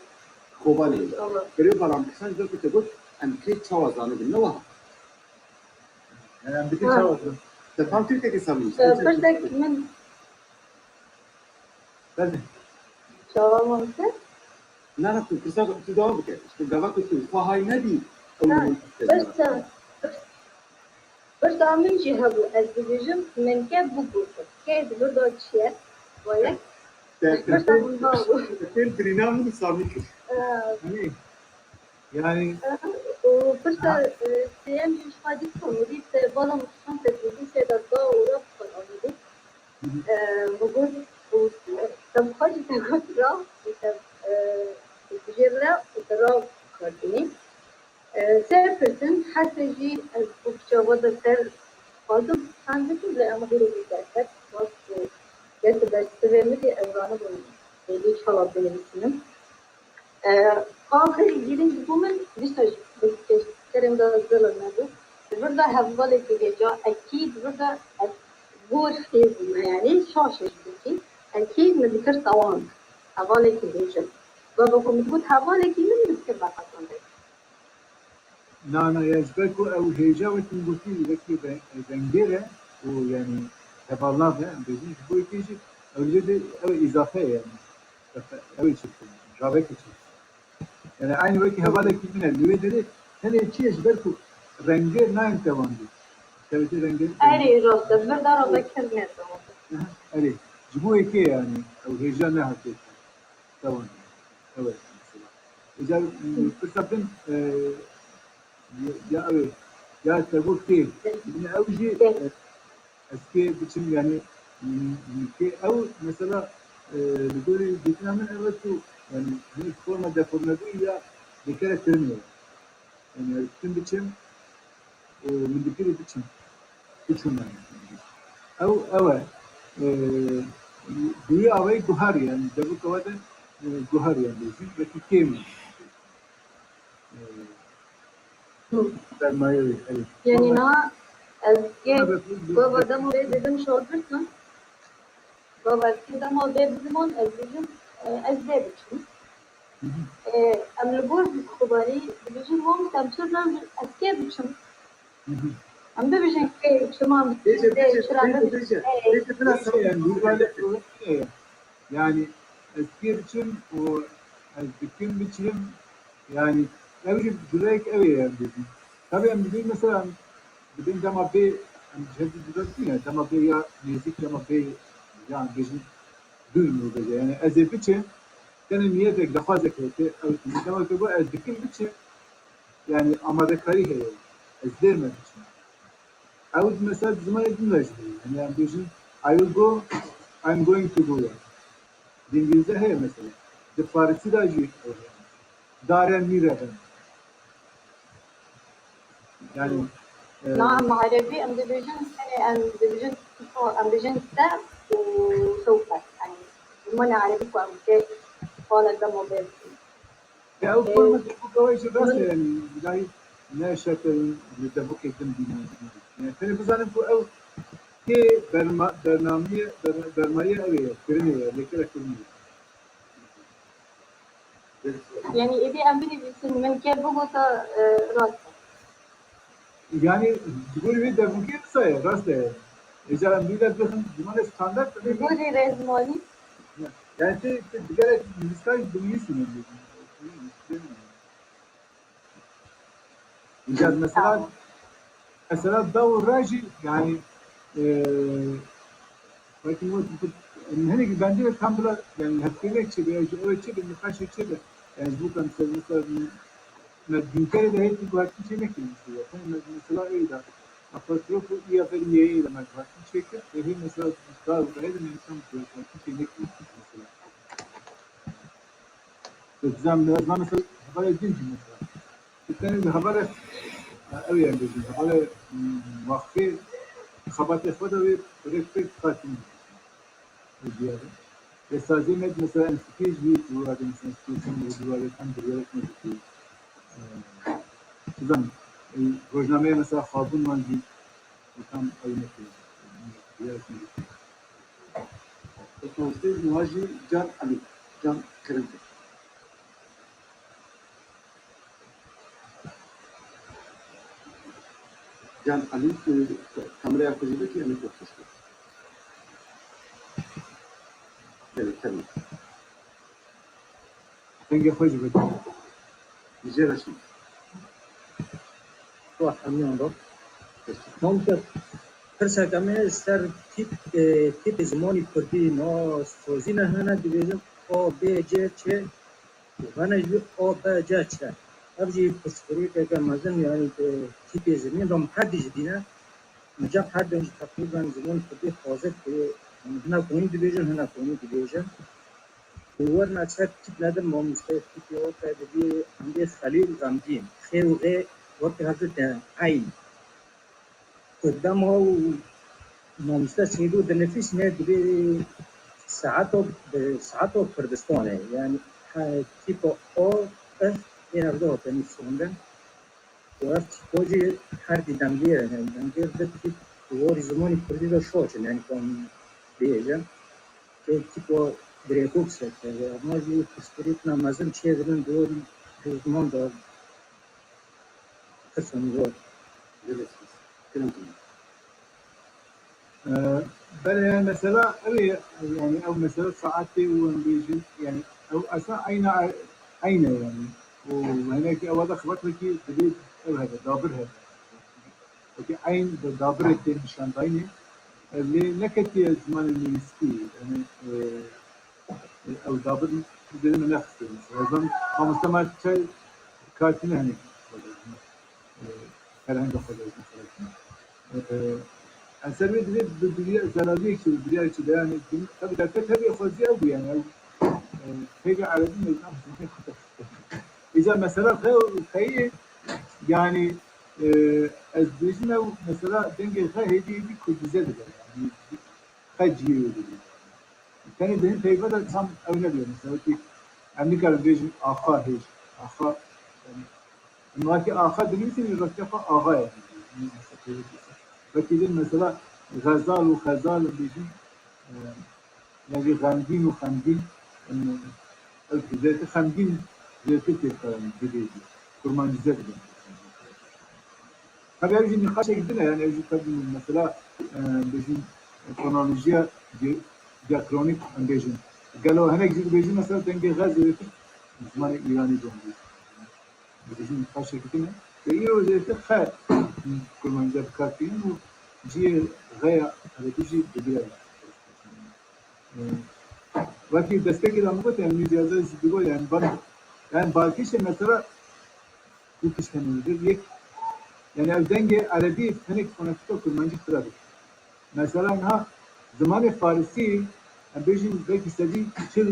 Kobanê yî. Ama. Berê balam, kîsan ji ber ku te got, em kê çawa zanibin, ne wiha? Yani, em dikê çawa zanibin? Te fam Tirkekê samî. E, pirsek min. Belê. Çawa mumkin? Na, na, tu pirsa tu dewam bike. Tu gava ku tu xwe hay nedî, ew Ha, li min pirsa, pirsa, pirsa min jî hebû, ez dibêjim, min ke bû gotin. Kê di vir de çi ye? Wayek? Te, te, Pirsa min va bû. Te têl birîna min û Samî kir. Ha. Hani, yani, Û pirsa, Ha. e, sêyem jî ji xwe dît ku min dît, e, bala min xistan teknolojiyê de da û ra xwe anî bû. Hı hı. E, min got, û, e, te bi xwe jî te got ra, û te, e, bijêr re, û te ra xwardinî. E, ser pirsin, hese jî ez bi çawa de ser xwazim, sen bikim lê em hûrê wî derket, wast û dest bi dest sivê min dî, ez zanibûm, êdî çawa binivîsînim. E, axirî girîng bû min, dîsa jî bi serê min de zilm nebû. Di vir de hevalekî hêja, ekî di vir de ez gor fêr bûme, yanî şaş ji bikî. Ekî min dikir tawan, hevalekî hêja. Gava ku min digot hevalekî min, min dikir veqetandek. Na, na, ya ji ber ku ew hêja wekî min gotî, wekî re-, rengêr e û, yanî, hevalnav e, em bêjin, ji bo yekê jî ew lê de ew îzafe ye, yanî. Ew ê çi bikin? Ravekê çi bikin? Yani aynı wekî hevalekî min e. Li wê derê tenê çi ye ji ber ku rengê nayên tewandî. Tevêtê rengê Erê, rast e. Vir de ravekir ne tewandî. Aha, erê. Ji bo yekê yani ew hêja nehatiye tewandî. Ew e mesela. Îcar pirsa bin, e, ya ew ê, ya te got kê. Yine ew jî, e, ez kê biçim, yani, m-, m-, kê ew, mesela, e, li gorî dîtina min ev e ku, yani, hinek forma deforme bûyî ya dikere kirine ye. Yani, ez dikim biçim, û min dikirî biçim. Biçûm yani. Ew, ew e, e, bi wî awayî guhar yani, devika we de, e, guhar yani, bêjin, wekî kêm e. E, sermaye wê, erê. Yani niha ez kê baba dema vê dibim şagird min. Baba, ez kê dema vê biziman, ez bijim, e, ez vê biçim. Hı hı. E, em li gor Kobanî dibêjin, mamoste, em çi zan, ez kê biçim? Hı hı. Em bibêjin kê, çima em Bêje, bêje, çira bêje, bibêjin? Bêje, bêje, bila Bêje, yani, sabır. Yani, ez kê biçim û ez dikim biçim, yani, ew jî guleyek ew ê em bêjin. Tabii em dibin mesela, em dibin dema bê, em ji hevdî cuda dibin, yani, dema bê ya nêzîk, dema bê, yani, bêjin, dûr min bêje. Yani, ez ê biçim, tenê niyetek, daxwazek heye, ew, dema ku ez dikim biçim, yani, amadekarî heye, ez dê me biçim. Ew mesela di zimanê din de jî heye. Yani em bêjin, "I will go, I'm going to go." Yani. Di îngilîzce heye mesela. Di farisî de jî ew heye. "Dare mîre ben." Yani, e, Na em erebî em dibêjin, serê em dibêjin, em bêjin te û sewfe. Yani, zimanê erebî ku em kê xala dema bê. Ya, ew forma devûka wê jî rast e, yani, yani, ne şert e li devûkê din bîne. Yani, tenê bizanin ku ew kê berma-, bernameyê, ber-, bermayê ew ê, kirinê ye, lêkere kirinê ye. Yani, êdî em binivîsin, min kê bigota, e, rast e. Yani, ji gorî wê devûkê qisa ye, rast e. Êca em bîle bixin, zimanê standard e. Ji gorî rêzmanî. Yani, tê, tê digerek nivîskar jî binivîsî min. Êca mesela, Tamam. mesela da û ra jî, yani, e, belkî wek, wek, yani, hinek bendê tam bila, yani, hevkirînek çêbe, ya ji ew çêbe, nîqaşê çêbe. Yani, ji bo ku em ser, mesela, me dûnkerê de hê guhertin çê nekir mesela. Tenê me-, mesela ê de, apostrofo iya ver yê de me guhertin çêkir, ê hê mesela da û rayê de me tam guhertin çê nekir mesela. Dizan, dizan mesela, hevalê din jî mesela. Tenê di hevalê, ew ê em bêjin, hevalê, mm, wextê xebatê xwe de wê rêk pêk diqatin. Diyar e. Lê saziyê me mesela enstîtûyê jî wê ciwarê, mesela enstîtûyê çend wê ciwarê çend biryarek me dikir. Eee, bizan, e, rojnameya mesela xwabûn wan jî tam ew nekir. Biryarek me dikir. Ekranstêj niha jî Can Elî, Can Kirintir. Can Elî, tu kameraya xwe jî vekî, em ê te xweş bikin. Belê, tabii. Dengê xwe jî vekî. Jê re şî. Wah, hemiyan re. Mamte, pirseke me ser tîp, e, tîpê zimanî kurdî, na sozîne hene, dibêjin A, B, C, Ç, û hene jî A, B, C, Ç. Ev jî pirsgirêkeke mezin, yani, e, tîpê zimanî re her dî ji dîne. Min cem her dem jî teqrîben zimanê kurdî hazir kiriye. Hina konî dibêjin, hina konî dibêjin. Û werna ser tîp nedir mamoste, tîpê weke dibê hemdê Xelîl Xemgîn. Xê û xê weke hevdu tê eyn. Ku dema û mamoste Seydo dinivîsîne dibê saeto, bi saeto Kurdistanê. Yani, he, tîpa o, ih, ê hevdu hate nivîsandin. Û ev tîpo jî her dî dengêr e, yani dengêr di tîp di warî zimanî kurdî de şaş in, yani kan bêje. Tê tîpo dirêkok ser keve. Ama jî pirsgirêkna mezin çêdibin di warî di ziman de tirsan zor. Gelek spas. Kirin kirin. Ee, belê, yani mesela ew ê, yani ew mesela saetê û em bêjin, yani ew esa eyna, eyna yani. Û hinekî ew da xebat wekî divê ew hebe, dabir hebe. Wekî eyn bi dabirê tê nîşandayînê. Ev lê neketiye zimanê nivîskî, yani, e, ew dabir zêde me nexistê mesela. Ez zanim mamoste me çi kar tîne hinekî xwe de, e, ferhenga xwe de, mesela. E, ez ser wê divê bi, bi, zelaliyek çi, bi biryarek çi de, yani, tabii derfet hebe xwezî ew bû, yani, ew, e, peyvê erebî mezin, ama zimanê xwe de. Îca mesela xwe, xeyê, yani, e, ez dibêjim ew mesela dengê xwe hêdî hêdî kurdîze dibe, yani, xwe cihê wê dibe. Tenê di hin peyva de tam ew nebiye. Mesela wekî em nikarin bêjin axa hêj. Axa, yani, em wekî axa dinivîsîn, rastî xwe axa ye. Wekî din mesela xezal û xezal em bêjin, e, yani xemgîn û xemgîn, em, ev zêdetir xemgîn zêdetir tê dibêjin. Kurmancîze dibe. Tabii ev jî nîqaşek din e, yani ev jî tabii mesela, e, bêjin fonolojiya di-, diakronîk em bêjin. Gelo hinek jî dibêjin mesela dengê xe zêdetir zimanê îranî de dibêjin. Dibêjin nîqaşek din e. Ve îro zêdetir xe kurmancî bi kar tînin û cihê xeya erebî jî digire. Wekî destekê de min got, yani, mîdyada jî digot, yani, ban, yani, balkêşê mesela du tişt hene li vir. Yek, Yani ev dengê erebî hinek fonetîka kurmancî fireh dike. Mesela niha zimanê farisî, em bêjin belkî sedî çil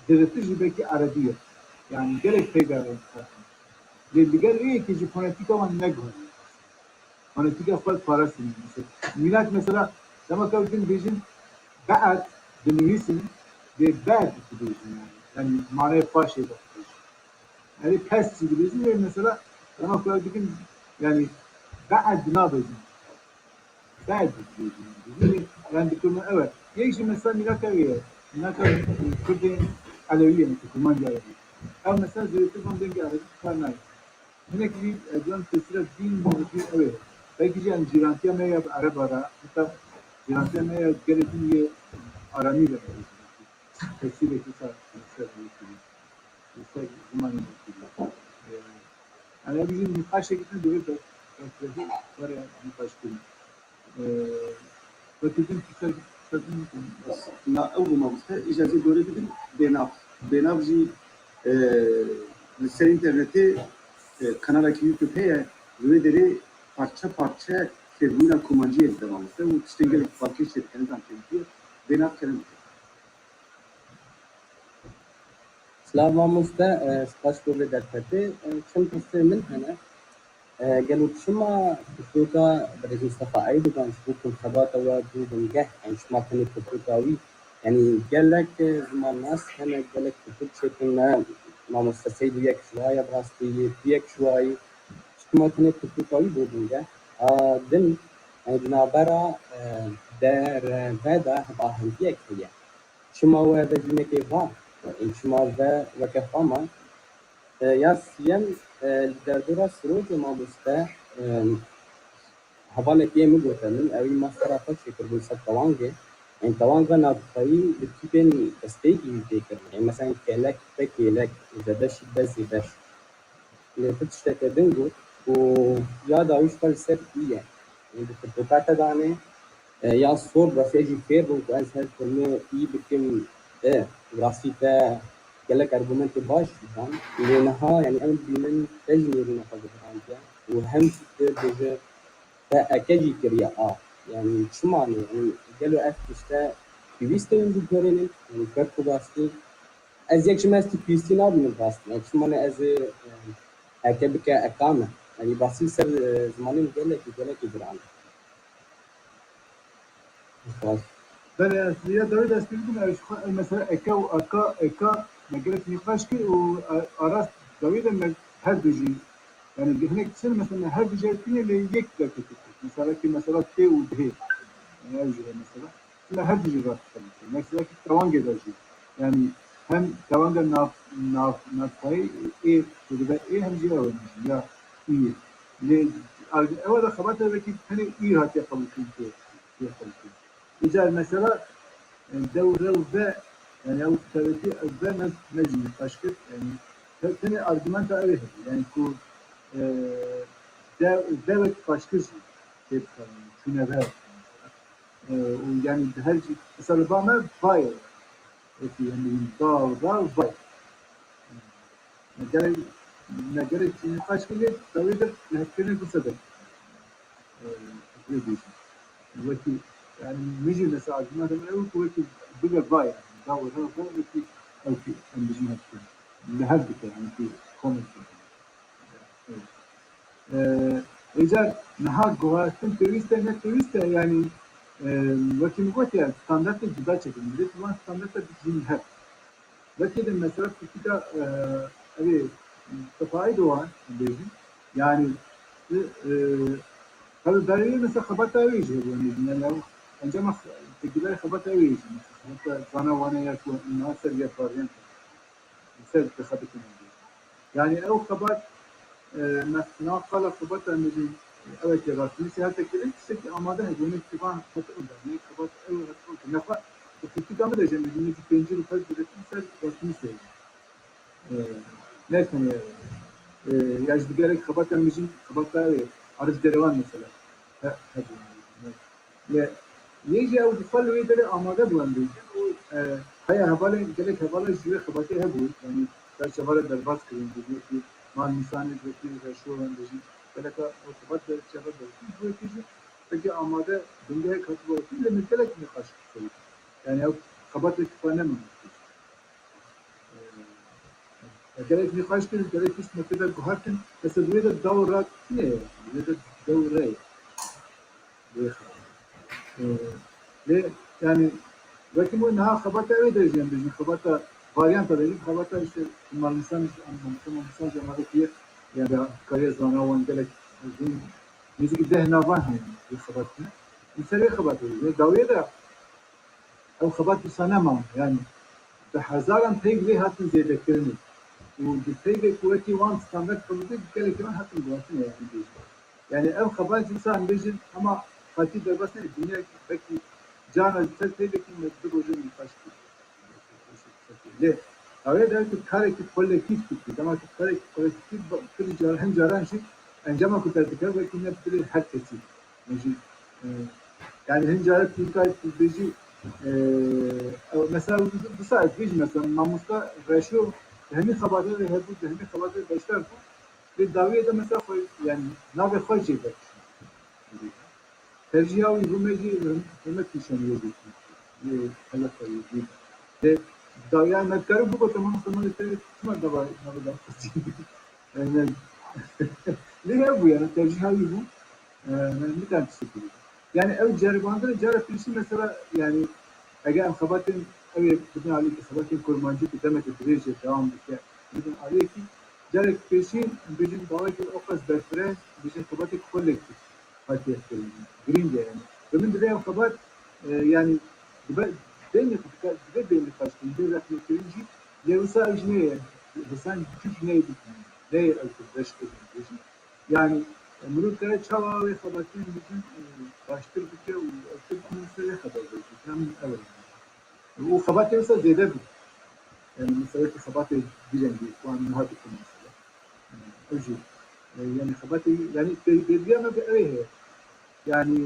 zêdetir jî belkî erebî ye. Yani gelek peyda re. Lê li gel wê yekê jî fonetîka wan ne guherî. Fonetîka xwe parastin. Mesela, mînak mesela, dema ka din bêjin, be'ed dinivîsin, dê bed dibêjin yani. Yani manayê paşê de dibêjin. Yani pes jî dibêjin, lê mesela, dema ka dikin, yani be'ed nabêjin. Bed dibêjin. Dibêjin, yani dikim, evet. Yek jî mesela mînaka wê ye. Mînaka Kurdên Elewî ye, kurmancî Elewî. Ew mesela zêdetir van dengê Elewî kar nayê. Hinek jî, e, can tesîra dîn, dîn ew ê. Belkî jî em cîrantiya me ya bi Ereba re, heta cîrantiya me ya gelê din yê aramî re. Tesîrek wisa li ser wê kiriye. Li ser zimanê me kiriye. E, em ê bijîn nîqaşek din divê be-, beslehî were nîqaşkirin. Ee, wekî din pirsek, pirsek min Na ew bû mamoste, îca ez ê gorê bidim, bênav. Bênav jî, e, li ser înternetê, e, kanalekî YouTube heye, li wê derê parçe parçe fêrbûyîna komanciyê dide mamoste û tiştên gelek balkêş jê dike, nizam kêmtî ye. Bênav kerem bike. Silav mamoste, e, spas ku vê derfetê. E, çend pirsê min hene. E, gelo çima pirtûka birêz Mistefa Eydogan ji bo ku xebata we bû bingeh, yani çima tenê pirtûka wî, yani gelek, e, zimannas hene, gelek pirtûk çêkin, me mamoste Seydo yek ji wa ye, bi rastî yê tu yek ji wa yî, çima tenê pirtûka wî bû bingeh? A din, yani di navbera, e, D R V de hevahengiyek heye. Çima we vejînekê va? Ê çima ve weke xwe ma? E, ya siyem, e, li derdora sirocê mamoste, e, hevalekê min gote min, ewî mastera xwe çêkiribû li ser tewangê. Ên tewanga navxweyî bi tîpên destpêkî jî tê kirin. Ên mesela kêlek, te kêlek, zebeşî, bezî beş. Lê tu tişteke din got û ya dawî ji xwe li ser î ye. Ê di pirtûka te danê, e, ya sor, rastî ez jî fêr bûm ku ez her kelmê î bikim e. Rastî te gelek argumentê baş jî dan. Lê niha, yani em dibînin te jî nêrîna xwe guherandiye û hem jî tu dibêje te eke jî kiriye a. Yani çima ne? Yani gelo ev tişte pêwîst e hûn biguherînin? Yani ker ku rastî Ez yek ji me ez tu pêwîstî nabînim rast. Yani çima ne ez ê, e, eke bike eka me. Yani basî li ser, e, zimanê min gelekî, gelekî giran e. Spas. Belê, ez ya dawî dest pê bikim, ez ji xwe, ez mesela eke û aka, eka, me gelek nîqaş kir û, e, arast dawî de me her du jî, yani hinek tişt mesela her du jî tune lê yek derketî. Mesela ki mesela tê û dihê. Yani ev jî mesela. Mesela her du jî rast dixin. Mesela ki tewangê de jî. Yani hem tewanga nav, nav, navxweyî ê, dibe ê hem jî ew ya î. Lê ew de xebata wekî tenê î hatiye qebûlkirin, tê, tê qebûlkirin. Îcar mesela, e, dew rew ve, yani ew tevekî ve me, me jî nîqaş kir. Yani te-, tenê argumenta ew ê hebû. Yani ku, e, de, de wek paşkir jî tê bikarin. Çûne ve. E, û yani di her cî, mesela li ba me vay e. Wekî em bêjin da, da, vay. Me gerek, me gerek nîqaş kiriye, dawê de lehevkirinê wisa de, e, vê bêjin. Wekî, yani min jî mesela argumenta min ew ku wekî bibe vay, yani da, da, da, wekî ew ki em bêjin lehevkirin. Lehev dike, yani ki komik dike. Îcar niha guhertin pêwîst e, ne pêwîst e, yanî, e, wekî min gotiye, standartê cuda çêkirin. Divê tu van standarta bijînî hev. Wekî de mesela pirtûka, e, ev ê Mustafa Aydoğan bêjin, yanî, e, e, tabi berê mesela xebata wê jî hebû, em bêjin, yanî ew encama xe-, têkildarê xebata wê jî, mesela xebata zana wane ya ku niha ser vê paryan. Ser dixebitin. Yani ew xebat, e, me, na qala xebata min jî, ew eke rastnivîsê hate kirin, tiştekî amade hebe, ne kivan hate ew de, ne xebat ew hate ew de. Nefa, bi kritika min de jî, min jî pêncî û pênc diretin ser rastnivîsê. E, ne tenê, e, ya ji digerek xebata min jî, xebata ew ê, Arif Derewan mesela. He, hebû. Lê yê jî ew bi xwe li wê derê amade bû, em bêjin, û, e, heya hevalên, gelek hevala ji wê xebatê hebû, yanî ber çavale derbas kirin, wekî Mal Nîsanê, wekî Reşo, em bêjin, Geleka ew xebat de çever de wekî, ji wekî jî wekî amade bingehek hatibû wekî, lê min gelek nîqaş kir. Yani ew xebatek xwe nemanik. Ee, gelek nîqaş kirin, gelek tişt me pê de guhertin. Mesela wê de daw rat ne ye, wê de daw re ye. Wê xebat. Ee, lê, yani, wekî min niha xebata ew de jî em bêjin, xebata varyanta de jî, xebata işte, malmîsan, malmîsan, malmîsan jî amade kiriye, yani, kariye zana wan gelek, nêzîkî deh navan hene, wê xebat kiriye. Em ser wê xebatê, wê dawiyê de, ew xebat wisa nema, yani, bi hezaran peyv lê hatin zêdekirinê. Û di peyvê ku wekî wan standard qebûl kir, gelekî wan hatin guhertinê, yani, bêjin. Yani ev xebat wisa em bêjin, hema qetî derbas nebe, dinya belkî carna ser peyvekî me du rojê nîqaş kir. Lê ew ê de tu karekî kolektîf dikî, dema tu karekî kolektîf ba-, tu jî car-, hin caran jî encama ku te dike, wekî ne dilê her kesî. Min jî, e, yani hin care tu dikar tu bêjî, e, ew mesela wisa ez bêjim mesela mamosta Reşo di hemî xebatê de hebû, di hemî xebatê de beşdar bû. Lê dawiyê de mesela xwe, yani navê xwe jê vekişand. Tercîha wî bû me jî hurmet nîşanî wê dikî. Yê heleqa wî bî. Lê dawiya me dikarî bigote, mamosta, me te çima dava, navê da xwestî? Yani, lê hebû, yani tercîha wî bû. E, me nikarin tiştek bibînin. Yani ew ceribandin e, cara pêşî mesela, yani eger em xebatên, ew ê bidin alîkî, xebatên kurmancî ku demeke dirêj e dewam dike, bidin alîkî, carek pêşî em bêjin dawayekî ew qas berfireh, bêjin xebatek kolektîf hatiye kirin. Girîng e yani. Bi min divê ew xebat, e, yani dibe, bê nîq-, divê bê nîqaş kirin, bê rexnekirin jî, lê wisa ew jî neyê, hêsan cû jî neyê bikînin. Neyê ew ku beş kirin, bêjin. Yani, e, mirov kare çawa wê xebatên bicin, e, baştir bike û ev tişt min ser wê xebat vekî. Hem ew e. Û xebatê wisa zêde bû. Yani, mesela wekî xebatê bicengî, ku em niha dikin mesela. E, ew jî. E, yani, xebatê, yani, pê-, pêdiviya me bi ew ê heye. Yani,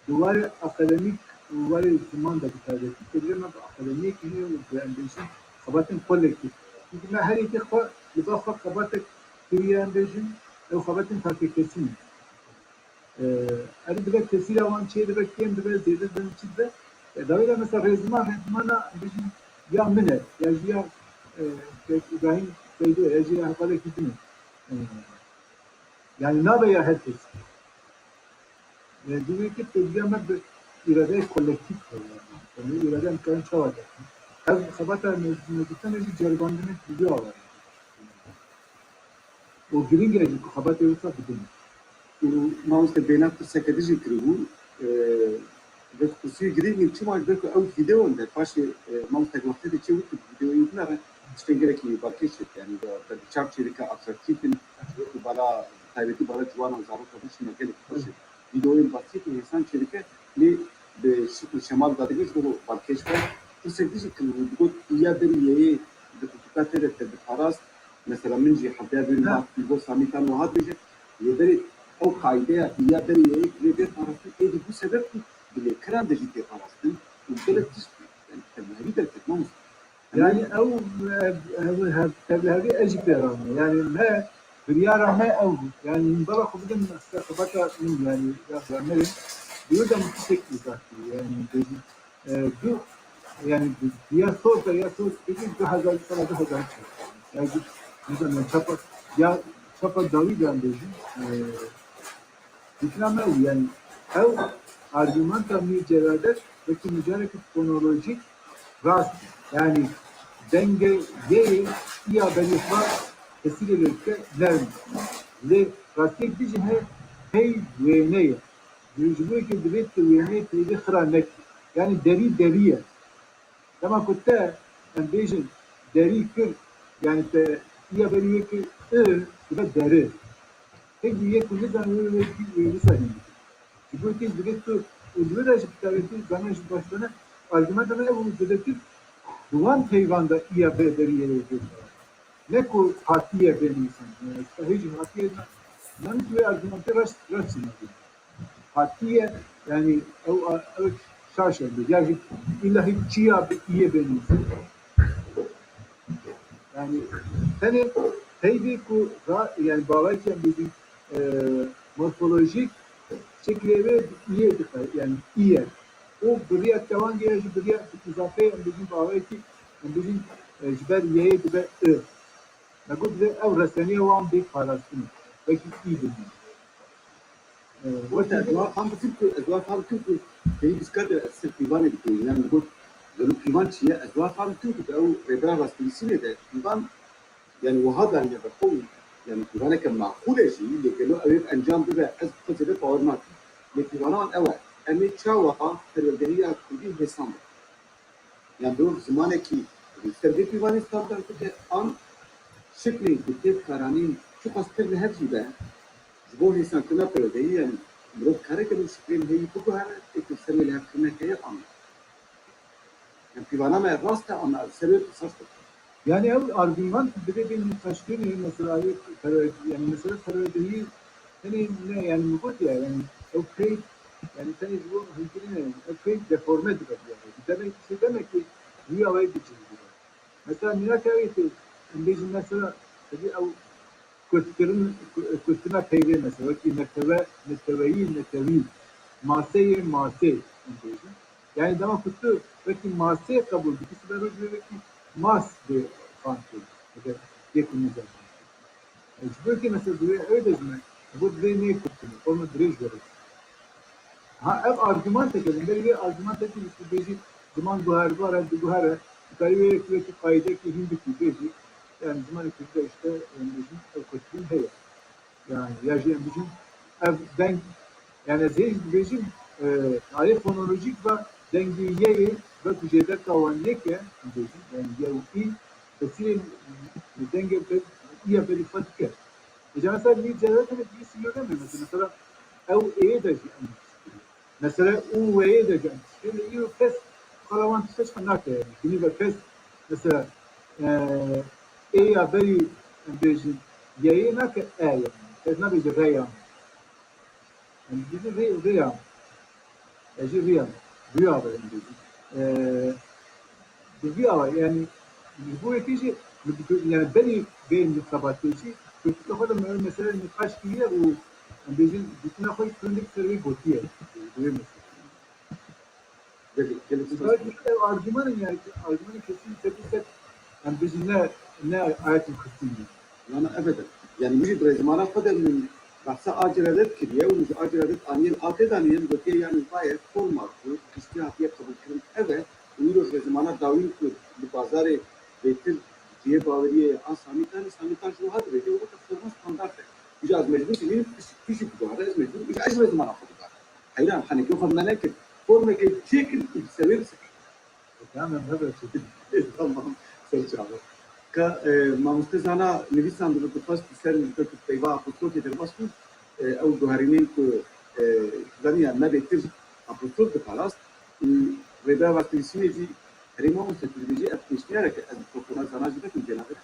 di warê akademîk û warê ziman de bi taybetî, pêdiviya me bi akademiyekî heye û bi, em bêjin, xebatên kolektîf. Çimkî me her yekê xwe li ba xwe xebatek kiriye, em bêjin, ew xebatên takekesî ne. Ee, erê dibe tesîra wan çê dibe, kêm dibe, zêde dibe, çi dibe. E, dawî de mesela rêziman, rêzimana, em bêjin, ya min e, ya jî ya, e, Kek Îbrahîm Seydo, ya jî ya hevalekî din e. E, yani nabe ya her kesî. E, divê ki tevliya me bi îradeyê kolektîf heye. Yani îrade em karin çawa derxin. Ev xebata me, me dîtene jî ceribandinê tevliya var. Û girîng e jî ku xebatê wisa bidin. Û mamoste bêna pirseke din jî kiribû, e, bi xusûsî girîng in, çima ji ber ku ew vîdeon de paşê, e, mamoste wextê de çê wî ku vîdeoyê wî binere, tiştên gelekî balkêş dike, yanî bi, bi çap çê dike, atraktîf in, ji ber ku bala, taybetî bala ciwanan û zarokan jî me gelekî xweş e. Vîdeoyên basît û hêsan çêdike, lê bi şikl û şemal dadibê ji bo balkêş be. Pirsek din jî kiribû, digot, ya berî yê yê di pirtûka te de te diparast, mesela min jî hevdeya berî Ha. hat, digot Samî tan wiha dibêje, lê berê ew qaideya ya berî yê yê divê bê parastin, êdî bû sebeb ku di lêkeran de jî tê parastin û gelek tişt, yani tevlihevî derket, mamoste. Yani ew, ew, ew, ev tevlihevî ez jî pê re me. Yani me, biryara me ew bû. Yani min bala xwe bidim, xebata min, yani ya me, bi wê de min tiştek îzah kir. Yani bêjî, e, du, yani bi, bi ya sor de, ya sor, bêjî du hezar, sala du hezar çar. Yani, nizanim, çapa, ya çapa dawî de em bêjin, e, Dîtina me û, yani, ew argumenta Mîr Celadet wekî mijareke fonolojîk rast, yani, dengê yê yê iya berî xwe tesîrê lê dike, nerm. Lê rastiyek din jî heye, pey wêne ye. Ji bo yekê divê tu wêneyê peydê xira nekî. Yani, derî derî ye. Dema ku te, em bêjin, derî kir, yani te iya berî wê kir, i, dibe deri. Tek bi yê ku nizane wê, wê, wê wisa hîn dike. Ji bo kê divê tu, û li wê de jî bi taybetî zana jî baş zane, argumenta me ev û zêdetir di wan peyvan de iya bê berî yê wê kir. Ne ku hatiye bê nivîsan. Yani, hê jî hatiye ne, ne wê argumentê reş, reş çênabî. Hatiye, yani, ew, ew şaş e. Ya jî îlla hî çiya bi, iyê bê nivîsan. Yani, tenê Peyvê ku ra, yani bawekî em bêjin, e, morfolojîk şeklê wê bi iyê diqe, yani iye. Û bi riya tewangê ya jî bi riya îzafeyê em bêjin bawekî, em bêjin, e, ji ber yeyê dibe i. Me got, divê ew reseniya wan bê parastinê. Wekî î bimîne. E, Wexta ez wekî wiha fam bikim ku, ez wiha fam bikim ku peyî biskate ez ser pîvanê dikewî. Yani got, gelo pîvan çi ye? Ez wiha fam bikim ku di ew rêbera rastnivîsînê de pîvan, yani wiha danîne ber xwe, yani pîvaneke maqûl e jî, lê gelo ew ê bi encam bibe, ez bi xwe zêde bawer nakim. Lê pîvana wan ew e, em ê çawa perwerdehiya kurdî hêsan bikin? Yan mirov zimanekî li ser vê pîvanê standard bike, an şiklên ku tê dikaranîn çiqas pir li hev jî be, ji bo hêsankirina perwerdehiyê, yan mirov kare gelo şiklên heyî biguhere, ê ku li ser wê lihevkirineke heye an na? Yan pîvana me rast e, an na? Li ser wê pirsa ji xwe bike. Yani ew argüman divê bên nîqaşkirinê, mesela, ew perwer-, yani mesela perwerdehî tenê ne, yani min got ya, yani ew peyv, yani tenê ji bo hilkirinê, ew peyv deforme dibe, yani. Demek, şey demek ki, rüya wê dicil dibe. Mesela mînaka wê tê, em bêjin mesela, tabii ew kurtkirin, ku-, kurtina peyvê mesela, wekî netewe, neteweyî, netewî, maseyê, masê, em bêjin. Yani dema ku tu wekî masê qebûl bikî, sibe roj wê wekî mas bê fam kirin. Eger yê ku nizane. E, ji bo kê mesela divê ew de ji me, ji bo divê nê kurtine, forma dirêj were. Ha, ev argümantek e, li ber vê argümantekî tu bêjî ziman guherbar e, diguhere, dikarî wê yekî wekî qaîdekî hîn bikî, bêjî, yani zimanê kurdî de işte, em bêjin, ev kurtkirin heye. Yani, ya jî em bijin, ev deng, yani ez hê jî dibêjim, e, alê fonolojîk ve dengê yeyê ve ku jêderka wan yek e, em bêjin, yani ye û î, tesîrê li dengê be-, î ye berî xwe dike. Êca mesela nî cevher tene dî sî yodem e, mesela, mesela ew ê de jî em Mesela û weyê de can. Şöyle îro kes qala wan tiştek nake yani. Günü ve kes mesela, e, ê ya berî bêjin yeyê nake e yani. Kes nabêje re yani. Yani bêjin rê, rê yani. E, jî rê yani. Rüya be yani bêjin. E, Bi vî awa, yani, ji bo yekê jî, yani, berî vê nîqabatê jî, gotina xwe de me-, mesela nîqaş kiriye û, em bêjin, gotina xwe jî hindik ser wê gotiye, bi vê mesela. Belê, gelek spas. Mesela, işte, argümanın, yani, argümanın kesin sebebi, em bêjin, ne, ne ayetin kutsin. Yana, evet. Yani, min jî bi rêzimana xwe de min behsa a celadet kiriye û min ji a celadet aniye li a tê daniye, min gotiye, yani, vaye forma ku giştî hatiye qebûlkirin ev e. Û îro ji rêzimana dawîn ku li bazarê bêtir cihê baweriyê ye, a samîtan e, samîtan ji wiha dibêje û weke forma standart e. Îja ez mecbûr dibînim, tu jî biguhere, ez mecbûr, îja ez ji rêzimana xwe biguherim. Heyran, henekê xwe me nekir. Formeke çêkir û bi ser wê bisekî. Tamam, evet. Tamam, ser çava. Ka, e, mamoste zana nivîsandibû, dixwest li ser, li ser peyva apostrofê derbas bû. E, ew guherînên ku, e, zaniya me bêtir apostrof diparast, û rêbera rastnivîsînê jî herê mamoste tu dibêjî ev pêşniyarek e, ez mikrofona zana jî vekim cênavê.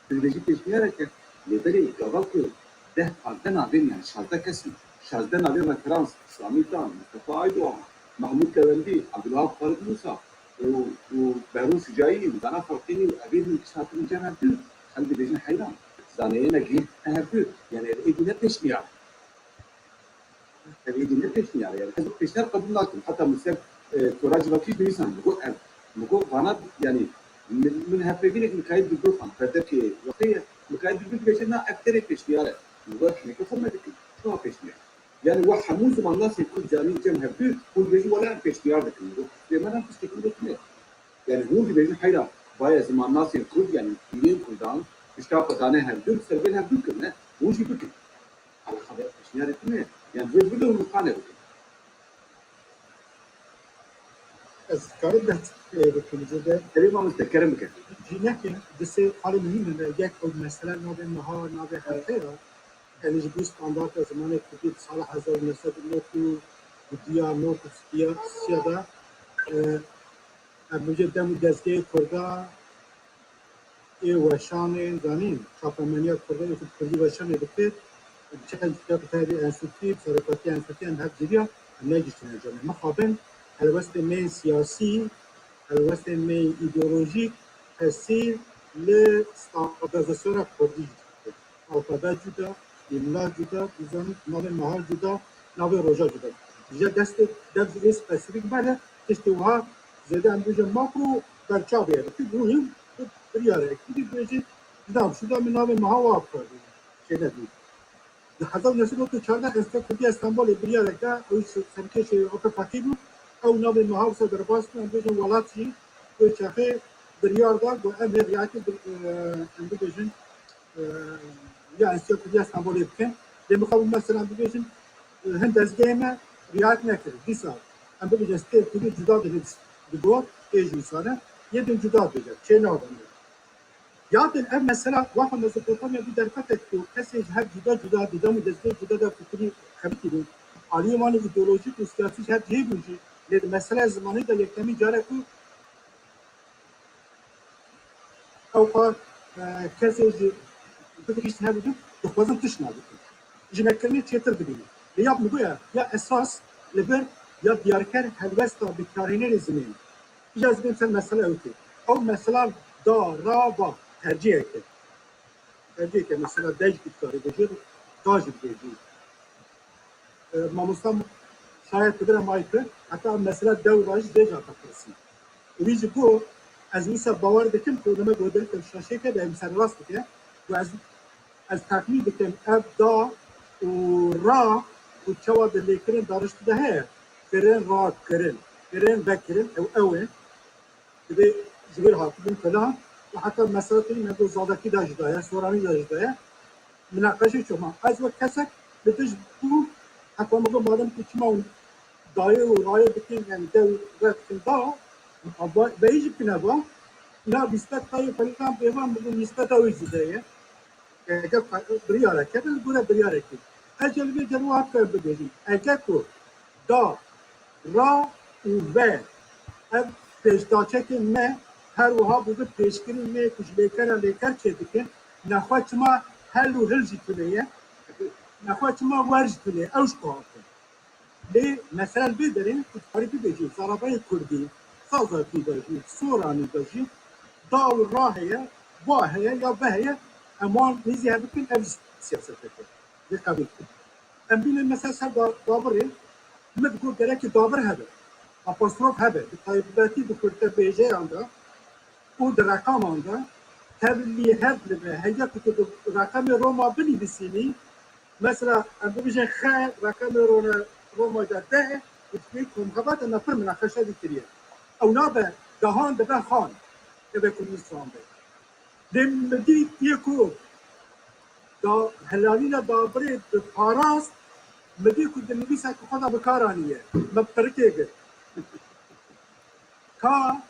Tu dibêjî pêşniyarek e, lê belê gava ku deh pazdeh navên, yani şazdeh kes in, şazdeh navên referans, Samîtan, Mustafa Aydoğan, Mahmut Levendî, Abdulwahab Faruk Musa, û, û Behrûn Şucaî, Zana Farqînî û evê din kişt hatin cem hevdu, em dibêjin heyran. Zaneyê me gihîşt hevdu, yani ev êdî ne pêşniyar. Ev êdî ne pêşniyar e, yani ez pêşniyar qebûl nakim. Heta min ser, e, tora civakî jî nivîsand, min got ev, min got vana, yani min, min hevpeyvînek Mikaîl Duldur xwend, perdekê wextê ye, Mikaîl Duldur dibêje na ev tenê pêşniyar e. Min got, hinekê xwe me dikin, çawa pêşniyar? Yani we hemû zimannasên kurd zanîn cem hevdu, hûn dibêjin wele em pêşniyar dikin. Min got, lê me na tiştekî min got ne. Yani hûn dibêjin heyra, baye zimannasên kurd, yani pîrên kurdan, pişta xwe dane hevdu, li ser vê hevdu kirine, hûn jî bikin. Eleqa vê pêşniyarê tune ye. Yani vê bide û nûqane bikin. Ez karim behs, e, bikim, ji de Erê mamoste, kerem bike. Cînekên di sê xalê muhîm in, yek ew mesele navê meha, navê heftê ye. Em ji bo standarta zimanê kurdî di sala hezar û neh sed û nod û duya, nod û sisiya, sisiya de, e, em bêje dem û dezgehê kurda ê weşanê, zanîn, çapemeniya kurda ê ku kurdî weşanê dikir, çend kitêb tevî enstîtûyî, bi serokatiya enstîtûyê em hev giriya, em negihiştine encamê. Mixabin helwestên me yên siyasî, helwestên me yên îdeolojîk tesîr li standardizasyona kurdî jî dikir. Alfabe cuda, îmla cuda, dizanî navê meha cuda, navê roja cuda. Ji destê dev zî spesîfîk bere, tiştê wiha zêde em bêjin makro berçavê ye. Tu bûyî biryarek, tu dibêjî, cuda, şuda min navê meha wa bikar bînin. Çênedî. Di hezar neh sed û çardeh Enstîtuya Kurdî ya Stenbolê biryarek da, ew serkêşê Apo Feqî bû, ew navê meha wisa derbas bû, em bêjin welat jî wê çaxê biryar da, got em hê riayetê bi-, e, em bibêjin, e, ya Enstîtuya Kurdî ya Stenbolê bikin. Lê mixabin mesela em bibêjin, e, hin dezgehê me riayet nekir. Dîsa em bibêjin stêr kurdî cuda dinivîs, digot, ê jî wisa ne, yê din cuda dibêje, çê nabin. Ya din ev mesela waxa Mezopotamya bû derfetek ku kesê ji hev cuda cuda di dem û dezgehê cuda de fikirî xebitî bûn. Aliyê wan îdeolojîk û siyasî ji hev cihê bûn jî. Lê di mesela zimanî de yekemîn care ku ew xwe, e, kesê ji bigihîştin hev û du dixwazin tişt nabikin. Ji nekirinê çêtir dibînin. Lê ya min goya ya esas li vir ya diyarker helwesta bikarhênerê zimên. Îja ez bên ser mesela ew tê. Ew mesela da, ra, va. Terciheke. Terciheke mesela de jî dikarî bêjî, da jî dibêjî. E, mamosta şayet bigire Michael, heta mesela de û ra jî vêca te pirsî. Wî jî got, ez wisa bawer dikim ku deme godelik ev şaşêke de em serrast dike. Ku ez, ez texmîn dikim ev da û ra û çawa di lêkirin dariştî de heye. Kirin, ra, kirin. Kirin, vekirin, ew, ew e. Divê ji vir hatibin filan. Û heta mesela tê me got zadekî de jî daye, soranî de jî daye. Minaqeşê çoma. Ez wek kesek li dij bûm, heta min got madem ku çima hûn dayê û rayê dikin, yani de û re dikin da, veyî jî bikine va, na nîsbet dayê filan bêvan, min got nîsbeta wê zêde ye. Eger biryareke, li gore biryarekê. Ez ê li vê derê wiha bibêjim. Eger ku da, ra û ve ev pêşdaçekên me her wiha bûbe pêşkirî me ku ji lêkera lêker çêdikin, nexwe çima hel û hil jî tune ye, nexwe çima wer jî tune ye, ew ji ku hatin. Lê mesela li vê derê tu dikarî bibêjî, zarabayê kurdî, sazakî de jî, soranî de jî, da û ra heye, va heye ya ve heye, em wan nêzî hev bikin, ev jî siyasetek e. Vê qebûl bikin. Em bînin mesela ser da-, dabirê, min digot gerekî dabir hebe, apostrof hebe, bi taybetî di kurtebêjeyan de, û di reqaman de tevlî hev dibe. Heye ku tu di reqemê Roma binivîsînî, mesela em bibêjin xe reqemê Rona-, Romay de deh e, û tu yê komxebata me pir minaqeşe dî kiriye. Ew nabe dehan dibe xan, eve ku nivîsandin. Lê min dî yê ku da helalîna dabirê bi parast, min dî ku di nivîsa ku xwe de bi kar aniye. Me bi qirikê girt. Ka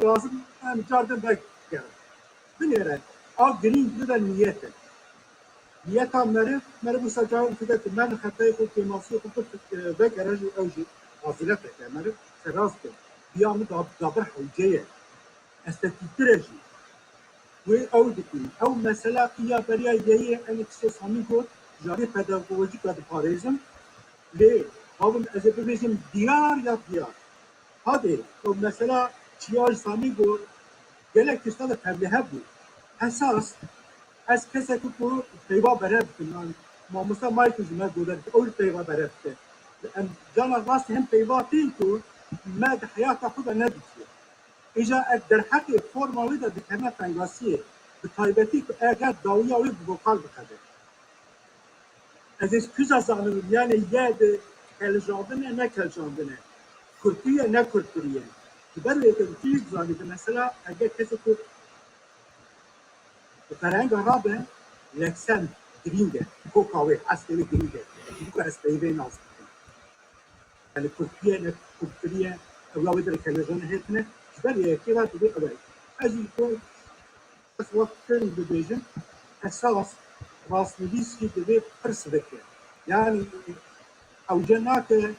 lazim em car din vegere. Binêre, a girîng li de niyet e. Niyeta meriv, meriv wisa caran dide ku meriv xetayê xwe, kêmasiyê xwe bi, e, vegere jî ew jî fazileteke meriv serast e. Diya min da, dabir hewce ye. Estetîktir e jî. Wê ew dikî. Ew mesela ya beriya yeyê enê tiştê Samî got, jarê pedagojîk ve diparêzim. Lê, bavim ez ê bibêjim diyar ya diyar. Hadê, ew mesela çiya ji Samî got, gelek tişta de tevlihev bû. Esas, ez kesek ku peyva berev dikim, yani, mamosta Michael ji me goder, ew jî peyva berev dike. Em cana rastî hem peyva tên ku me di heyata xwe de nedîtiye. Îja ez derheqê forma wê de dikeme tengasiyê, bi taybetî ku eger dawiya wê bi vokal biqede. Ez ê kuja zanim, yani ye bi kelicandin e, ne kelicandin e. Kurtî ye, ne kurtbirî ye. Ji ber wê tu jî dizanî, mesela eger kesê ku bi ferhenga rabe, leksen girîng e, koka wê, hestê wê girîng e. Çunku ez peyvê nas dikim. Yani kurtî ye, ne kurtbirî ye, ew ya wê dirê kelejanê hêtine, ji ber yekê ve dibê ew e. Ez jî ji bo ez wextin bibêjim, esas rastnivîs jî divê pir sivik be. Yani ewce nake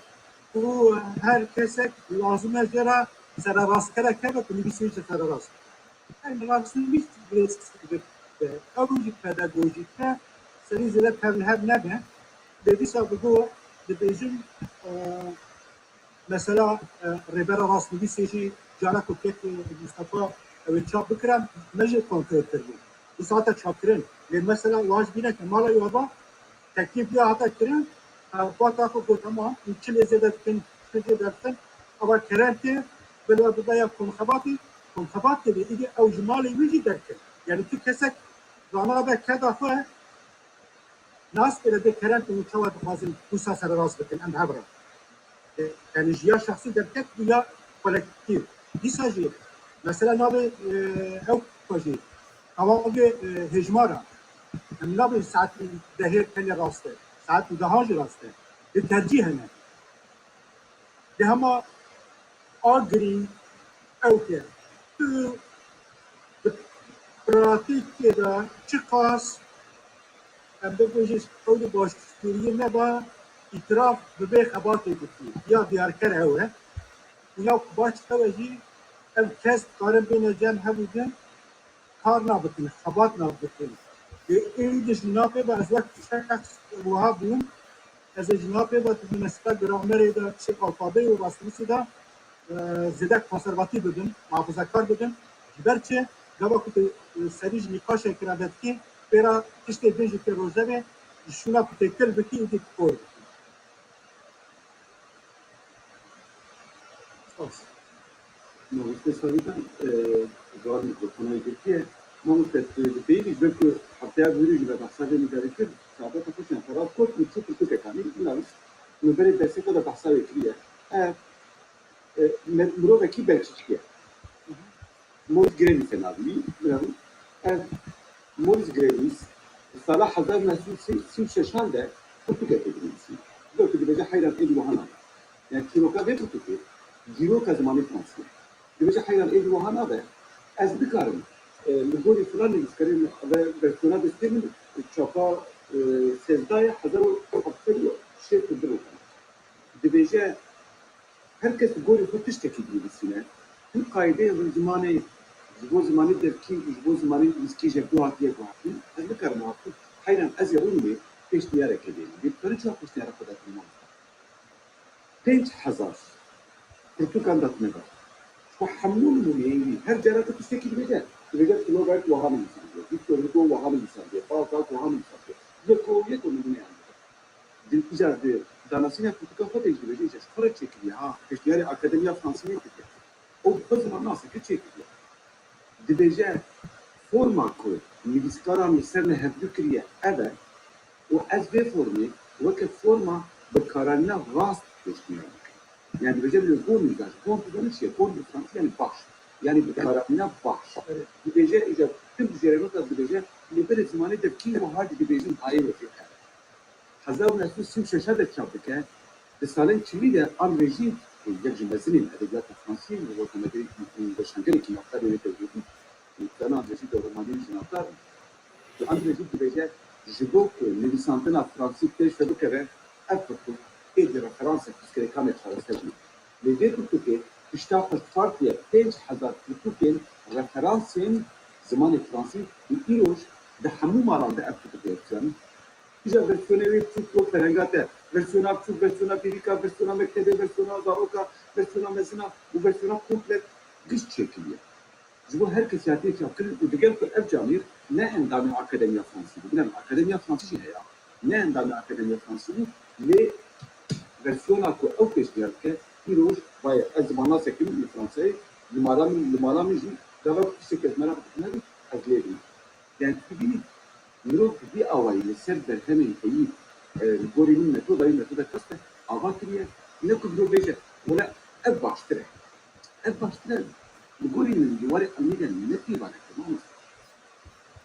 ku her kesek lazim e jê re sererastkerek hebe ku nivîsê jî sererast be. Em rastnivîs divê sivik be. Ew jî pedagojîk be, serî zêde tevlihev nebe. Lê dîsa bi bo dibêjim, e, mesela, e, rêbera rastnivîsê jî cara ku kek Mustafa ew ê çap bikira, me jî kontrol kiribû. Wisa hate çapkirin. Lê mesela wan ji bîne ke mala wî heba, teklîf ya hata kirin, hevpata xwe got, "Tamam, hûn çi lê zêde dikin, çi lê zêde dikin, ava kerem tê, bila bibe ya komxebatî, komxebat tê." Îdî ew ji malê wî jî derkir. Yani tu kesek ranabe keda xwe, nas pê de kerem tê, hûn çawa dixwazin wisa sererast bikin, em bi hev re. E, yani ji ya şexsî derket û ya kolektîf. Dîsa jî mesela navê, e, ew ku jî hewangê, e, hejmara. Em nabin saetî dehê tenê rast e. Saetî dehan jî rast e. Lê tercîh hene. Lê hema a girîng ew ke tu di pratîkê de çiqas em bibêjin qewlî başkiriyê neba, îtiraf bi vê xebatê dikî. Ya diyarker ew e. Û ya ku baş ew e jî, ev kes dikarin bêne cem hev û din kar nabikin, xebat nabikin. Lê êdî ji navê de ez wek şexs wiha bûm, ez ê ji navê de di mînestra gramerê de, çi alfabeyê û rastnivîsê de, e, zêde konservatîf bibim, muhafazekar bibim. Ji ber çi? Gava ku tu, e, serî ji nîqaşekî re vedikî, pê re tiştê din jî tê rojevê, ji şûna ku tê kil bikî, êdî tu kor bikî. Spas. Mamoste Sarîkan, e, ji wan mikrofonayê girtiye. Mamoste, tu dibêjî ji ber ku hefteya bûrî ji me behsa vê nîgarî kir, saeta xwe şiyan xebat kot û çû pirtûkek anî, min navîst, min berê dersê xwe de behsa wê kiriye. Ev, e, me-, mirovekî Belçîkî ye. Maurice Grelys e navê wî, bira min. Ev Maurice Grelys di sala hezar neh sed û sî û şeşan de pirtûkekê dinivîsî. Dor ku dibêje heyran êdî wiha nabe. Yani çîroka vê pirtûkê, dîroka zimanê fransî ye. Dibêje heyran êdî wiha nabe, ez nikarim, e, li gorî filan nivîskarê ve versiyona destê min çapa, e, sêzdeh ya hezar û heft sed û şêst û du rokan. Dibêje, her kes li gorî xwe tiştekî dinivîsîne. Hin qayîdeyê zimanê ji bo zimanê devkî û ji bo zimanê nivîskî ji yekdu hatiye guhertin. Ez nikarim wiha bikim. Heyran ez ê rûnimê pêşniyareke bênim. Lê tu dikarin çawa pêşniyara xwe de bidî mamoste? Pênc hezar pirtûkan datine ber. Ji xwe hemû nimûneyên wî, her cara tu tiştekî dibêje, dibêje Flaubert wiha nivîsandiye, Victor Hugo wiha nivîsandiye, Balzac wiha nivîsandiye. Yeko yeko nimûneyan dide. Di, îcar di danasîna pirtûka xwe de jî dibêje, îcar ji xwe re çêkiriye, ha, pêşniyarê Akademiya Fransî nekiriye. Ew bi xwe zimannasekê çêkiriye. Dibêje, forma ku nivîskaran li ser li hevdu kiriye ev e û ez vê formê weke forma bikaranîna rast pêşniyar dikim. Yani dibêje, le bon usage, bon tu zanî çi ye? Bon bi fransî yani baş. Yani bikaranîna baş. Dibêje, îcar tim dijêre nota dibêje, lê berê zimanê devkî wiha jî dibêjin hayê wekê ev e. Hezar û neh sed û sî û şeş de çap dike. Di salên çilî de André Gide, yek ji mezinên edebiyata fransî, rojnamegerî, weşangerekî navdar ê wê dewrê bû. Dana André Gide romanî jî navdar in. Ji Andrê Gide dibêje, ji bo ku nivîsandina fransî pêş ve bikeve, ev pirtûk êdî referansek pirsgirêkan e çareser nîne. Lê vê pirtûkê pişta xwe partiye pênc hezar pirtûkên referansên zimanê fransî û îroj di hemû malan de ev pirtûk heye dizanî. Îja versiyonê wê biçûk ku ferenga te, versiyona biçûk, versiyona pîrîka, versiyona mektebê, versiyona zaroka, versiyona mezin a û versiyona komplet giş çêkiriye. Ji bo her kesî hatiye çapkirin û digel ku ev camêr ne endamê Akademiya Fransî bû. Bîne Akademiya Fransî jî heye. Ne endamê Akademiya Fransî bû, lê versiyona ku ew pêşniyar dike, îroj, baye ez zimannasek im li Fransayê, li mala min, li mala min jî, gava ku tiştek ez meraq dikime, ez lê bînim. Yani tu dibînî mirov bi vî awayî li ser berhemên heyî, e, li gorî min metoda wî metoda kast e, ava kiriye, ne ku mirov bêje, wele ev baştir e. Ev baştir e. Li gorî min di warê ilmî de ne pêvanek e, mamoste.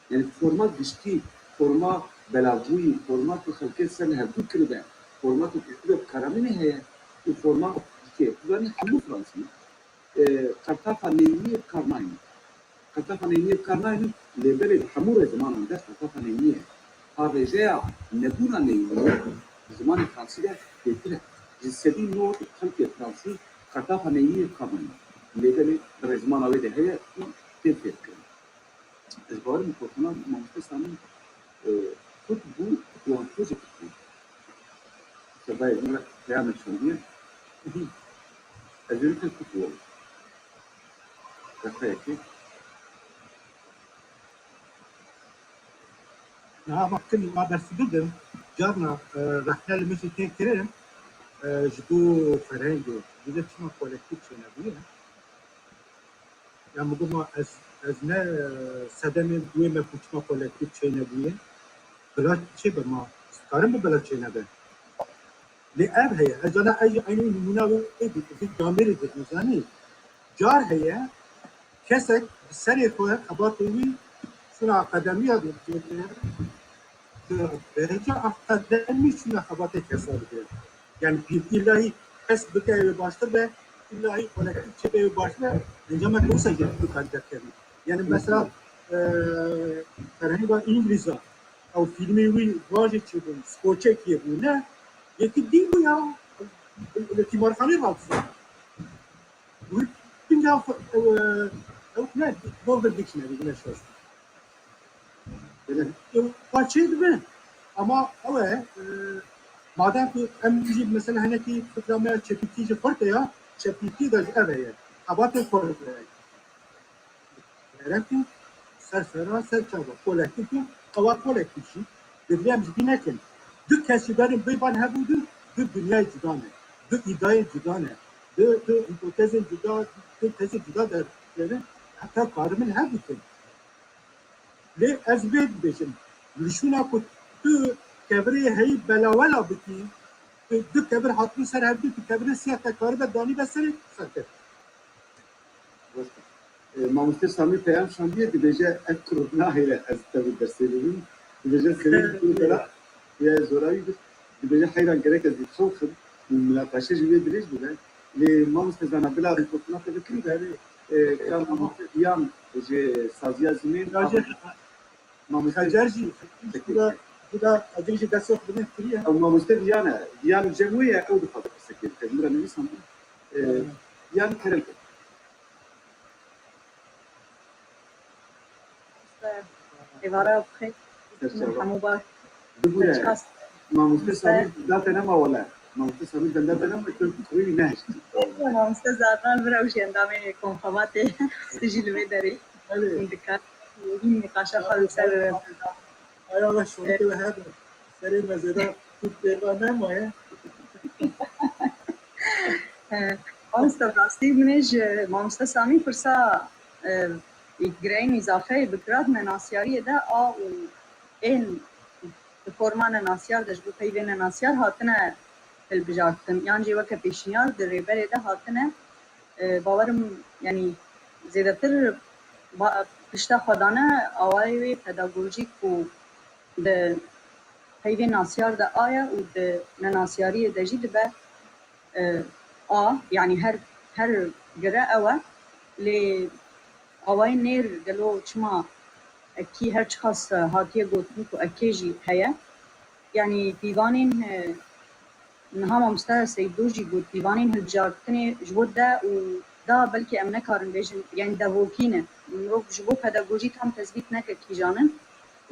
Yani forma giştî, forma belavbûyî, forma ku xelkê ser li hevdû kiribe, forma ku kiribe bi karaminê heye û forma dikê. Tu zanî hemû fransî, e, qertafa neyîniyê bi kar nayîne. Qertafa neyîniyê bi kar nayîne, lê belê di hemû rêzimanan de qertafa neyîniyê heye. Ha rêjeya nebûna neyîniyê di zimanê fransî de bêtir e. Ji sedî nod xelkê fransî qertafa neyîniyê bi kar nayîne. Lê belê di rêzimana wê de heye û tê fêrkirin. Ez bawerim mikrofona mamoste Samî, e, kurt bû, wan xwe jî kurt bû. Sevayê min re peyamê çandiye. Ez ê kurt bû. Deqeyekê. Niha ma kim ma bersî bidim, carna, e, rexne li min jî tê kirin, e, ji bo ferhengê, ji bo çima kolektîf çênebûye. Ya min got ma ez, ez ne, e, sedemê wê me ku çima kolektîf çênebûye. Bila çêbe ma, ez dikarim bi bila çênebe. Lê ev heye, ez cana ez jî eynî nimûna wê dî, vî kamêrê dî, zanî. Car heye, kesek bi serê xwe xebatê wî şûna akademiya dê, derece akademî şûna xebatê kesa dike. Yani bir illahî kes bike wê baştir be, illahî kolektîf çêbe wê baştir be, encama ke wisa jî dikare derkevî. Yani mesela, e, ferhenga Îngilîza, ew fîlmê wî rajê çêbûn, skoçekê bû, ne? Yekî dî bû ya, li tîmarxanê radizan. Wî pinga xwe, ew, ew ne, Golden Dictionary, ne şaş. Ew parçeyê dibe. Ama ew e, e, madem ku em jî mesela henekî fikra me ya çepîtî jî xurt e ya, çepîtî de jî ev heye. Xebatê xurt e. Gerek ku ser sera ser çava kolektîf ku ewa kolektîf jî, divê em ji bîr nekin. Du kes ji berî bêban hebû du, du dinyayê cuda ne. Du îdayên cuda ne. Du, du hîpotezên cuda, du tezên cuda derdikevin. Heta karibin hev bikin. Lê ez vê dibêjim, li şûna ku tu kevirê heyî belawela bikî, tu du kevir hatibû ser hevdû, tu kevirê siya te karibe danîbe serê, serkevt. E, mamoste Samî peyam şandiye, dibêje ev kurd nahêle ez tevî dersê bibim. Dibêje serê bibim bela, ya zorawî bit. Dibêje heyran gerek ez dixewxim û minaqeşe ji wê dirêj bibe. Lê mamoste zana bila mikrofona te bikin de, e, ka mamoste Diyan ji saziya zimên, mamoste Xecer jî, bu da, bu da Xecer jî destê xwe bidin kiriye. Ew mamoste Diyan e. Diyan cem wê ye, ew dixwaze pirsekê bike. Min re nivîsandin. E, Diyan kerem ke. Êvara bixêr. Ser çava. Hemû baş. Bibûre. Mamoste Samî date nema wele. Mamoste Samî dende te nema, tu wî nehişt. Mamoste Zardan vira û jî endamê konxebatê. Tu jî li vê derê. Hûn dikar. Hîn nîqaşa xwe li ser. Aya ve şortê ve hebe. Serê me zêde tu pêva nemaye. Mamoste, rastî min ê ji mamoste Samî pirsa, e, gireyên îzafeyê bikira di nenasyariyê de a û ên di forma nenasyar de ji bo peyvê nenasyar hatine hilbijartin. Yan jî weke pêşniyar di rêberê de hatine, e, bawerim, yanî zêdetir ba-, pişta xwe dane awayê wê pedagojîk û di peyvê nasyar de a ye û di nenasyariyê de jî dibe, e, a, yanî her, her gire ew e. Lê awayê nêr gelo çima ekî her çiqas hatiye gotin ku ekê jî heye? Yanî pîvanên, e, niha mamoste Seydo jî got, pîvanên hilbijartinê ji bo de û da belkî em nekarin bêjin, yanî devokî ne. Mirov ji bo pedagojî tam tezbît neke kîjan in.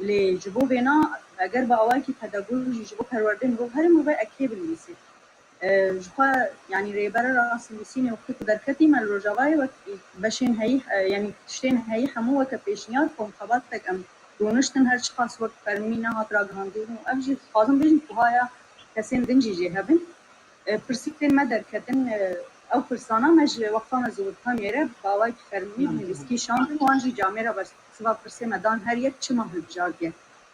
Lê ji bo vêna, eger bi awayekî pedagojî ji bo perwerdê mirov here, mirov ê ekê binivîsê. E, ji xwe, yanî rêbere rastnivîsînê wextê ku derketî me li Rojavayê wek beşên heyî, e, yanî tiştên heyî hemû weke pêşniyar komxebatek em rûniştin, her çiqas wek fermî nehat ragihandin û ev jî dixwazim bêjim ku haya kesên din jî jê hebin. E, pirsîkên me derketin, e, ew pirsana me ji wexta me ziwirtamiyê re bi awayekî fermî nivîskî şandin, wan jî camêra bersiva pirsê me dan her yek çima hilbijartiye.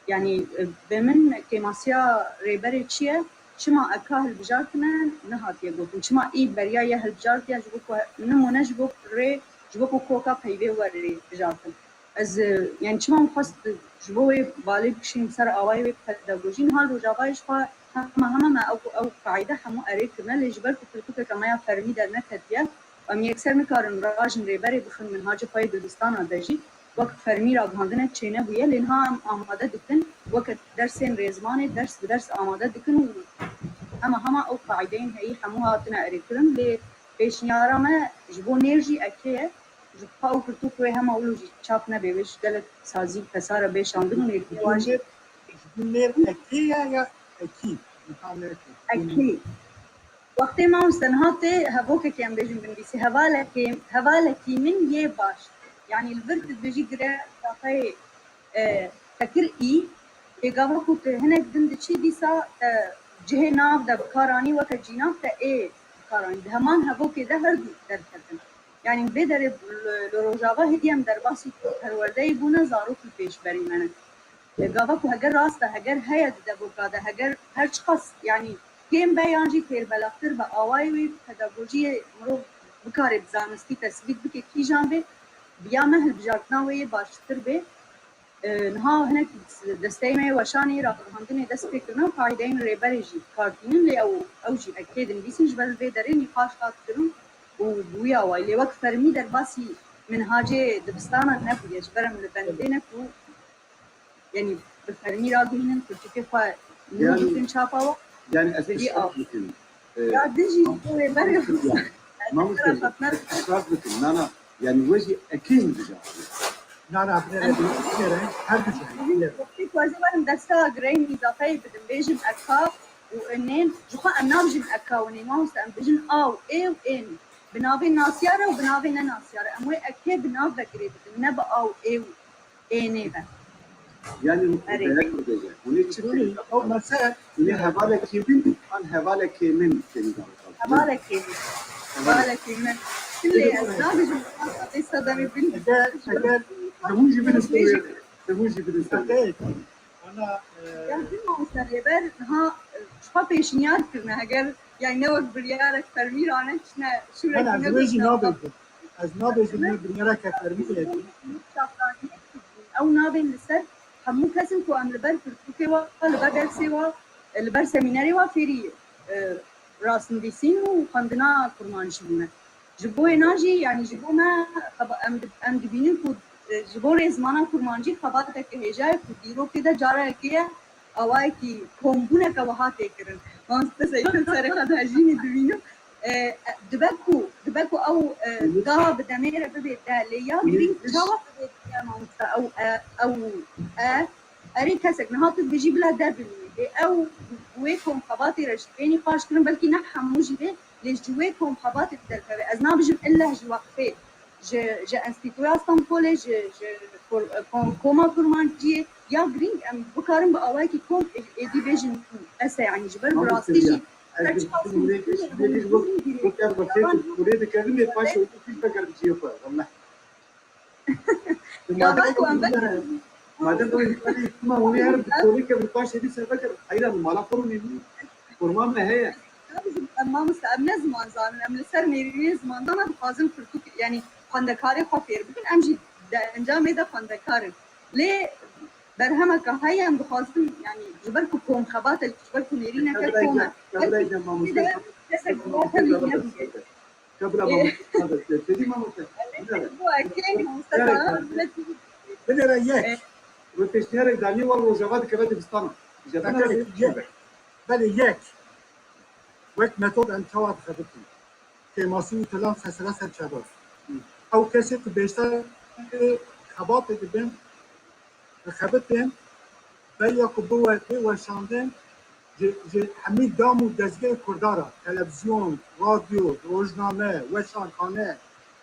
Yanî, e, bê min kêmasiya rêberê çi ye? Çima eka hilbijartine nehatiye gotin? Çima î beriya ye hilbijartiye ji bo ku, nimûne ji bo rê, ji bo ku koka peyvê were bijartin? Ez, e, yanî çima min xwest ji bo wê balê bikişînim ser awayê wê pedagojî, niha li Rojavayê ji xwe hema hema me ew, ew qaîde hemû erê kirine, lê ji ber ku pirtûkeke me ya fermî derneketiye, em yekser nikarin rajin rêberê bixin minhacê xwe yê dibistana de jî wek fermî ragihandinek çênebûye, lê niha em amade dikin, weke dersên rêzimanê ders bi ders amade dikin û hema hema ew qaîdeyên heyî hemû hatine erêkirin, lê pêşniyara me ji bo nêr jî ekê ye. Ji xwe ew pirtûk wê hema wilo jî çap nebe, wê ji gelek sazî û kesa re bê şandin û nêrînê wan jî. Ji bo nêr ekê ye ya ekî? Niha neke. Ekî. Wextê mamoste niha tê hevokekê em bêjin binivîsî. Hevalekê, hevalekî min yê baş. Yanî li vir tu dibêjî gire daqeyê, e, te kir î, Ê gava ku tu hinek din diçî dîsa te cihê nav de bi kar anî weke cînav te ê bi kar anî. Di heman hevokê de her du derketin. Yanî vê derê li, li Rojava hêdî em derbasî perwerdeyê bûne, zarokî pêşberî me ne. E, gava ku heger rast e, heger heye di devoka de, heger her çiqas, yanî kêm be yan jî têrbelaftir be, awayê wê pedagojiyê mirov bikare bi zanistî tesbît bike kîjan bê, bi ya me hilbijartina wê yê baştir bê. E, niha hinek desteyê me yê weşanê ragihandinê dest pê kirine û qaîdeyên rêberê jî bi kar tînin, lê ew, ew jî eke dinivîsin, ji ber vê derê nîqaş hat kirin û bi wî awayî. Lê wek fermî derbasî minhacê dibistana nebûye, ji ber em li bendê ne ku, yanî bi fermî raguhînin, pirtûkê xwe nû Yani- bikin çapa we. Yani ez Bi vî tiştek av. bikim. E, Ya dijî mam- wê berê Ya, mamoste, ez tiştek bikim. Na, na. Yani we jî ekê hîn dija. Na, na, binêre, binêre, her du cihê, binêre. Wextê ku ez ê werim dersa gireyim, îzafeyê bidim, bêjim eka û inên, ji xwe em nabijin eka û inên, mamoste, em bijin a û ê û ên. Bi navê nasiyar e û bi navê ne nasiyar e. Em wê ekê bi nav ve girê bidin, ne bi a û ê û ênê ve. Yani Erê. Kurdeyek Kurdece. Hûn ê çi Hûn ê, tênî ew mese- Hûn ê hevalekê min an hevalekê min tênî dawet. Hevalekê min. Hevalekê min. Şimdi ez nabêjim, ez sademê bin. Eger, eger, Li hûn jî bidin ser wê. Li hûn jî bidin ser wê. Eger, ana, e, Ya din mamoste rêber, ha, çiqa pêşniyar kirine, heger, yani ne wek biryarek fermî rane, çine şûrek Hana, ez wê jî nabêjim. Ez nabêjim ne biryareke fermî ye. Ew nabên li ser hemû kesin ku em li ber pirtûkê wa, li ber dersê wa, li ber semînerê wa fêrî, e, rastnivîsîn û xwendina kurmancî bûne. Ji bo wêna jî, yanî ji bo me, xeba-, em di-, em dibînin ku, e, ji bo rêzmana kurmancî xebateke hêja ye ku dîrokê de carayekê ye, awayekî kombûneke wiha tê kirin. Mamoste Seyîd serê xwe dihejînî dibînim. E, e, dibe ku, dibe ku ew, e, daha bi demê re bibê de, lê ya girîng çawa bibê de, mamoste, ew, e, ew, e, erê kesek niha tu dibêjî bila de bimîne. Lê ew wê kom xebatê re ji pê nîqaş kirin, belkî ne hemû jî bê, lê ji wê kom xebatê derkeve. Ez nabêjim ille ji weqfê, ji, ji Enstîtuya Stenbolê, ji, ji kor-, kom-, koma kurmanciyê ya girîng em bikarin bi awayekî kom ê-, êdî bêjin ese, yanî ji ber bi rastî jî. Ez dibînim wê tişt, wê tişt wek, wek ev wextê ku kurê dikevin, lê paşê wekî tişt vegerim cihê xwe, welleh. Gava ku em vegerin. Madem ew hikayeyê tuma hûn ê herin bi kurê kevin, paşê dî ser vegerin. Heyra min, mala xwe rûnê min. Kurma me heye. Em mamoste, em ne ziman zanin, em li ser nêrînê zimandana dixwazin pirtûk, yanî xwendekarê xwe fêr bikin, em jî di encamê de xwendekar in. Lê berhemeke heye, em dixwazin, yanî ji ber ku kom xebat e, ji ber ku nêrîneke kom e. Kesek ji we tevlî nebûye. Kebira mamoste. Tedî mamoste. Binêre yek. Rotêştiyarek danî wal Rojava dikeve dibistana. Belê yek. Wek metod em çawa dixebitin? Kêmasî û tilan sesera ser çavar. Ew kesê ku bêşter xebatê dibin, dixebitin, beriya ku biwe, bê weşandin, ji, ji hemî dam û dezgehê Kurda re, televizyon, radyo, rojname, weşanxane,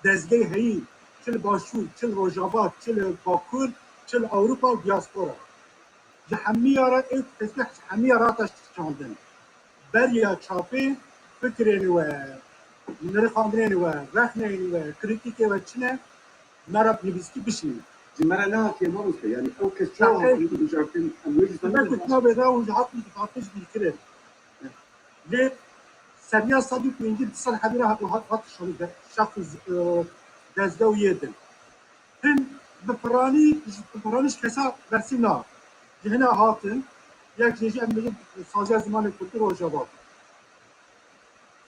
dezgehê heyî, çi li Başûr, çi li Rojava, çi li Bakur, çi li Ewropa û diaspora. Ji hemiya re ê tespîh ji hemiya re hate şikandin. Beriya çapê, fikrên we, nirxandinên we, rexneyên we, krîtîkê we çi ne, me re bi nivîskî bişînin. Ji me re nehatiye mamoste, yanî ew kes çawa hatine hilbijartin, em wê ji me ku çavê re hûn ji hatin difatin ji bîr kirin. Lê seriya sed û pêncî di ser hevî re hat, hat, hat şanî de, şex û z-, e, dezge û yê din. Hin bi piranî, bi piranî ji kesa bersîv na. Ji hina hatin, yek jê jî em bêjin saziya zimanê kurdî Rojava.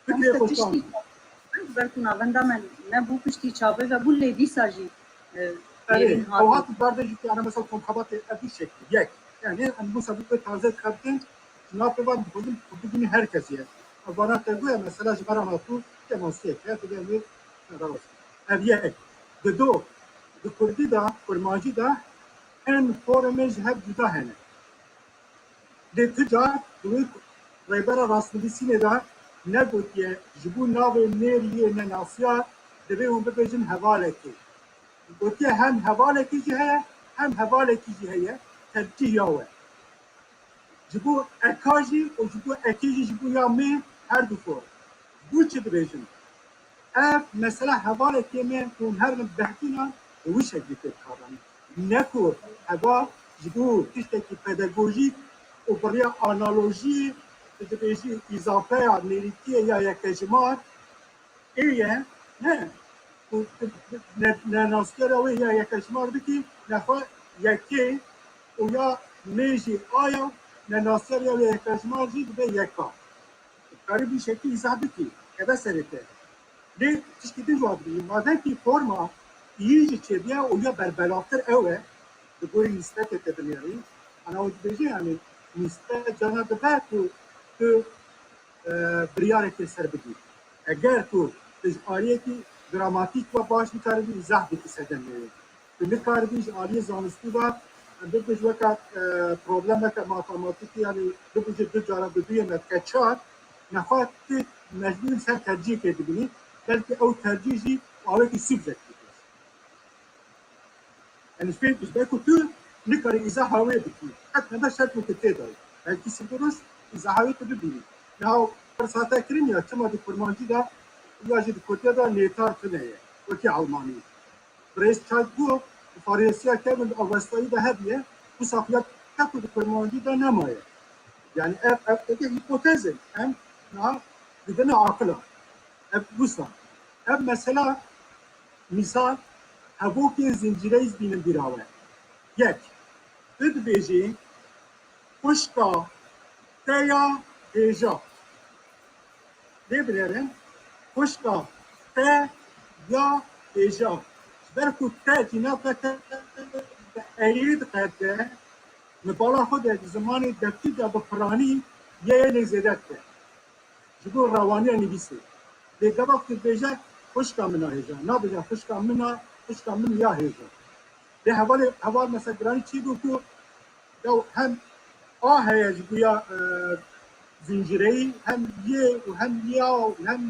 Fikrê xwe şand. Ji ber ku navenda me nebû piştî çavê ve bû, lê dîsa jî, e, Erê, ew hat berdê jî, yani mesela komxebatê ev du şeklî. Yek, yani em bu sabit ve taze xebtin, ji nav pê van dixwazin ku bibînin her kesî ye. Ev vana te goya mesela ji me re hatû, kêmasiyek heye, tu dê em ê rawest. Ev yek. Di do, di kurdî de, kurmancî de hin formên ji hev cuda hene. Lê tu car di wê rêbera rastnivîsînê de negotiye, ji bo navê nêrî yê nenasiyar divê hûn bibêjin hevalekê. Gotiye hem hevalekê jî heye, hem hevalekî jî heye, tercîh ya we. Ji bo eka jî û ji bo ekê jî, ji bo ya mê her du xwe. Ji bo çi dibêjim? Ev mesela hevalekê me ku her min behdîna, bi wî şeklî tê dikaranî. Ne ku heval ji bo tiştekî pedagojîk û bi riya analojiyê, tu dibêjî îzafeya nêrîtiyê ya yekejimar, ê ye, ne, ku tu ne, ne naskera wê ya yekejimar bikî, nexwe yekê û ya mê jî aya, ne naskera wê ya yekejimar jî dibe yeka. Karî vî şeklî îzah bikî, keve serê te. Lê tişkî din jî dibî, madem kî forma yî jî çêbiye û ya berbelavtir ew e, di gorî nîsbetê te binêrî, ana ew dibêje, yanî nîsbet cana dibe ku tu, e, biryarekê ser bigî. Eger tu, tu ji aliyekî gramatîk ve baş nikaribî îzah bikî sedemê wê. Tu nikaribî ji aliyê zanistî ve, em bibêjin weke, e, problemeke matematîkî, yanî bibêje du cara bi duyê me dike çar, nexwe tu mecbûr ser tercîhekê dibînî, belkî ew tercîh jî awekî subjektif e. Yanî ji pê, ji ber ku tu nikarî îzaha wê bikî, qet nebe şert weke tê de ye. Belkî sibirûş îzaha wê tu bibînî. Niha pirsate kirin ya, çima di kurmancî de ya jî di kurdî de nêtar tune ye, wekî almanî. Birêz Çak got, di Farisiya kevin di Avestayî de hebiye, wisa xuya teku di kurmancî de nemaye. Yani ev, ev teke hîpotez e. Em niha didine aqila. Ev wisa. Ev mesela, misal, hevokê zincîreyî dibînin bîra we. Yek, tu dibêjî, xwişka te ya hêja. Lê binêrin, xwişka te ya hêja. Ji ber ku te cînaka te bi eyê diqede, li bala xwe de di zimanê deftî de bi piranî yê lê zêde dike. Ji bo rewaniya nivîsê. Lê gava ku dibêje xwişka min a hêja, nabêje xwişka min a, xwişka min ya hêja. Lê hevalê, heval mesela giranî çi bû ku ya hem a heye ji bo ya, e, zincireyî, hem yê û hem ya û hem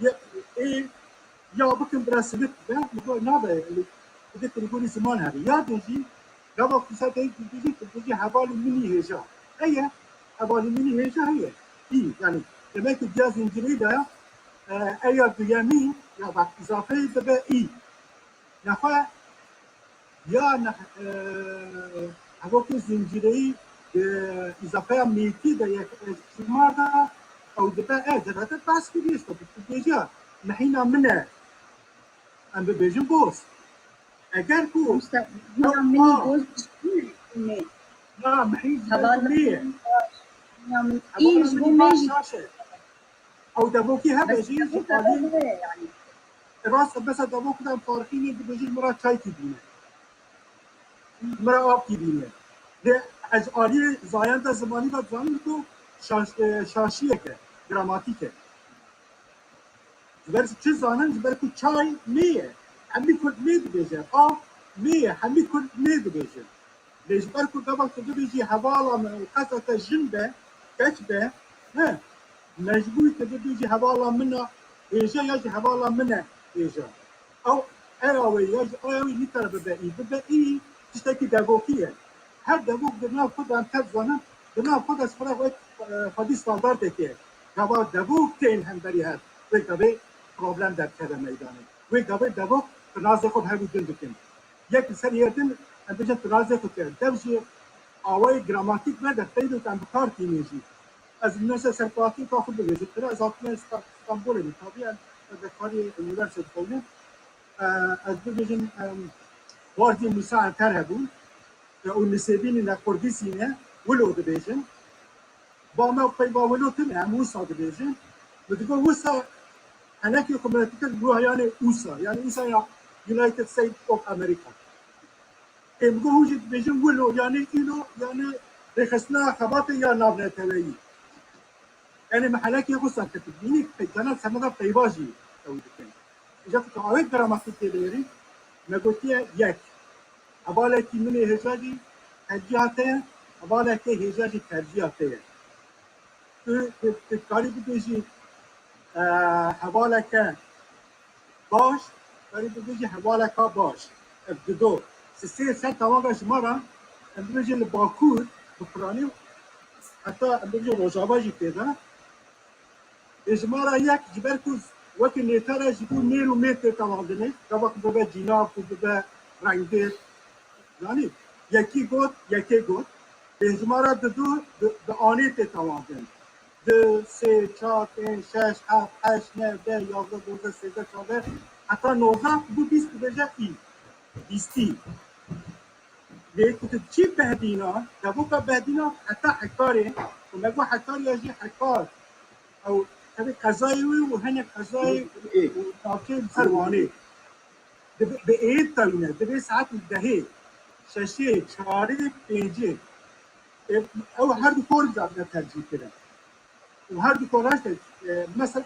yê û ê ya bikin bira sivik be, li gor nabe, li, li gor ziman hebe. Ya din jî, gava ku ser teyî dibêjî, dibêjî hevalê min î hêja. Heye, hevalê min î hêja heye. Î, yani, demek ki diya zincireyî de, e, eya duyemî, ya bak, îzafeyê dibe î. Nexwe ya ne, e, hevokê zincireyî, e, îzafeya mîtî de yek, e, şimar de ew dibe, e, devete behs kiriye işte, dibêje, mehîna min e. Em bibêjin goz. Eger ku Usta, ew ya minî a goz ne. Na, mehî ji ber ku mê ye. Ya min î ji bo mê jî. Ew devokî hebe jî ji alî. Rast e, mesela devok de em tarixî nê dibêjin min re çaykî bîne. Min re avkî bîne. Lê ez alî zayenda zimanî de dizanim ku şaş-, e, şaşiyek e, gramatîk e. Ji ber çi zanin? Ji ber ku çay mê ye. Hemî kurd mê dibêje. Av mê ye. Hemî kurd mê dibêje. Lê ji ber ku gava tu bibêjî hevala min û qesa te jin be, keç be, he, mecbûr tu bibêjî hevala min a hêja ya jî hevala min e hêja. Ew eya wê ya jî aya wê nîkare bibe î. Bibe î tiştekî devokî ye. Her devok di nav xwe de em tev zanin, di nav xwe de ji xwe re wek, e, xwedî standardekê ye. Gava devok tên hemberî hev, wê gavê problem derdikeve meydanê. Wê gavê devok tinazê xwe bi hev û din dikin. Yek li ser yê din, em bêjin tinazê xwe dikin. Dev ji awayê gramatîk ve de qeyd û em bi kar tînin jî. Ez li nose serpatî ka xwe bibêjim. Tira ez hatime Sta-, Stenbolê min. Tabii em, ez de karî unîversîte dixwînim. E, ez bibêjim, em, Xwarzî Musa Enter hebûn. E, û Nisêbînî ne, Qurdîsî ne, wilo dibêjin. Ba me peyva wilo tune, em wisa dibêjin. Min digot wisa henekî xwe min dikir, got yanê usa, yanê usa ya United States of America. Ê, min got hûn jî dibêjin wilo, yanê îlo, yanê rêxistina xebatê ya navneteweyî. Yanê min henekî wisa kir, bînî peyvana semeda peyva jî ew dikin. Îja tu awê gramatîk tê dinêrî, me gotiye yek. Hevalekî min ê hêja jî tercîha te ye, hevalekê hêja jî tercîha te ye. Tu, tu, tu karî bibêjî, e, hevaleke baş, karî bibêjî hevaleka baş. Ev dido. Sisê ser tawanga ji me re, em bibêjin li Bakur, bi piranî heta em bêjin Rojava jî tê de. Ê ji me re yek, ji ber ku wekî nêtere ji bo nêr û mêr tê tevandinê, gava ku bibe cîna, ku bibe rengdêr. Yanî yekî got, yekê got. Ê ji me re didu, di, di anê tê tevandin. Di, sê, çar, pênc, şeş, heft, heşt, neh, deh, yazdeh, dozdeh, sêzdeh, çardeh, heta nozdeh, bû bîst dibêje î. Bîstî. Lê ku tu diçî Behdîna, devoka Behdîna heta Hekarê, û me got Hekarya jî Hekar. Ew, tevê qezayê wî û hinek qezayê û navçeyê li ser Wanê. Dibe, bi êd tewîne, divê saetê dehê, şeşê, çarê, pêncê. E, ew her du kor didine tercîh kirin. Û her du kor raşt e, e, mesela,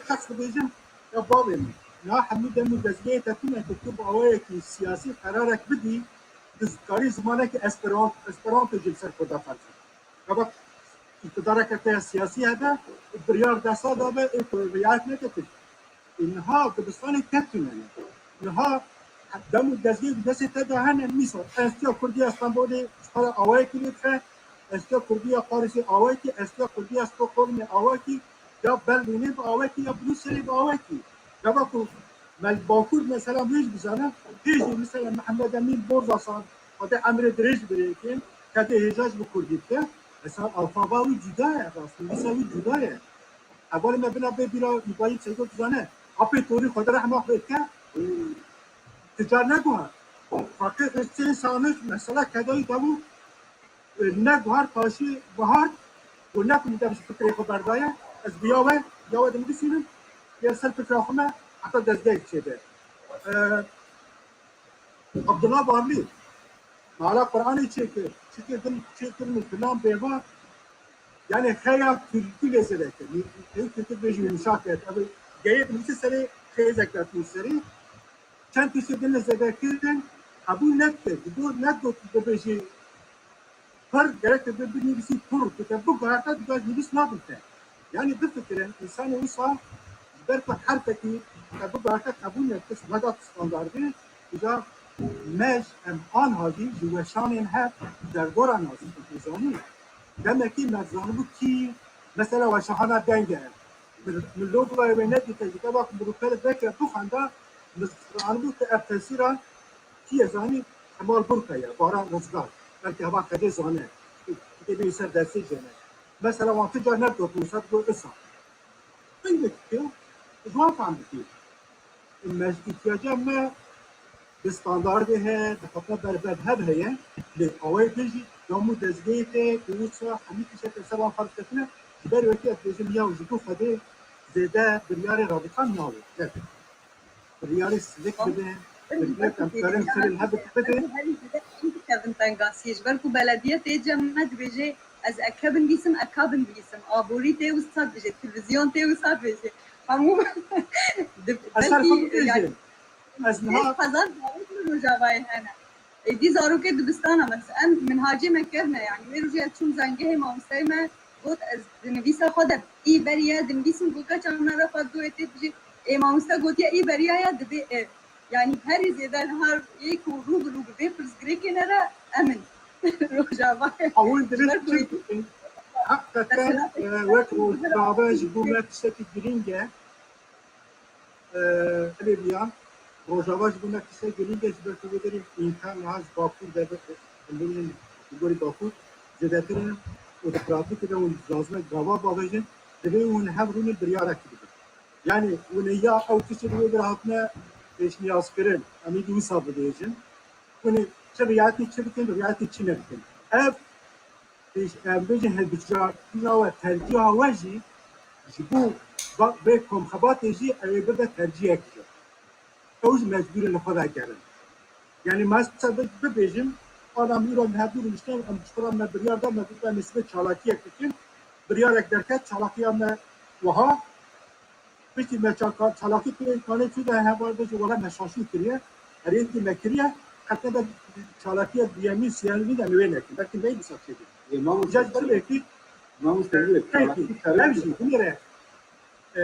şexs dibêjin, ya bavê min, niha hemû dem û dezgehê te tune ku tu bi awayekî siyasî qerarek bidî, tu dikarî zimanekî esperan-, esperanto jî li ser Kurda ferz e. Gava îqtidareke te ya siyasî hebe, biryar desta dabe, ê ku riayet neke tu. Ê niha dibistanê te tune ne. Niha dem û dezgehê di destê te de hene, mîsal, Enstîtuya Kurdî ya Stenbolê ji xwe re awayekî lê dixe, Enstîtuya Kurdî ya Parîsê awayekî, Enstîtuya Kurdî ya Stockholmê awayekî, ya Berlînê bi awayekî, ya Brukselê bi awayekî. Gava ku me li Bakur mesela hêj bizane, hêj mesela Mihemed Emîn Borzasan, xwedê emrê dirêj bide yekê, kedê hêja ji bi Kurdî dike, mesela alfaba wî cuda ye, rastnivîsa wî cuda ye. Hevalê me bina bê bîra Îbrahîm Seydo dizane. Apê Torî Xwedê rehma xwe bike. Ti car neguhar. Fakir Husên Sanix mesela kedayî debû, e, neguhar paşî bihar û nekum dev ji fikrê xwe berdaye. Ez bi ya we, ya we dinivîsînim. Yê ser fikra xwe me heta dezgehek çêbe. E, Abdullah Barlî, mala Qur'anê çêkir, çêkir din, çêkir min filan bêva, yani xeya külkü lê zêde kir. Ew külkü bêjî yumuşak et. Ev geyê dinivîse serê xêzek de tû serê. Çend tiştê din lê zêde kirin, qebûl nedikir. Digot, negot bibêjî pir, gerek te bi-, binivîsî pir. Ku te biguherte, digot nivîs nabin te. Yani bifikirin, insanê wisa ji ber ku herfekî te biguherte qebûl nekir, nedat standardê, îca me ji em anha jî ji weşanên hev derdora nazî dizanî. Demekî me zanibû kî, mesela weşahana deng e. Min, min logoyê wê nedîte, ji gava ku mirûpelê veke bixwenda, min zanibû ku ev tesîra kî ye zanî, Kemal Burka ye, Baran Rizgar. Belkî heval xedê zane. Kitêbê wî ser dersê jene. Mesela wan tu car negotin, wisa digot isa. Hingekî ji wan fehm dikî. Me ji îhtiyaca me bi standardê heye, bi xwe berbev hev heye, lê awayê din jî dam û dezgehê te ku wisa hemî tiştek li ser wan ferz ketine, ji ber wekî ez dibêjim ya ji bo Xwedê zêde biryarê radîkal nabe. Nebe. Biryarê silik bibe, biryarê em karin xirên hebit bibe. Herî zêde em dikevin tengasiyê. Ji ber ku belediye tê cem me dibêje, ez eke binivîsim, eka binivîsim. Aborî tê wisa dibêje, televîzyon tê wisa dibêje. Hemû di-, Ez ser belkî, xwe bibêjim. Yani, Ez niha pênc hezar zarok li Rojavayê hene. Êdî zarokê dibistana, mesela, em minhacê me kevne, yani, wê rojê ez çûm zengehê mamosteyê me got, ez dinivîsa xwe de î beriye dinivîsim, goka çavna re xwe doyê tê dijî, ê mamoste gotiye, î beriya ya dibê e. Yani, herî zêde niha yê ku rû bi rû bi vê pirsgirêkê ne re em in. Rojavayê. Hewil dibin çi bikin? Heqeten, e, wek Rojava ji bo me tiştekî girîng e. E, Elê viya, Rojava ji bo me tiştek girîng e, ji ber ku vê derê îmkan niha ji Bakur de, em bêjin, ji gorî Bakur zêdetir in û di praktîkê de hûn lazim e gava bavêjin, divê hûn hev rûnin biryarek bidin. Yani hûn ê ya ew tiştê di wê derê hatine pêşniyazkirin, em ê di wisa bibêjin. Hûn ê çi riyayetê çi bikin, riyayetê çi nebikin. Ev Pêş, em bêjin hilbijartina we, tercîha we jî ji bo va-, vê komxebatê jî ew ê bibe tercîhek jî. Ew jî mecbûr in li xwe vegerin. Yani, mesela bi-, bibêjin, ana em îro li hevdû rûniştin, em ji xwe re me biryar da, me got em ê sibê çalakiyek bikin. Biryarek derket, çalakiya me wiha, Piştî me çaka-, çalakî kiriye, kanê çû de heval bêje, wela me şaşî kiriye. Herêkî me kiriye, heta de çalakiya duyemî, sêyemî de em wê nekin. Belkî me dîsa çêbin. Ê, mamoste, Îca ji ber wê kî, mamoste, wê peki, çalakî ev jî, binêre, e,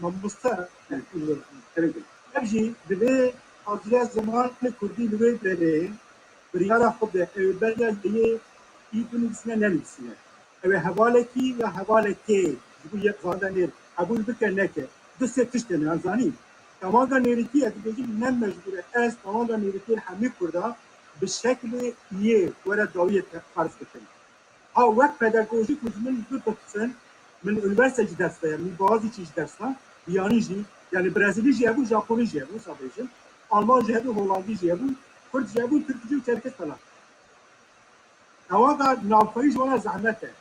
mamoste, Hı. Ev jî divê Aciya Zimanê Kurdî li wê derê biryara xwe bide, ew beriya yê î binivîsine, nenivîsine. Ew ê hevalekî ya hevalekê ji bo yek zande nêr qebûl bike neke. Du sê tişt hene, em zanîn. Tewanga nêrîtiyê, ez dibêjim ne mecbûr e. Ez tewanga nêrîtiyê hemî Kurda bi şeklê yê were dawiyê te-, ferz bikin. Ha wek pedagojî ku ji min bipirsin, min unîversîte jî ders da, min bazî çî jî ders da, yanî jî, yani Brezîlî jî hebû, Japonî jî hebû, wisa bêjim, Alman jî hebû, Holandî jî hebû, Kurd jî hebû, Tirk jî û Çerkes falan. Tewanga navxweyî ji wana zehmet e.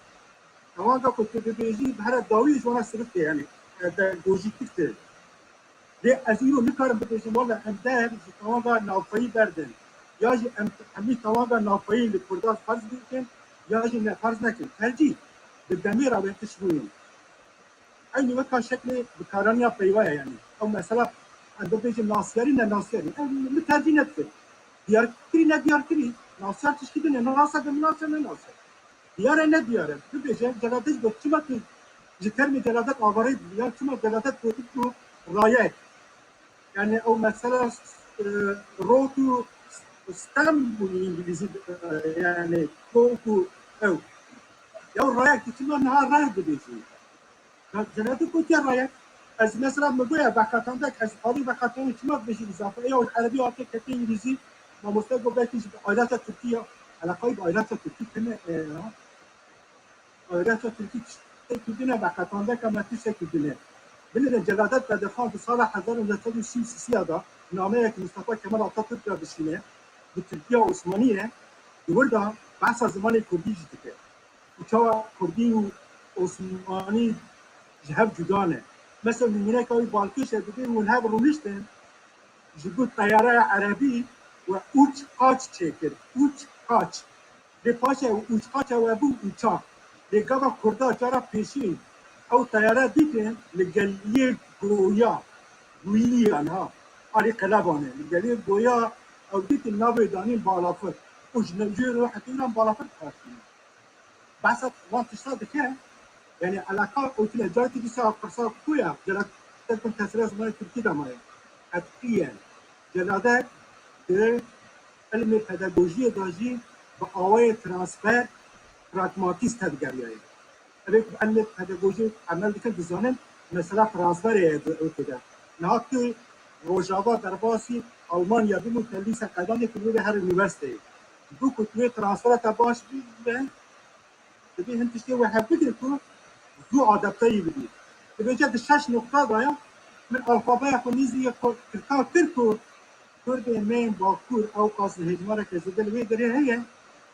Tewanga ku tu dibêjî, bi here dawî ji wana sirif tê, yani, e, pedagojîk tê. Lê ez îro nikarim bibêjim, wele em der ji tewanga navxweyî berdin. Ya jî em, em hemî tewanga navxweyî li Kurdan ferz bikin, ya jî ne ferz nekin. Tercîh bi demê re wê tişt bûnin. Eynî weka şeklê bikaraniya peyva ye, yani. Ew mesela, em bibêjin nasiyarî, ne nasiyarî. Ew min tercîh nedikir. Diyarkirî, ne diyarkirî. Nasiyar tişkî din e, nase de, nase ne nase. Diyar e, ne diyar e. Bibêje, celadet got, çima tu ji termê celadet avarê dibî, ya çima celadet gotin ku rayek. Yani ew mesela, e, road to Stanbul, îngilîzî, e, yani go to ew. Ya rayek, tu çima niha rayek dibêjî? Ya celadet gotiye rayek. Ez mesela min goya veqetandek, ez alî veqetandek çima dibêjî îzafe? Ya erebî hate kete îngilîzî, mamoste got belkî ji ayrata Tirkî ya. Eleqayî bi ayrata Tirkî tune, e, ya. Ayrata Tirkî tiştekî din e, veqetandeka me tiştekî din e. Binêrin Celadet Bedirxan di sala hezar û neh sed û sî û sê ya de nameyek Mustafa Kemal Atatürk re dişîne, bi Tirkiya Osmanî ye, di wir de behsa zimanê Kurdî jî dike. Û çawa Kurdî û Osmanî ji hev cuda ne. Mesela nimûneka wî balkêş e, dibê hûn hev rûniştin, ji bo teyareya erebî we uç qaç çêkir. Uç qaç. Lê paşê ew uçqaça we bû uçak. Lê gava Kurda cara pêşî ew teyare dîtin li geliyê Goya, Guya niha, alî Qeleban e. Li geliyê Goya ew dîtin navê danîn Balafir. Û ji ne-, jê re hetî înan Balafir diqaşînin. Behsa van tişta dike, yani elaka û tune carkî dîsa qirsa ku ya, Celadet tesîra zimanê Tirkî de maye. Qet'iyen. Celadet di ilmê pedagojiyê de jî bi awayê transfer, pragmatîst tevgeriyaye. Ev ê ku bi ilmê pedagojiyê emel dikin, dizanin, mesela transferê ye di ewkê de. Niha tu Rojava derbasî Almanya bibû, te lîse qedanê ku wê de her unîversîteyê. Ji bo ku tu wê transfera te baş bibe, Divê hin tiştê we hev bigire ku zû adapteyî bibî. Dibêje di şeş noqta de ya, min alfabeya xwe nêzî yê Kur-, Tirka kir ku Kurdên me yên Bakur ew qas li hêjmareke zêde li wê derê heye,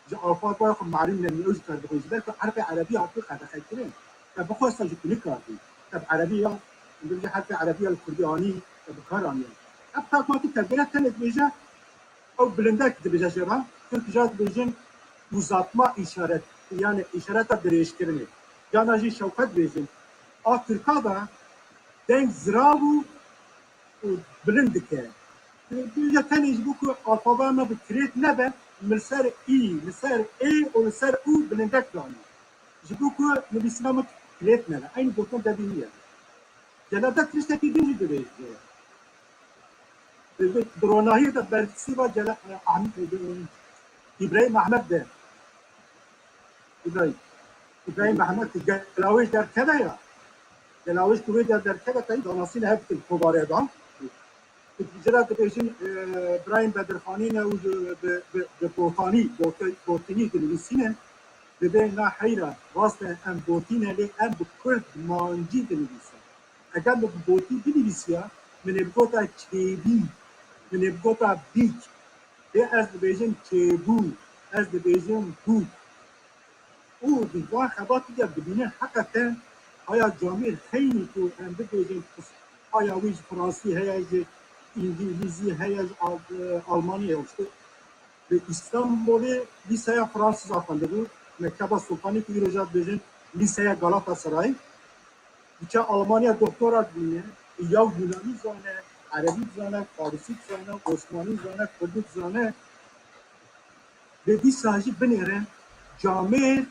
ji alfabeya xwe marim nebî, ew jî kar dixwin. Ji ber ku herfê erebî hatibû qedexekirin. Te bixwesta jî tu nikardî. Te bi erebî ya, dibêje herfê erebî ya li Kurdî anî, te bi kar aniye. Ev pragmatîk tevgera tenê dibêje, Ew bilindek dibêje jê re, Tirk jî dibêjin uzatma işaret, yani işareta dirêjkirinê. Yana jî şewqet dibêjin. A Tirka de deng zirav û, û bilind dike. Dibêje tenê ji bo ku alfabeya me bi kirêt nebe, min li ser î, li ser ê û li ser û bilindek danî. Ji bo ku nivîsîna min kirêt nebe. Eynî gotin devî niye. Celadet tiştekî din jî dibêje. Di, di ronahiyê de bersiva Cela-, Ahm-, Îbrahîm Ehmed de. Îbrahîm. Îbrahîm Ehmed ki gelawêj derkeve ya. Gelawêj ku wê der derkeve tey danasîne hev di kovare da. Ji re dibêjin, e, Îbrahîm Bedirxanî ne û bi, bi, bi botanî, bote-, botinî dinivîsînin. Dibê na heyra, rast e em botî ne lê em bi kurmancî dinivîsin. Eger min bi botî binivîsiya, min ê bigota kêbî, min ê bigota bîk. Lê ez dibêjim kêbû, ez dibêjim bûk. Û di van xebatî de dibînin heqeten haya camêr xeynî ku em bibêjin haya wî ji fransî heye, ji îngilîzî heye, ji al-, e, almanî heye. Îşte Li Îstanbulê lîseya Fransîza xwendibû, Mekteba Sultanî ku îro jî dibêjin lîseya Galatasaray. Diçe Almanya doktora dibîne, ya Yunanî zane, Erebî dizane, Farisî dizane, Osmanî zane, Kurdî dizane. Lê dîsa jî binêre camêr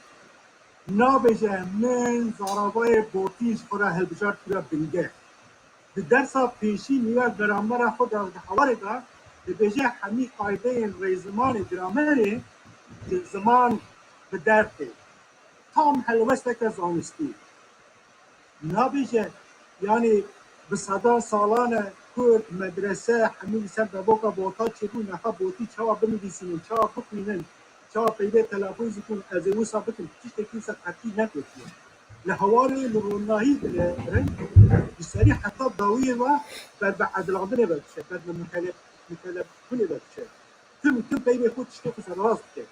nabêje min zaravayê botî ji xwe re hilbijart kiriya bingeh. Di dersa pêşî nîya gramera xwe de di hewarê de dibêje hemî qaydeyên rêzimanê gramerê ji ziman bi dertê. tam helwesteke zanistî. Nabêje, yanî bi sedan salan e Kurd, medrese, hemî li ser devoka Bota çêbû, niha Botî çawa binivîsînin, çawa bixwînin, çawa peyvê telafûz bikin, ez ê wisa bikim, tiştekî wisa qetî negotiye. Li hewarê, li ronahî, li reng, ji serî heta dawiyê ve ber bi edilandinê ve diçe, ber bi mukele-, mukelefbûnê ve diçe. Tim tim peyvê xwe tiştê xwe serrast dike.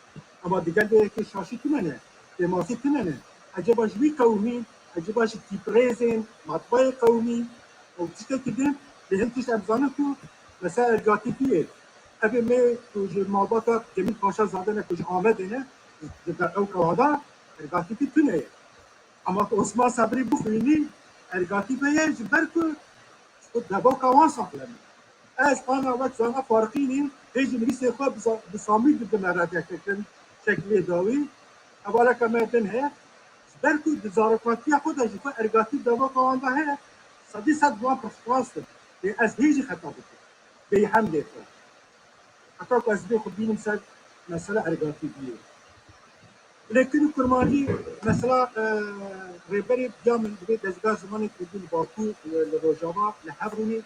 Ema digel vê yekê şaşî tune ne, kêmasî tune ne. Eceba ji wî qewimî, eceba ji tîprêzên matbayê qewimî û tiştekî din, lê hin tişt em zanin ku mesela ergatîtiyê, ev ê me ku ji malbata Cemîl Paşa Zade ne ku ji Amedê ne, di, di ew qewada ergatîtî tune ye. Ema tu Osman Sebrî bixwînî, ergatî veye ji ber ku, ku devoka wan saxlem e. Ez ana wek zana Farqînî hê ji nivîsê xwe bi za-, bi samî dibime redekirtin şeklê dawî. Hevaleke me din heye. Ji ber ku di zarokatiya xwe de ji xwe ergatî devoka wan de heye, sedî sed bi wan piştrast im. Lê ez hê jî xeta bikim. Bêyhem lê xwe. Heta ku ez vê xwe bînim ser mesela ergatîbiyê. Lê kin û kurmancî, mesela, e, rêberê ya min divê dezgah zimanê kurdî li Bakur, e, li Rojava, li Hevrûnê,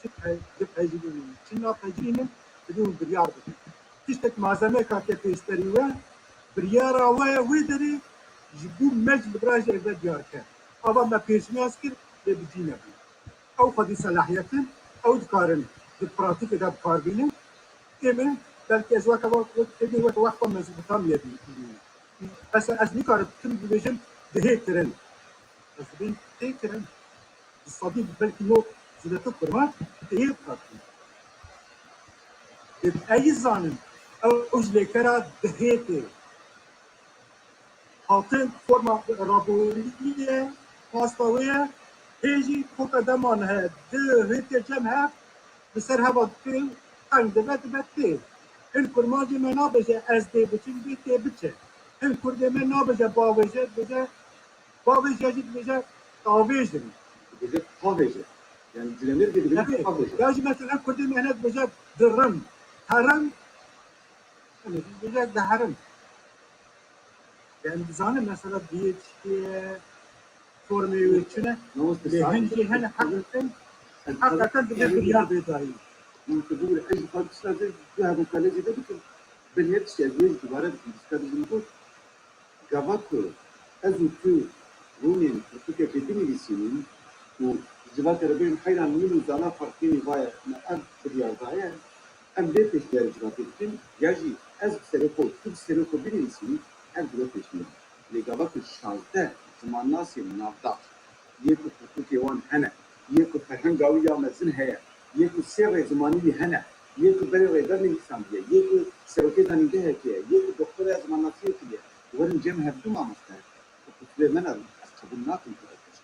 çi pe-, dipejirînin, çi napejirînin, divê hûn biryar bidin. Tiştek malzemeyeka ke pêşberî we, biryara we wê derê ji bo me ji li vira jî ev diyar ke. Ava me pêşniyaz kir, lê bi cî nebû. Ew xwedî selahiyet in, ew dikarin di pratîkê de bi kar bînin. Ê min, belkî ez weke, wek, wek, ê min weke wexta mezûnbûtan lê bî-, bînin. Mesela ez nikarim tim bibêjim dihê kirin. Ez dibêm tê kirin. Di sedî belkî no zêdetir kurmancî tê bi kar tînin. Ê, ez zanim, ew, ew ji lêkera dihê tê. Hatin forma raborî ye, pasta wê ye, hê jî koka deman heye, di hêtê cem hev, bi ser heva dikê û teng dibe, dibe tê. Hin kurmancê me nabêje ez dê biçim, dê tê biçe. Hin kurdê me nabêje bavêje, dibêje bavêje jî dibêje tavêjin. Dibêje tavêje. Yani Cilemêrgê dibêje tavêje. Ya jî mesela kurdê me hene dibêje dirim, herim, yani dibêje diherim. Yani dizanin mesela diyê çi ye, formê wê çi ne? Lê hin jî hene heqeqen, heqeqen dibê biryar bê dayî. Mamoste bibûre, ez ji xwe tişta zê du hevokale zêde bikim. Bin her tiştî ez wê jî dubare bikim. Dîska dijî min got, gava ku ez û tu rûnên pirtûkekê binivîsînin û civakê re bêjin, heyran min û zana Farqînî vaye me ev biryar daye, em vê pêşniyarê civatê bikin, ya jî ez bi serê xwe û tu bi serê xwe binivîsînî, ev dibe pêşniyar. Lê gava ku şazdeh zimannasên navdar, yê ku pirtûkê wan hene, yê ku ferhenga wî ya mezin heye, yê ku sê rêzimanî wî hene, yê ku berê rêber nivîsandiye, yê ku serokê zanîngehekê ye, yê ku doktora zimannasiyê kiriye, werin cem hevdu mamoste, bi qusûrê me ne, ez qebûl nakim ku ev tişt.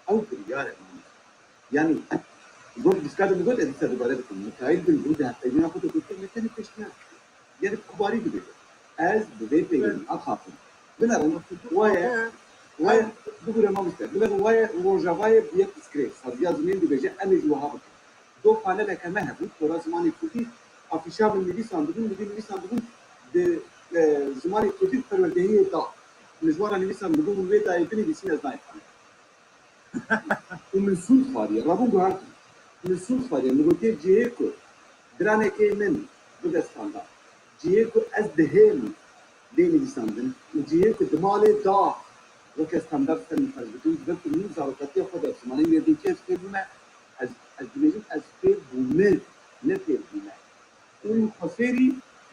Ew biryar e, mamoste. Yanî, got, dîska de min got, ez dîsa dubare dikim. Mikaîl Bilgû di hevpeyvîna xwe de gotiye, me tenê pêşniyar kir. Yanî, kubarî dibêje. Ez bi vê peyvê Evet. axafim. Binerin, waye, waye, bibûre mamoste. Binerin, waye Rojavayê bi yek pirsgirêk, saziya zimên dibêje, em ê ji wiha bikin. Do paneleke me hebû, Kora Zimanê Kurdî, afîşa min nivîsandibûn, min nivîsandibûn, di, e, zimanê Kurdî perwerdehiyê da. Min ji wan re nivîsand, min got, hûn wê dayê binivîsîn, ez nayê panel. Û min sûnd xwariye, rabûn guhertin. Min sûnd xwariye, min gotiye cihê ku diranekê min bibe standard, cihê ku ez dihê min bê nivîsandin û cihê ku di malê da weke standard ser min ferz bikin, ji ber ku min zarokatiya xwe de zimanê mêrdînkî ez fêr bûme, ez, ez dibêjim ez fêr bûme, ne fêr bûme. Û min xwe fêrî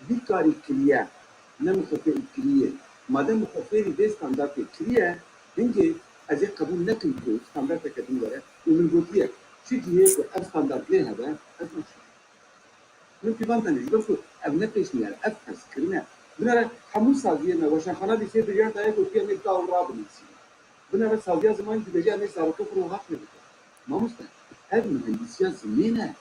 vî karî kiriye, ne min xwe fêrî kiriye. Madem min xwe fêrî vê standartê kiriye, hingê ez ê qebûl nekim ku standarteke din were û min gotiye, çi cihê ku ev standart lê hebe, ez naşim. Min pîvan tenê, ji ber ku ev ne pêşniyar, ev ferzkirin e. Binere hemû saziyê me, weşanxana lîseyê biryar daye gotiye em ê da û ra binivîsînin. Binere saziya zimanî dibêje em ê zarokê xwe re rahat nebike. Mamoste, ev mihendîsiya zimên e.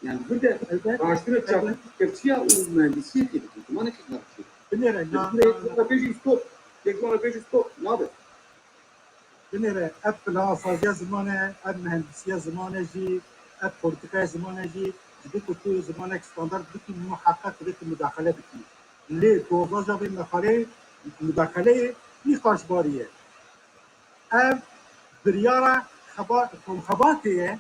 Yani bir de Elbet, raştî re elbet. çapeçiya û mihendîsiyekê dike. Zimanekî naçî. Binêre, na, Binêre, na, yek na. Bêjî stop. Yek ji wan re bêjî stop. Nabe. Binêre, ev plan saziya ziman e, ev mihendîsiya ziman e jî, ev polîtîkaya ziman e jî, ji bo ku tu zimanek standard bikî, muheqeq divê tu mudaxele bikî. Lê dozaja vê mexaleyê mudaxeleyê nîqaşbarî ye. Ev biryara xeba-, komxebatê ye,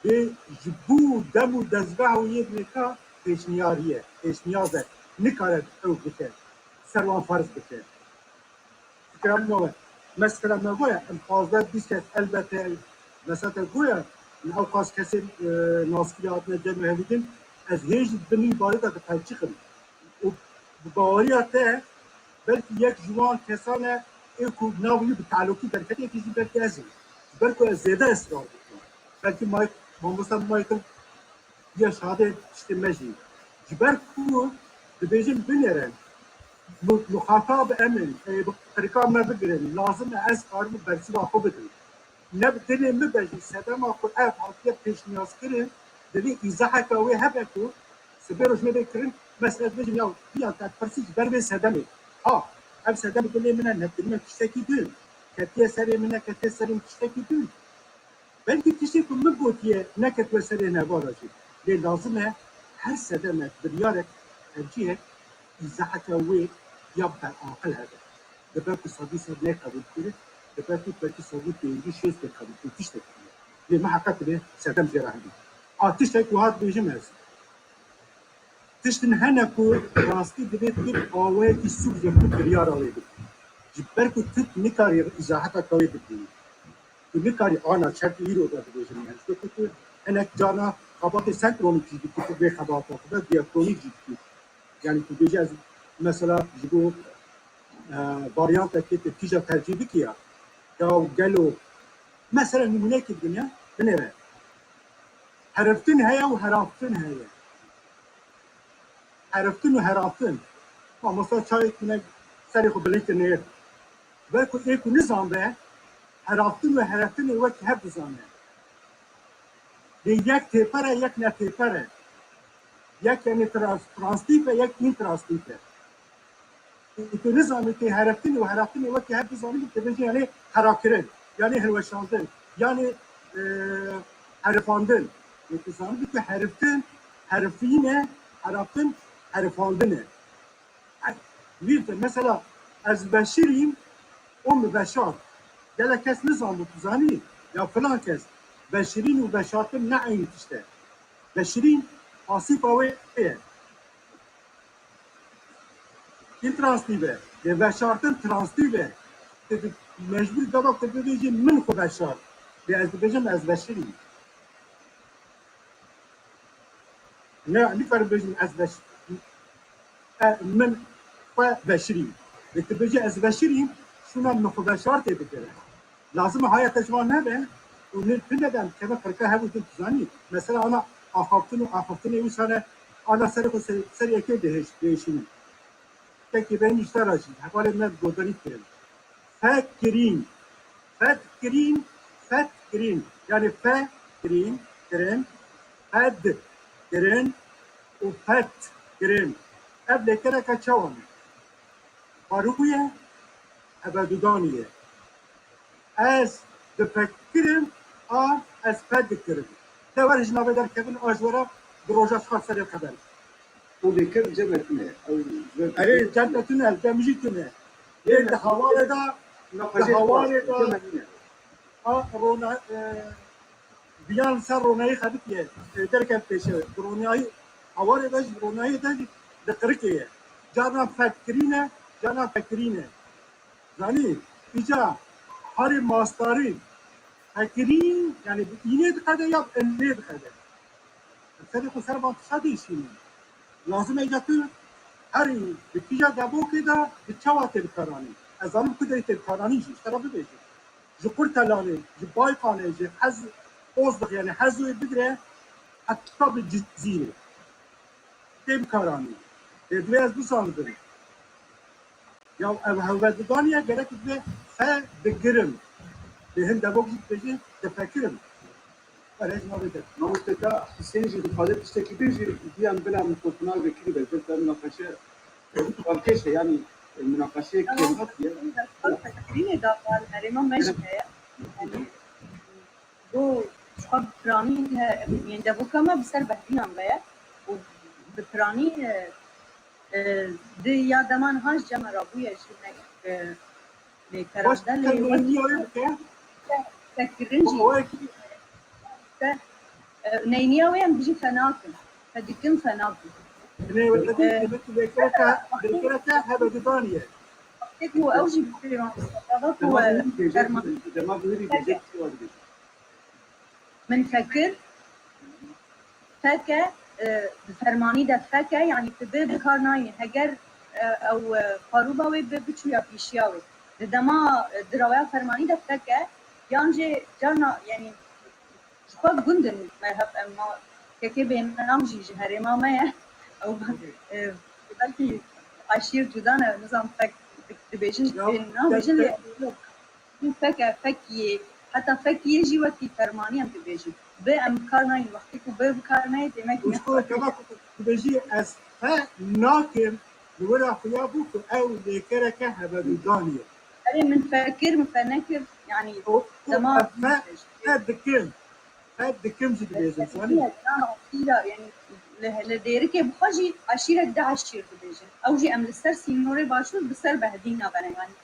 bê ji bo dem û dezgeh û yê nêka pêşniyarî ye, pêşniyaz e, nikare ew bike, ser wan ferz bike. Fikra min we, mesela me goya em pazdeh bîst kes elbete, mesela te goya, ew qas kesên, e, naskirî hatine cem hevîdin, ez hêj di bin wî barê de dipelçixim. Û bi baweriya te belkî yek ji wan kesan e ê ku nav wî bi tealûkî derketiyekî jî belkî ez im. Ji ber ku ez zêde israr dikim. Belkî May-, mamosta Michael ya şadê tiştê me jî. Ji ber ku dibêjin binêrin, mu-, muxatab em in, ê, bi qirika me bigirin, lazim e ez karim bersiva xwe bidim. Ne bi dilê min be jî sedema ku ev hatiye pêşniyazkirin, divê îzaheke wê hebe ku sibê roj me bê kirin, mesela ez bêjim ya, viya te pirsî ji ber vê sedemê. Ha, ev sedem dilê min e, ne dilê min tiştekî din. Ketiye serê min, neketiye serê min tiştekî din. Belkî tiştê ku min gotiye neketiye serê nehvala jî. Lê lazim e her sedemek, biryarek, tercîhek, îzaheke wê ya beraqil hebe. Dibe ku sedî sed neyê qebûl kirin, dibe ku belkî sedî pêncî şêst tê qebûl kirin, tiştek heye. Lê min heqet divê sedem jê re hebî. A tiştek wiha dibêjim ez. Tiştin hene ku rastî divê tu awayekî sûc de tu biryara wê bikî. Ji ber ku tu nikarî îzaheta wê bidî. Tu nikarî ana çertî îro de dibêjim yani. Ji ber ku tu hinek carna xebatê senkronîk jî dikî, tu vê xebata xwe de diyakronîk jî dikî. Yani tu bêjî ez mesela ji bo, e, varyantekê tu kîja tercîh bikî ya. Ya gelo mesela nimûnekê bidin ya, binêre. Heriftin heye û heraftin heye. Heriftin û heraftin. Mamosta çayê tune serê xwe bilind kirine. Ber ku ê ku nizanbe, heraftin û hereftinê wekî hev dizane. Lê yek têper e, yek ne têper e. Yek yani trans-, transtîf e, yek intranstîf e. Ê tu nizanî tê hereftinê û heraftinê wekî hev dizanî, tu bêjî yani herakirin, yani hilweşandin, yani, e, herifandin. Ê tu zanî ku heriftin, herifîn e, heraftin, herifandin e. Ey, wî de mesela ez veşirîm, o mi veşart. Gelek kes nizanî, tu zanî, ya filan kes. Veşirîn û veşartin ne eynî tişt e. Veşirîn pasîfa wê ye. Intranstîf e. Lê veşartin transtîf e. Te di mecbûr gava ku bibêjî min xwe veşart. Lê ez dibêjim ez veşirîm. Ne, nikarim bêjim ez veş-, e, min xwe veşirîm. Lê tu bêjî ez veşirîm, şûna min xwe veşartê bigire. Lazim e haya te ji wan nebe û ne, tu nebe em keve qirika hev û din tu zanî. Mesela ana axaftin û axaftinê wisa ne ana serê xwe ser, ser yekê dihêş-, dihêşînin. Tekî benim îşte re jî hevalê me bi godarî kirin. Fekirîn. Fetkirîn. Fetkirîn. Yani fe kirîn, kirin. Fed kirin û fet kirin. Ev lêkereke çawa me? Barû ye, ev dudanî ye. Ez dipekirim, a ez ped dikirim. De were ji navê derkevin, a ji were bi roja çar serê qeder. O lêker cem tune. Ew Erê, cem tune, cem jî tune. Ê, di hawarê de, di hawarê de, a rona-, e, Viyan ser ronayî xebitiye, e, derkev pêşe. Bi ronayî, hawarê de jî, bi ronayî de jî di qirikê ye. Carna fedkirîne, carna fekirîne. Zanî, îca harê mastarî fekirîn, yani bi înê diqede ya bi inê diqede. Serê xwe ser van tişta dêşînin. Lazim e îca tu herî bi kîja devokê de bi çawa tê bikaranî. Ez zanim ku derî tê bikaranî jî, ji te re bibêjim. Ji Qurtelanê, ji Bayqanê, ji Hez-, Ozlix, yani Hezoyê bigire heta bi Cizîrê. Tê bikaranî. Lê divê ez bizanibim. Ya ev hewvedidaniye gerek divê fe digirim. Lê hin devok jî dibêje difekirim. Were ji navê de. Mamoste ka Husên jî dixwaze tiştekî bêjî, diyan bila mikrofona vekirî be, belkî minaqeşe balkêş e, yanî, e, minaqeşeyek kêmhat ye. Fikrînê da bal herêma me jî heye. Yanî, go ji xwe bi piranî he, yên devoka me bi ser Behbîyan ve ye û bi piranî, e, E, di ya deman han ji cem me rabûye ji me, e, lê Baş, karakter lê sen wekî neyniya wê bike. Sekirin jî. Wekî te, e, neyniya wê em bijî fenakin. Te dikin fenakin. Binê wê te E, dikin, lêkireke, lêkireke hebe didaniye. Tek û ew jî bi pêvan. Ava ku, Dema e, bihîrî bêje, ferman. Dema bihîrî bêje, çi wa dibêje? Min fekir, feke, e, bi fermanî de feke, yanî tu bê bi kar nayî. Heger, e, ew, e, parûba wê bi biçûya pîşiya wê. Di dema, e, di rewaya fermanî de feke, yan jî carna, yanî ji xwe gund in me hep em ma kekê bênav jî ji herêma me ye. Ew, e, belkî eşîr cuda ne, nizam fek di-, dibêjin ji Ya, bênav bêjin lê Feke, fekiyê, heta fekiyê jî wekî fermanî em dibêjin. Bi em bi kar nayîn, wextê ku bi bi kar nayê, demek ne Û ji xwe keva ku tu dibêjî ez fe nakim, li wira xuya bû ku ew lêkereke hevedûdanî ye. Erê min fekir, min fe nekir, yanî Û, û dema ez fe, fe dikim. Her dikim jî dibêjin, zanî? Yanî, yanî, yanî, li, li Dêrikê bi xwe jî eşîrek de eşîr dibêjin. Ew jî em li ser sînorê başûr bi ser Behdîna bene, yanî.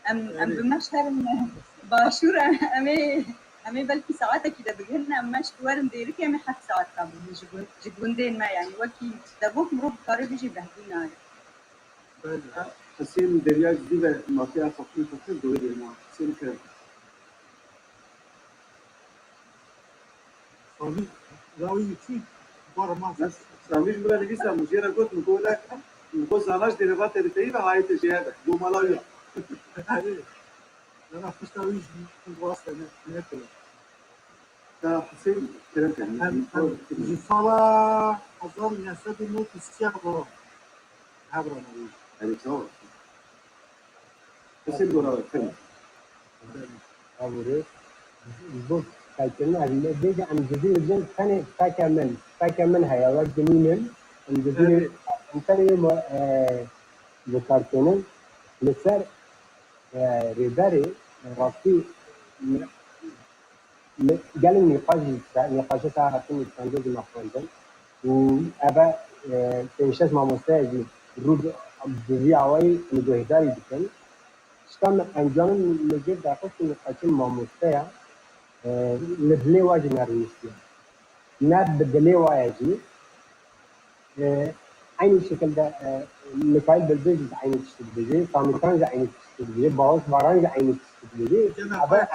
Em, em Erê. bi me şerin ne. Başûr em, em ê, em ê belkî saetekî de bigirin, em meş werin Dêrikê, em ê heft saet de bibin ji gund-, ji gundên me, yanî wekî devok mirov dikare bijî Behdîna ye. Belê. Hesên Derya ji dî ve mafya xwe pir xwe kir, dorê dêrma. Hesên Kerem. Samî, lawî çû, bar ma. Samî ji min re nivîsa, min jê re got, min got, wele, min got, zana ji dêreva te dikeyî ve hayê te jê hebe. Go mala wî ya. Erê. Lena pişta wî ji min rast ne, ne kilo. Ka Husên Kerem Kerem. Em, em, ji sala hezar û neh sed û nod û sê re hev re ne wî. Erê, çawa? Husên Gorawe, Kerem. Abore, ji bo fekirina, em bêje em ji vî dibêjin, tenê feke min, feke min heye, wek dinînin, em ji vî, Evet. em tenê ma, e, bikartênin, li ser, e, rêberê, rastî, me, me, gelek nîqaş jî, nîqaşê te hatin nivîsandin jî me xwendin. Û eve, e, pênc şeş mamosteya jî rû bi, bi vî awayî min guhdarî dikin. Tişta min encamin, min jê derxist û min qeçim mamoste ya, e, li dilê wa jî nerûniştiye. Ne bi dilê wa ye jî, e, eynî şekilde, e, Mikail Bilbil jî eynî tiştî dibêje, Samî Tan jî eynî tiştî dibêje, Bawiş Baran jî eynî tiştî dibêje. Eve,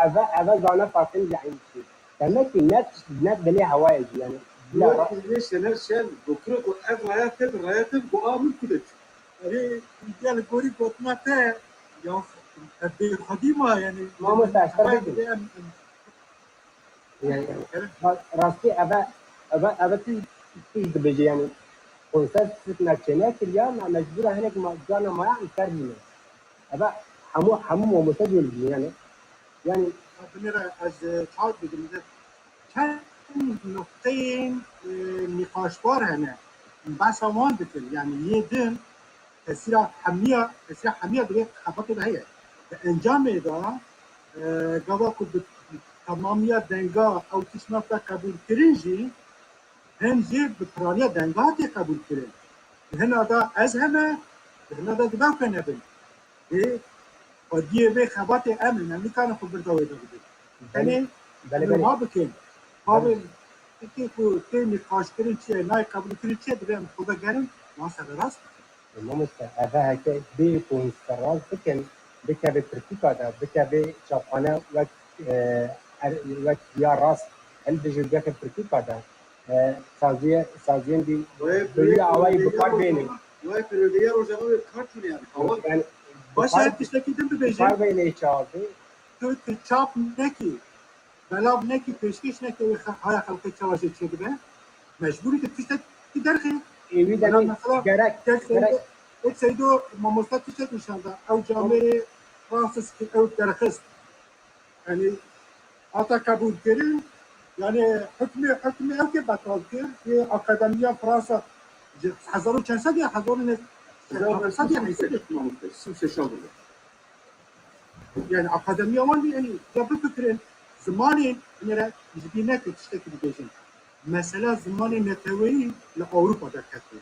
eve, eve zana Fatim jî eynî tiştî. Demek ki ne, ne dilê hewa ye jî, yani. Wê dilê Şener Şen, doktor ku ev raya te bi raya te bi, ku a min ku de çû. Erê, ya li gorî gotina te, ya, ev bêxwedî ma, yani, Mamoste, ez te bêxwedî bêjim. Em, em, Yani, ra-, rastî eve, eve, eve tu, tu dibêje, yani, konser sik me çênekiriya, me mecbûra hinek ma, carna maya em ser bîne. Eve hemû, hemû mamoste jî dibîne, yani. Yani, binêre ez, e, çaw dikim de, çend nokteyên, e, nîqaşbar hene. Behsa wan dikin, yani, yê din, tesîra hemiya, tesîra hemiya di vê xebatê de heye. Di encamê de, e, gava ku bi temamiya denga ew tişt nate qebûlkirin jî, hin jî bi piraniya denga tê qebûlkirin. Di hina de ez heme, di hina de dibe ku nebin. Ê, xwediyê vê xebatê em in, em nikarin xwe birda wê de bidin. Belê, Tenê belê, em belê. Wiha bikin. Belê. Bavê, fikê ku tê nîqaşkirin çi ye, nayê qebûlkirin çi ye, divê em xwe vegerin, wan sererast bikin. E, mamoste, eve heke bê ku hûn sererast bikin, bikeve pirtûka de, bikeve çapxane wek, e, er-, wek ya rast, hilbijêr bikeve pirtûka de, e, saziyê, saziyên dî Wê bi wî awayî bi kar bênin. Wê perwêdeya Rojava wê kar tîne yani. Awa Yani, baş bi kar, her tiştekî din bi bibêjin. Kar bêne çaxê. Tu, tu çap nekî, belav nekî, pêşkêş nekî, wê xe-, haya xelkê çawa jê çêdibe. Mecbûrî tu tiştekî derxî. Êwî Bela demê mesela gerek, kek gerek. Seydo, kek Seydo mamosta tiştek nîşan da. Ew camêrê Francis ki ew derxist. Yani, hata qebûlkirin, yani, hukmê, hukmê ew ke betal kir, yê Akademiya Fransa, ji hezar û çend sed ya, hezar û neh sed ya, hezar û neh sed ya, hezar û neh sed ya, mamoste, sî û şeş bû. Yani, Akademiya wan, yani, ya bifikirin, zimanê, binêre, ji bîr neke tiştekî dibêjin. Mesela zimanê neteweyî li Ewropa derket dibin.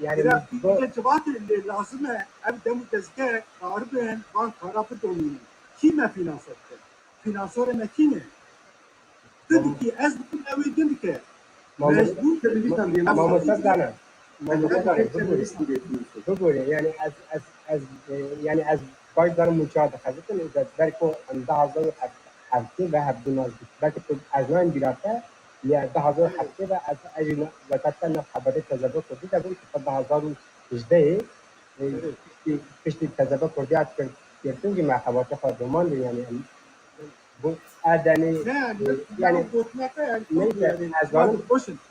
Yani, Kira bu kî civatê lê lazim e, ev dem û dezgeh karibin van kara bidomînin. Kî me fînanse dike? Fînansorê me kî ne? Tu dikî, ez dikim, ew ê din dike. Mecbûr. Mamoste Zana. Mamoste Zana, bibûre. Bibûre, yani ez, ez, ez, e, yani ez baş darim mûça dixebitim, ez ber ku em du hazar û heftê ve hevdû nas bû. Belkî tu ez nayêm bîra te, ya du hazar û heftê ve ez, ez jî na-, weke te nav xebatê tezebû kurdî de bûm, tu du hazar û hejdeh, e, piştî, piştî tezebû kurdî hat kir-, girtin jî me xebatê xwe domandin, yani em, bu edenî, yani, neyse, yani, ez zanim.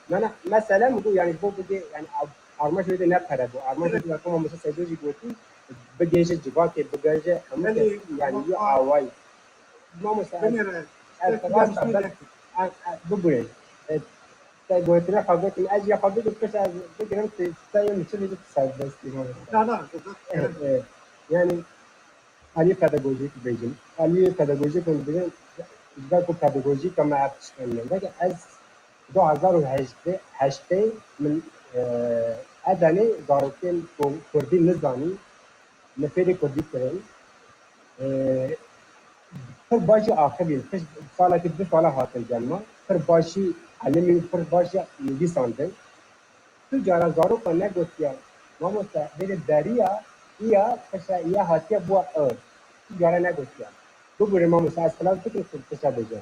Na, na, mesele min bû, yani, ji bo bigê, yani, armanc wê de ne pere bû. Armanc wê de, weke Mamoste Seydo jî gotî, bigihêje civakê, bigihêje hemû kes, yani, wî awayî. Mamoste, ez, ez, ez, ez, bibûre. E, te gotina xwe gotin, ez ya xwe bigim, pişt ez bigirim, te, te yê min çi bêjî, tu serbest î, mamoste. Na, na, Evet, evet. Yani, aliyê pedagojîk bêjim. Aliyê pedagojîk hûn dibêjin, ji ber ku pedagojîka me ev tişt hene. Veke ez du hazar û heştê, heştê min, e, edenê zarokên ku kurdî nizanî, min fêrî kurdî kirin. E, pir baş jî axivîn, pişt salekî du sala hatin gel me. Pir baş jî elimîn, pir baş jî nivîsandin. Tu cara zaroka negotiya, mamoste, bêrê beriya, iya, pişa, iya hatiye bûa ir. Tu cara negotiya. Bibûre mamoste, ez xilas bikim, tu pişa bêje.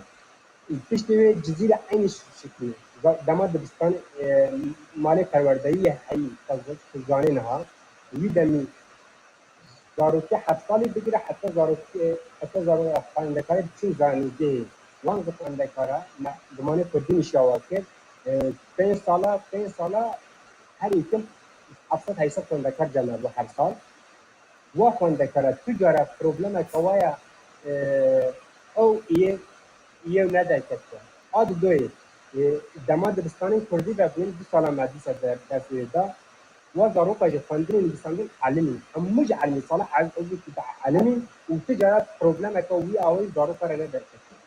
Piştî wê Cizîre eynî şiklî. Za-, dema dibistanê, e, malê perwerdeyî ye heyî, ez tu zanê niha. Wî demî zarokê heft salî bigire heta zarokê, heta zarokê xwendekarê diçin zanîngehê. Wan ji xwendekara me zimanê kurdî nîşawa kir. E, pênc sala, pênc sala her yek heft sed heyşt sed xwendekar cem hebû her sal. Wa xwendekara tu cara problemeke wa ya, e, ew yê, yê ne derketiye. A didoyê, e, dema dibistanên kurdî vebûn, du sala me dîsa de-, dest wê da. Wa zaroka ji xwendinê nivîsandin elimî. Hemû ji elimî. Sala ez, ez û tu elimî û tu cara problemeke wî awayî zaroka re ne derketiye.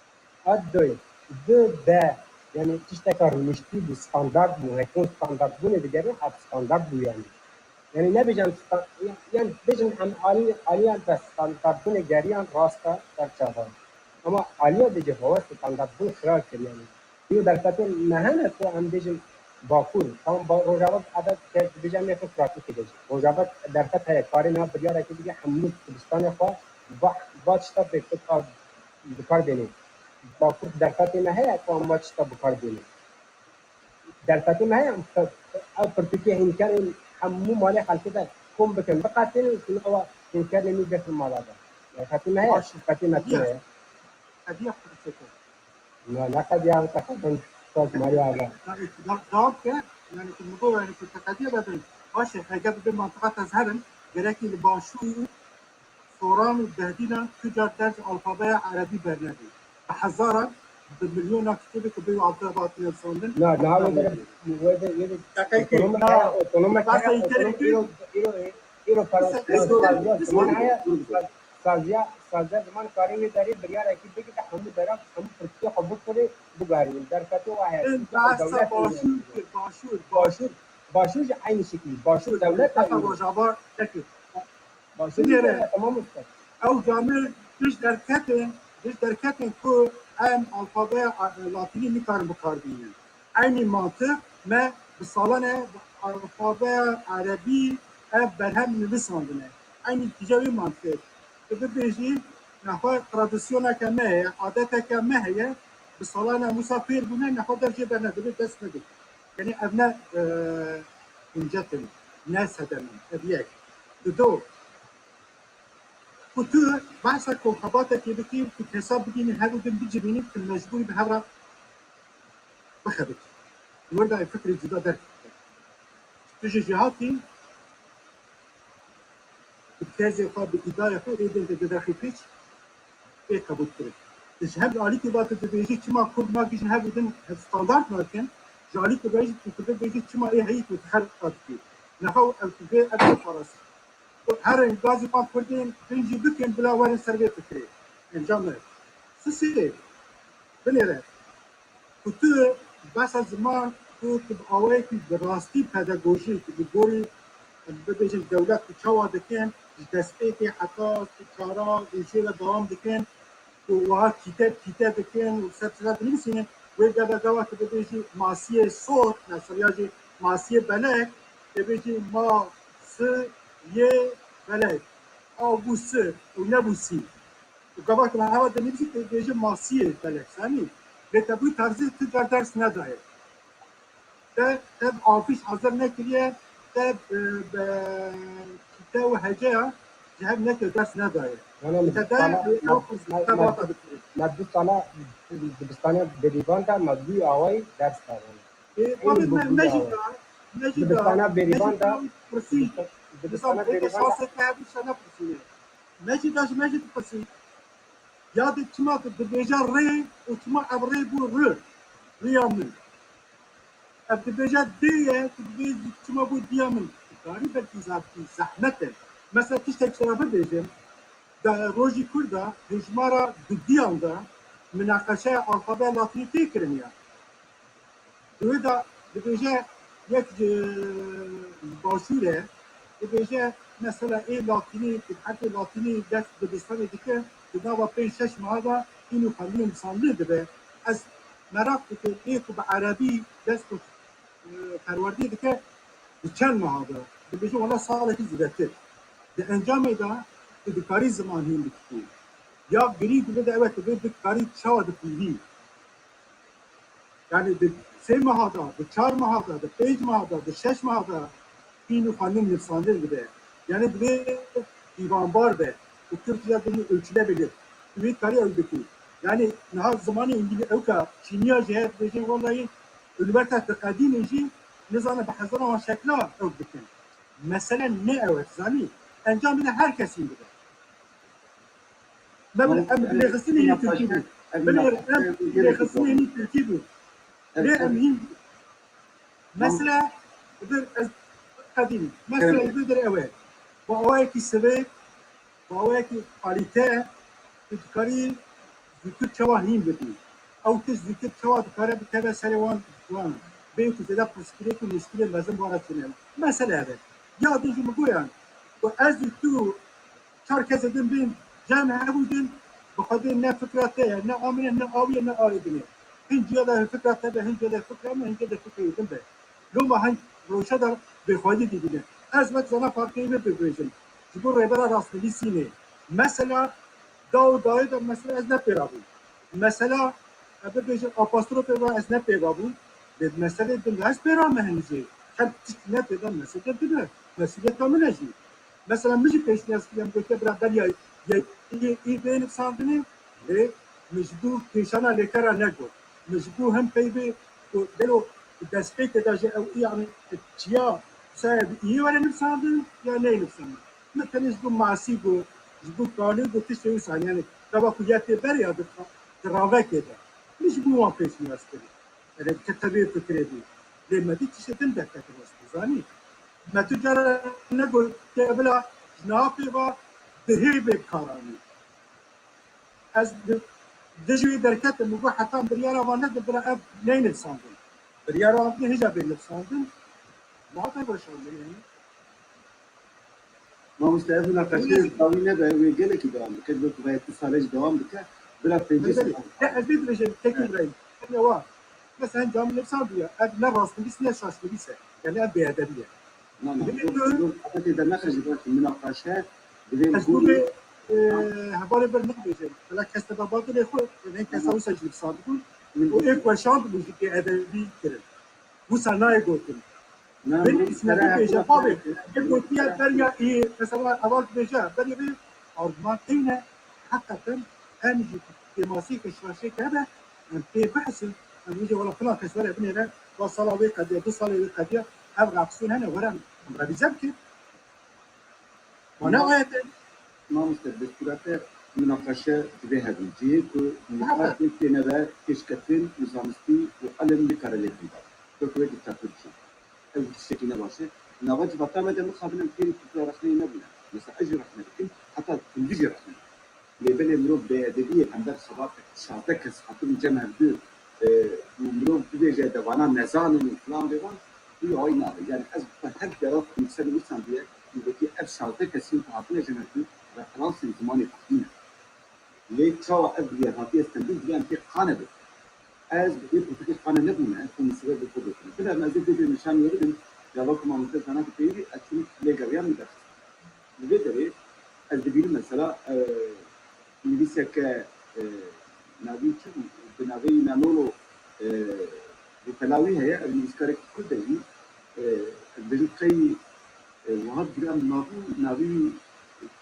A doyê, di de, yani tişteka rûniştî bû, standart bû. Hekî standartbûnê digerin, ev standart bû yani. Yani nebêjin sta-, yani bêjin em alî-, aliyan de standartbûnê geriyan rast e, berçava. Ama aliya dê ji hewa standartbûn xira kir yani. Yo derfetê me hene ku em bêjin Bakur, tam ba-, Rojava eve ke dibêje em ê xwe pratîkê de jî. Rojava derfet heye, karê niha biryarekê bigire hemû dibistanê xwe va, va tişta bê xwe kar, bi kar bêne. Bakur derfetê me heye ku em va tişta bi kar bêne. Derfetê me heye, em pe-, ew pirtûkê hînkerên hemû malê xelkê de kom bikin, biqetînin û ewa hînkerên nû girtin mala de. Derfetê me heye, Baş e. Derfetê me tune ye. Hediya pirtûkê. Na, ne qediya min teqedin, saz Maria Aga. Da-, da-, dawam ke, yani ku min got, yani ku te qediya bedin. Baş e, hege bi mantiqa te ez herim, gerekî li Başûr, Soran û Dehdînan tu car derc alfabeya erebî bernedî. Bi hezaran, bi milyona kitêbê ku bê alfabeya hatine nivîsandin. Na, na, wê de, wê de, wê de, Deqeykê, otonom na, heye, otonom heye, basa otonom, îterê îro, îro, îro, îro, Îsa, îro, îsa, saziya, îsa, ziman heye, saz-, saziya, saziya ziman karê wê derê biryarekî bigire, hemû deran, hemû pirtûkê xwe bixwire, bigarînin. Derfetê wa heye. Ên behsa Dewlet Başûr kir, Başûr, Başûr. Başûr, Başûr jî eynî şeklî. Başûr dewlet Heta eynî. Rojava, peki. Başûr Binêre. Jî tamam usta. Ew camê pişt derketin, pişt derketin ku em alfabeya, e, latînî nikarin bi kar bînin. Eynî mantiq me bi salan e bi alfabeya erebî ev berhem nivîsandine. Eynî tîja wê mantiqê. Tu bibêjî, nexwe tradisyoneke me heye, adeteke me heye, bi salan e wisa fêr bûne, nexwe dev jê bernedibê, dest nedin. Yani ev ne, e, hûncet in, ne sedem in, ev yek. Dido, ku tu behsa komxebatekê bikî, ku kesa bigihînî hev û din bicivînî, tu mecbûrî bi hev re bixebitî. Li wir de ev fikrê cuda derkeve. Tu ji cihatî bi tezê xwe, bi îdayê xwe ê din diderxî pêç, ê qebûl kirin. Tu ji hev alîkî ve tu dibêjî çima kurd nagihîjin hev û din standart nakin, ji alîkî ve jî tu dibêjî çima ê heyî tu xerqa dikî. Niha ew tu vê ev parasî. Herin gazî xwe kurdên din jî bikin, bila werin ser vê fikrê. Encam ne. Sisê binêre. Ku tu behsa ziman, ku tu bi awayekî bi rastî pedagojîk, bi gorî em bibêjin dewlet ku çawa dikin, ji destpêkê heta çara êşê ve dewam dikin, û wiha kîte kîte dikin û ser çira dinivîsînin, wê gava gava tu bibêjî masiyê sor, mesela ya jî masiyê belek, dibêjî ma si yê belek, a bû si û nebû sî. Û gava tu heva dinivîsî, tu dibêjî masiyê belek, zanî. Lê te bû tarzî tu car ders nedaye. Te, te bi afîş hazir nekiriye, te, e, be, te û heceya ji hev neke ders nedaye. Wala me Te dustana, de, me, ew me, me, xebata dikire. Me dustana, dibistana Bêrîvan de me duy awayî ders daye. E, Ey, tabii bu me, duy me jî awayî. Da, me jî da, Dibistana me jî Bêrîvan de, da pirsî. Dibistan-, Dibistana Dibistana Bêrîvan de. Şansê te hebû şana pirsîne. Me jî da ji me jî dipirsin. Ya de çima tu dibêje rê û çima ev rê bû ri? Riya min. Ev dibêje dê ye, tu dibê çima bû diya min? Karî belkî zaf-, zehmet e. Mesela tiştek ji te re bibêjim, di rojî Kurda hejmara dudiyan de minaqeşeya alfabeya latînî tê kirin ya. Di wê de dibêje yek ji, ji başûr e, dibêje mesela ê latînî, di herfê latînî dest dibistanê dike, di nava pênc şeş meha de hîn û xwendinê nivîsandinê dibe. Ez meraq dike ê ku bi erebî dest bi, e, perwerdê dike, di çend meha de? Dibêje wela salekî zêdetir. Di encamê de tu dikarî ziman hîn bikî. Ya girîng dibe de ew e, tu vê dikarî çawa dipîvî. Yani di sê meha de, di çar meha de, di pênc meha de, di şeş meha de hîn û xwendin nivîsandin dibe. Yani divê pîvanbar be û Tirkî ya dilî ölçülebilir. Tu wê karî ew bikî. Yani niha zimanê îngilî ewka Çîniya jî heye dibêje, wellahî, unîversîte diqedînin jî nizane bi hezaran şekla ew bikin. Mesele ne ew e, zanî? Encamê de her kesî dibe. Me bir em lêxistinê yê Tirkî bû. Binêr em lêxistinê yê Tirkî bû. Lê em hîn. Mesela, bir ez qedîm. Mesela, bir ew e. Bi awayekî sivê, bi awayekî kalîte, tu dikarî zûtir çawa hîn bibî. Ew tişt zûtir çawa dikare bikeve serê wan, wan. Bê ku zêde pirsgirêk û muşkilê mezin bi wan re çêne. Mesele ev e. Ya din jî min goyan ku ez û tu çar kesê din bên cem hebû din, bi Xwedê ne fikra te ye, ne a min e, ne a wî ye, ne a ê din e. Hin ciya de fikra te be, hin ciya de fikra min, hin ciya de fikra wî din be. Loma hin rewşa de bêxwedî dibîne. Ez wek zana partiyê vê bibêjim. Ji bo rêbera rastnivîsînê. Mesela da û dayê de mesela ez ne pê re bûm. Mesela, e, bibêjin apostrofê ve ez ne pê ve bûm. Lê meselê din ez pê re me henî jê. Her tişt ne pê de mesele din e. Mesuliyeta min e jî. Mesela min jî pêşniyaz kiriye, min gotiye bira beriya yê, yê, yê bê nivîsandinê, lê min ji bo kêşana lêkera negot. Min ji bo hem peyvê ku gelo destpêkê de jî ew, yani, çiya saye bi iyê were nivîsandin ya neyê nivîsandin. Min tenê ji bo masî got, ji bo kanûn got, tiştê wisa, yani, gava ku yê tê beriya di, di ravekê de. Min ji bo wan pêşniyaz kiriye. Erê, dike tevê fikirê bû. Lê me dî tiştê din derket rastî, zanî. Me tu cara negot ke bila ji niha pê ve dihê bê bikaranî. Ez di, dijî wî derketim û got heta biryara van nede bira ev neyê nivîsandin. Biryara van bide hêja bê nivîsandin. Niha te weşandin yani. Mamoste, ev minaqeşe dawî nebe, wê gelekî dewam bike. Ji bo ku vayê tu sale jî dewam bike, bila pêncî Belê, sal. Ya ez vê dibêjim, tekî Evet. birayî. Ev ne wa. Mesela cam nivîsar bûye. Ev ne rastnivîs, ne şaşnivîs e. Yani ev bêedebî ye. Na, na, Divê mirov, tu mirov qafetê de nexe jî birakim. Minaqeşe, divê Ez gurî. Bû bê, e, hevalê bir nibêjim. Bila kes te babatê lê xwe, ne kesa wisa jî nivîsar bûn. Min O ê ku weşand bû jî bêedebî kirin. Wisa nayê gotin. Na, Bin mirov îsmetî kere bêje, heqûna bavê, xwe. Bin gotiye beriya ê, mesela, heval dibêje, beriya vê argûman teyne, heqeten, em jî kêmasiyeke şaşê hebe, em pê bihesin, em bêje, wela filan kes were binêre, va sala wê qediya, du salê wê qediya, ev reaksiyon hene, were em, em revîze bikin. Ma ne ayet e? Mamoste, destûra te minaqeşe divê hebin. Cihê ku Hebe. niqaş pêk têne ve pêşketin û zanistî û elm nikare lê bida. Wek wê diktator bişin. Ew tiştekî ne baş e. Nava civata me de mixabin em fêrî kultura rexneyê nebûne. Mesela ez jî rexne dikim, heta tundî jî rexne dikim. Lê belê mirov bêedebiyê hember xebatek şazdeh kes hatibûn cem hevdu, e, û mirov bibêje de vana nezanin û filan bêvan, Wî awayî nabe. Yani ez bi her derat nivîser nivîsandiye, wekî ev şazdeh kesî ku hatine jenertin, referansên zimanê Kurdî ne. Lê çawa ev bi yer hatiye stendin, divê em pê qane bibin. Ez bi vê pirtûkê qane nebûme, ku misûbe bi xwe bikine. Bila em ez ê vê nîşanî wê bidim, gava ku mamoste zana ku pêwî, ez çûm lê geriyan min derxist. Li vê derê ez dibînim mesela, e, nivîseke, e, navî çi bû? Bi navê Nanolo, e, rûpela wî heye, ev nivîskarek Kurd e jî. E, ez dibêjim qey, e, wiha dibînim navî, navî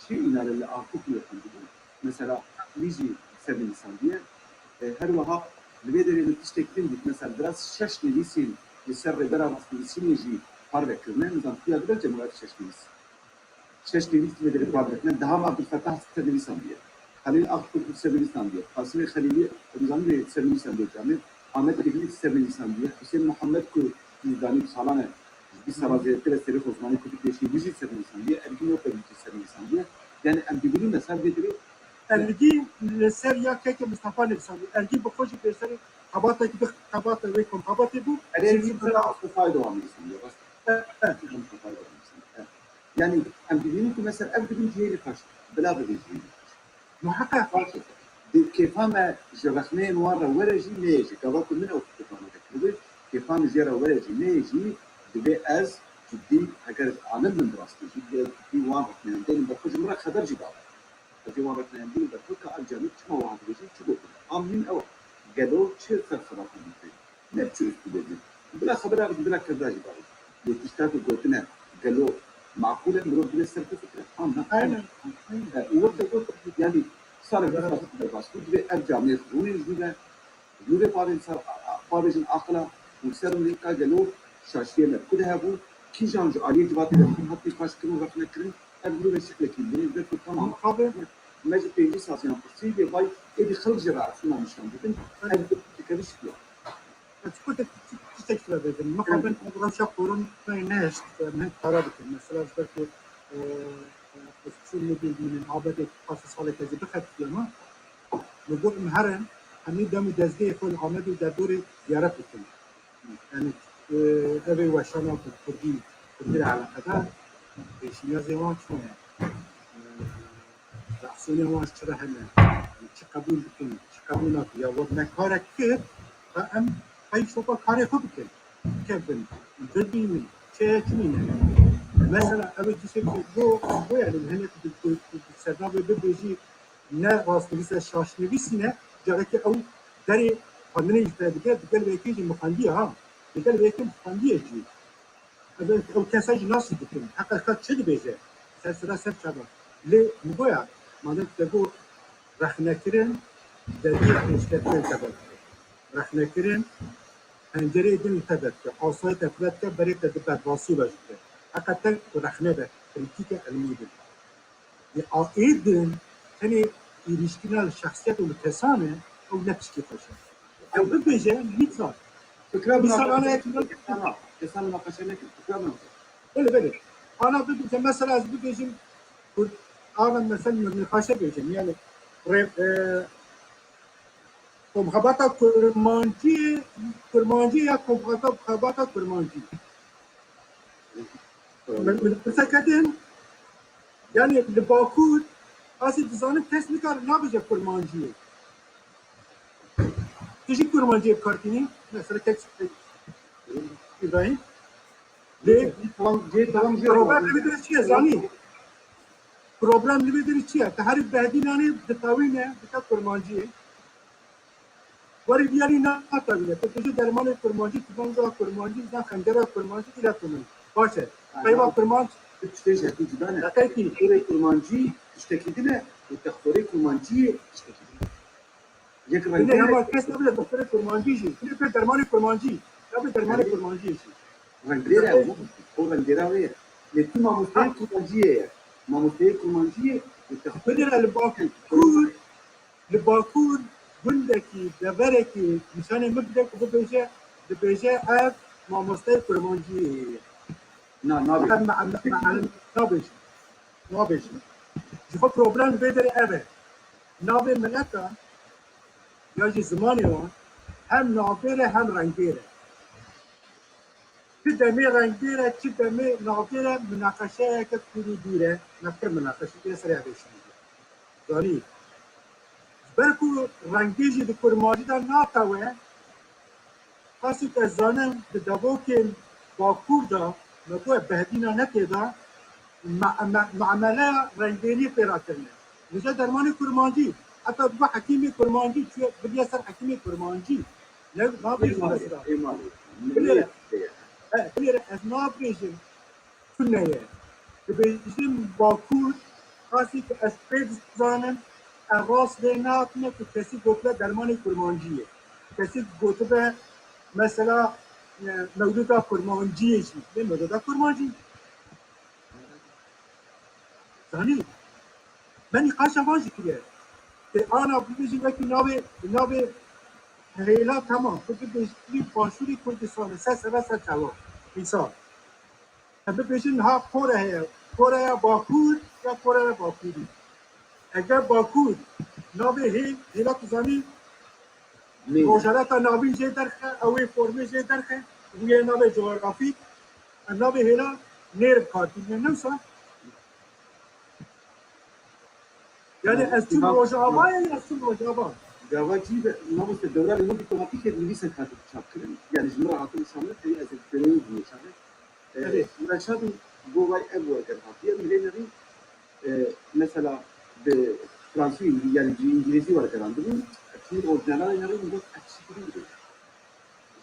çi înale li Artuk li xwendibû. Mesela wî jî ser nivîsandiye. E, her wiha li vê derê min tiştek din dît. Mesela biraz şeş nivîsên li ser rêbera rastnivîsînê jî parve kirine. Nizam tu ya dibe cemaet şeş nivîs. Şeş nivîs li vê derê parve kirine. Daha Abdulfetah ser nivîsandiye. Xelîl Akturk ser nivîsandiye. Qasimê Xelîlî, nizam lê ser nivîsandiye camê. Ahmet Dîglî ser nivîsandiye. Husên Muhammed ku nizdanî salan e. Ji bîst sala zêdetir e serê xwe zimanê kurdî pêşî wî jî ser nivîsandiye, Ergîn Operî jî ser nivîsandiye. Yani em dibînin mesela vê dirê Ergîn li ser ya keke Mistefa nivîsandiye. Ergîn bi xwe jî pêserê xebatekî bi xebata wê komxebatê bû. Erê Ergîn mesela Mistefayê dewa nivîsandiye, rast e. Mistefayê dewa nivîsandiye. Yani em dibînin ku mesela ev dibin cihê nîqaş, bila bibin cihê nîqaş. Muheqeq. Di kêfa me ji rexneyên wan re were jî neyê jî. Gava ku min ew fikrana vekiribû, kêfa min jê re were jî neyê jî, divê ez cidî, heger ez alim bin bi rastî jî, divê ez cidî wan rexneyandeyên berxwe ji min re xeber jî dabe. Ez ê wan rexneyandeyên berxwe ka ev camêr çima wiha dibêjin, çi gotine. A muhîm ew e. Gelo çi ser xebatan dibêjin? Ne çi üstü dedi. Bila xebera, bila kirda jî bavê. Lê tişta ku gotine gelo maqûl e, mirov divê ser bifikire. An ne? Aynen. Aynen. E, û wek te got, yani, sarê bi sarê derbas bû, divê ev camêr rûnê ji nû ve, ji nû ve bavên sar, a, a, bavêjin aqila û ser rûnê ka gelo şaşiyê me ku de hebû, kîjan ji aliyê civatê de hatî paşkirin û rexnekirin, ev mirov şiklekî dinê, divê ku tamam. Muqabil. Me ji pêncî sal yan pirsî, lê vay êdî xelk jê re efsûna nîşan didin. Ev dikeve şikla. Ez xwe de tiştek ji we bêjim. Mixabin ev rewşa koronayê nehişt, em hin kara bikin. Mesela ji ber ku, e, e, sosyal medyayê min ê Amedê paşê saleke jî bixebitiye me. Li gor em herin, em ê dem û dezgehê xwe li Amedê û derdorê ziyaret bikin. Yani, e, ev ê weşana ku Kurdî, Kurdî re eleqedar, pêşniyazê wan çi ne? E, reaksiyonê wan ji çi re hene? Çi qebûl dikin, çi qebûl nakin? Ya we me karek kir, ha em qey şopa karê xwe bikin. Bikevin, bibînin, çi heye çi nîne. Mesela ev ê tiştek bo, bo yani hinek bi, bi, bi sernavê bibêjî ne rastnivîs e, şaşnivîsî ne, carekê ew derê xwendinê jî fedike, digel vê yekê jî mixwendiye ha. Digel vê yekê mixwendiye jî. Ez ew kesa jî nasî dikim. Heqa ka çi dibêje? Ser sira ser çava. Lê min goya, madem te got rexnekirin, deriyê pêşketinê te vedike. Rexnekirin, pencereyê din li te vedike. Asayê te vedike, berê te di berbasî ve jî dike. Heqa te ku rexne be, krîtîke ilmî be. Lê a ê din tenê êrîşkirina li şexsiyet û li kesan e, ew ne tişkî xweş e. Ew bibêje, mîsal. Fikra mîsal ana yek. Kesan munaqeşe nekin. Fikra min. Belê, belê. Ana bibêje, mesela ez bibêjim, Kurd, ana mesela min nîqaşe bêjim, yani, rê-, e, komxebata Kurmancî, Kurmancî ya komxebata, xebata Kurmancî. Min, min pirseke din, yani li Bakur, ez ê dizanim kes nikare nabêje Kurmanciyê. Tu jî Kurmanciyê bi kar tînî, mesela tek, tek, İbrahim. Lê Tamam, cê tamam, cê problem li vê derê çi ye zanî? Problem li vê derê çi ye? Te herî behdî nanê ditawîne, dike Kurmanciyê. Werî diyarî natavîne. Tu dibêjî dermanê kurmancî, kîbanca kurmancî, zan xencera kurmancî, îla kurmancî. Baş e. Aha. Peyva kurmanc. Tiştê ji hekî cuda ne. Deqekî. Doktorê kurmancî tiştekî din e û doktorê kurmanciyê tiştekî din e. Yek rengê ne. Ama kes nabêje doktorê kurmancî jî. Yek dermanê kurmancî. Nabê dermanê kurmancî jî. Rengê re o. O rengê re wê ye. Lê tu mamosteyê kurmanciyê ye. Mamosteyê kurmanciyê û doktorê. Bidire li Bakur. Li Bakur gundekî, deverekî nîşanê min bide ku bibêje, dibêje ev mamosteyê kurmanciyê ye. Na, nabêjim. Ev me-, me-, me-, nabêjim. Nabêjim. Ji xwe problem li vê derê ev e. Navê mileta ya jî zimanê wan hem navbêr e hem rengêr e. Çi demê rengdêr e, çi demê navdêr e, minaqeşeyeke kûr û dûr e. Me pir minaqeşe kiriye serê ev êşî. Zanî. Ji ber ku rengê jî di kurmancî de natewe, qasî ku ez zanim di devokên Bakur de, me ku behdîna ne tê de, me-, me-, muameleya rengdêriyê pê re kirine. Li ser dermanê kurmancî, heta dibe hekîmê kurmancî, çûye biriye ser hekîmê kurmancî. Ne, nabêjin mesela. Ê malê, ê malê. Binêre. He, binêre, ez nabêjim. Tune ye. Dibêjin Bakur, qasî ku ez pê dizanim, ev rast lê nehatine ku kesî gotibe dermanê kurmancî ye. Kesî gotibe mesela, e, mewlida kurmanciyê jî. Lê mewlida kurmancî. Zanî, me nîqaşa van jî kiriye. Tê ana bibêjin wekî navê, navê hêla, temam. Tu bibêjî Başûrê Kurdistanê, ser seve ser çawa. Mîsal. Em bibêjin niha Kore heye. Koreya Bakur ya Koreya Bakurî. Eger Bakur navê hê-, hêla tu zanî, Nê. Rojhilata Navîn jê derxe, ew ê formê jê derxe, bûye navê coğrafîk, em navê hêla nêr bi kar tînin, ne wisa? Yani ez çûm Rojavayê, ez çûm Rojava. Gava cî ve, mamoste, dewra li diplomatîkê nivîsek hatin çapkirin. Yani ji min re hatin nîşandan, heyî ez ê diplomatîk bû nîşanê. E, Tabii. Reşadî govay ev werger hatiye, min lê nerî, e, mesela bi fransî, yani ji îngilîzî wergerandibû, tî orîjînalan nerî min got ev çi kirî dibêje.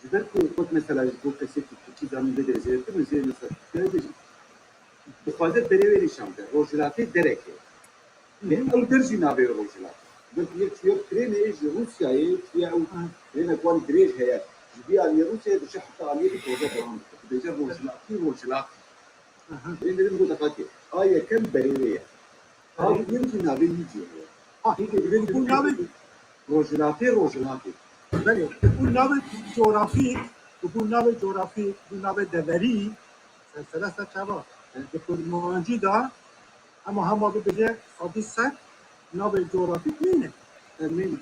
Ji ber ku got mesela ji bo kesê ku tirkî zanî bide zêdetir min zêde mesela Tirkiyeyê dibêjim. Dixwaze berê wê nîşan bide, rojhilatê dereke. Lê ew der jî nabê rojhilat. Ber ku yek çûye bi trênê ji Rûsyayê, çûye ew trênek wan dirêj heye. Ji vî aliyê Rûsyayê diçe heta aliyê dî proje dewam dike. Dibêje rojhilatî, rojhilat. Aha. Ê dedim got, "Xatê, a yekem berê wê ye. A Erê. Yê jî navê wî jî heye." Ha, Hîdê bû navê rojhilatê, rojhilatê. Belê, bû navê coğrafîk, bû navê coğrafîk, bû navê deverî, ser sere ser çava. Di kurmancî de, ama hema bibêje sedî sed navê coğrafîk nîne. Tenê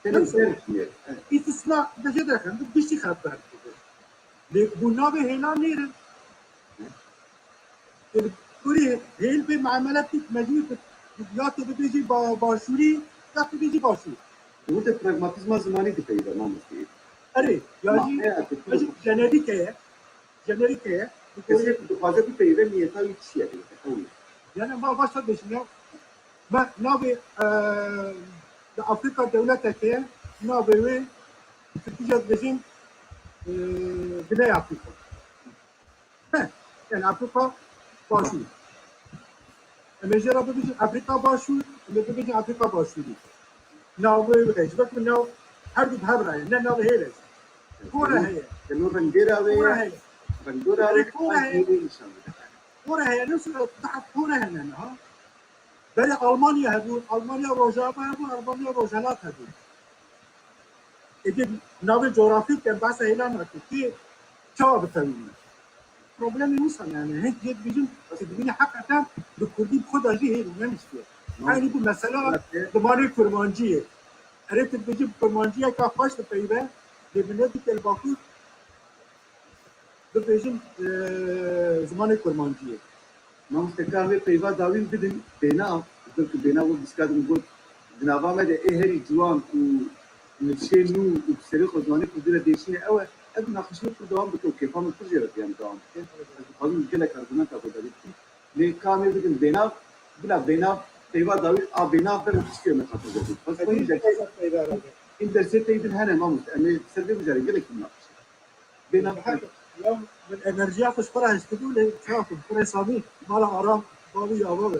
Yoksa derk ye. Îstisna bêje derxin, bi giştî xeber dibe. Lê bû navê hêla nêrin. Kurî hêl bê muamele bikî, mecbûr tu ya tu bibêjî ba-, başûrî, ya tu bêjî başûr. Werte pragmatîzma zimanî dipeyive, mamoste. Erê, ya jî, ya jî jenerîk e. Jenerîk e. Kesê ku dixwaze bipeyive, niyeta wî çi ye? Ew ye. Yani ma başta dibêjim ya. Me navê, e, li Afrîka dewletek heye, navê wê, Tirkî jî dibêjin, e, Güney Afrika. Heh, yani Afrika Başûr. Em ê jê re bibêjin Afrika Başûr, em ê bibêjin Afrika Başûrî. Navê wê, ji ber ku nav her du bi hev re ye, ne navê hêle ye. Kore heye. Kore heye. Kore heye. Kore heye, ne sura daha Kore hene niha. Berê Almanya hebû, Almanya Rojava hebû, Almanya Rojhelat hebû. Êdî navê coğrafîk em behsa hêlan nakin. Kê çawa bitewîne? Problemê wisa yani. Hêt jê dibêjin, tu dibînî heqeten bi kurdî bi xwe de jî hêl û neniştiye. Eynî ku mesela zimanê kurmancî ye. Erê tu dibêjî bi kurmanciyeka xweş dipeyive, lê bi nedî ke li Bakur bibêjin, e, zimanê kurmancî ye. Mamoste, ka em ê peyva dawîn bidin bênav, belkî bênav wek dîska din got, di nava me de ê herî ciwan û nifşê nû û bi serê xwe zimanê kurdî re diêşîne ew e, ev naqîşê pir dewam bike û kêfa min pir jê re diyam dewam bike. Ez dixwazim gelek argumenta guhdarî bikim. Lê ka em ê bidin bênav, bila bênav, peyva dawîn a bênav be û tiştê me hatin zehî. Bes xwe hîn ders, hîn dersê tey din hene mamoste. Em ê ser vê mijarê gelekî binaqişin. Bênav. Ya, min enerjiya xwe ji xwe re hişkiribû, lê çawa ku bi xwe re Samî, mala Aram, bavî ava be.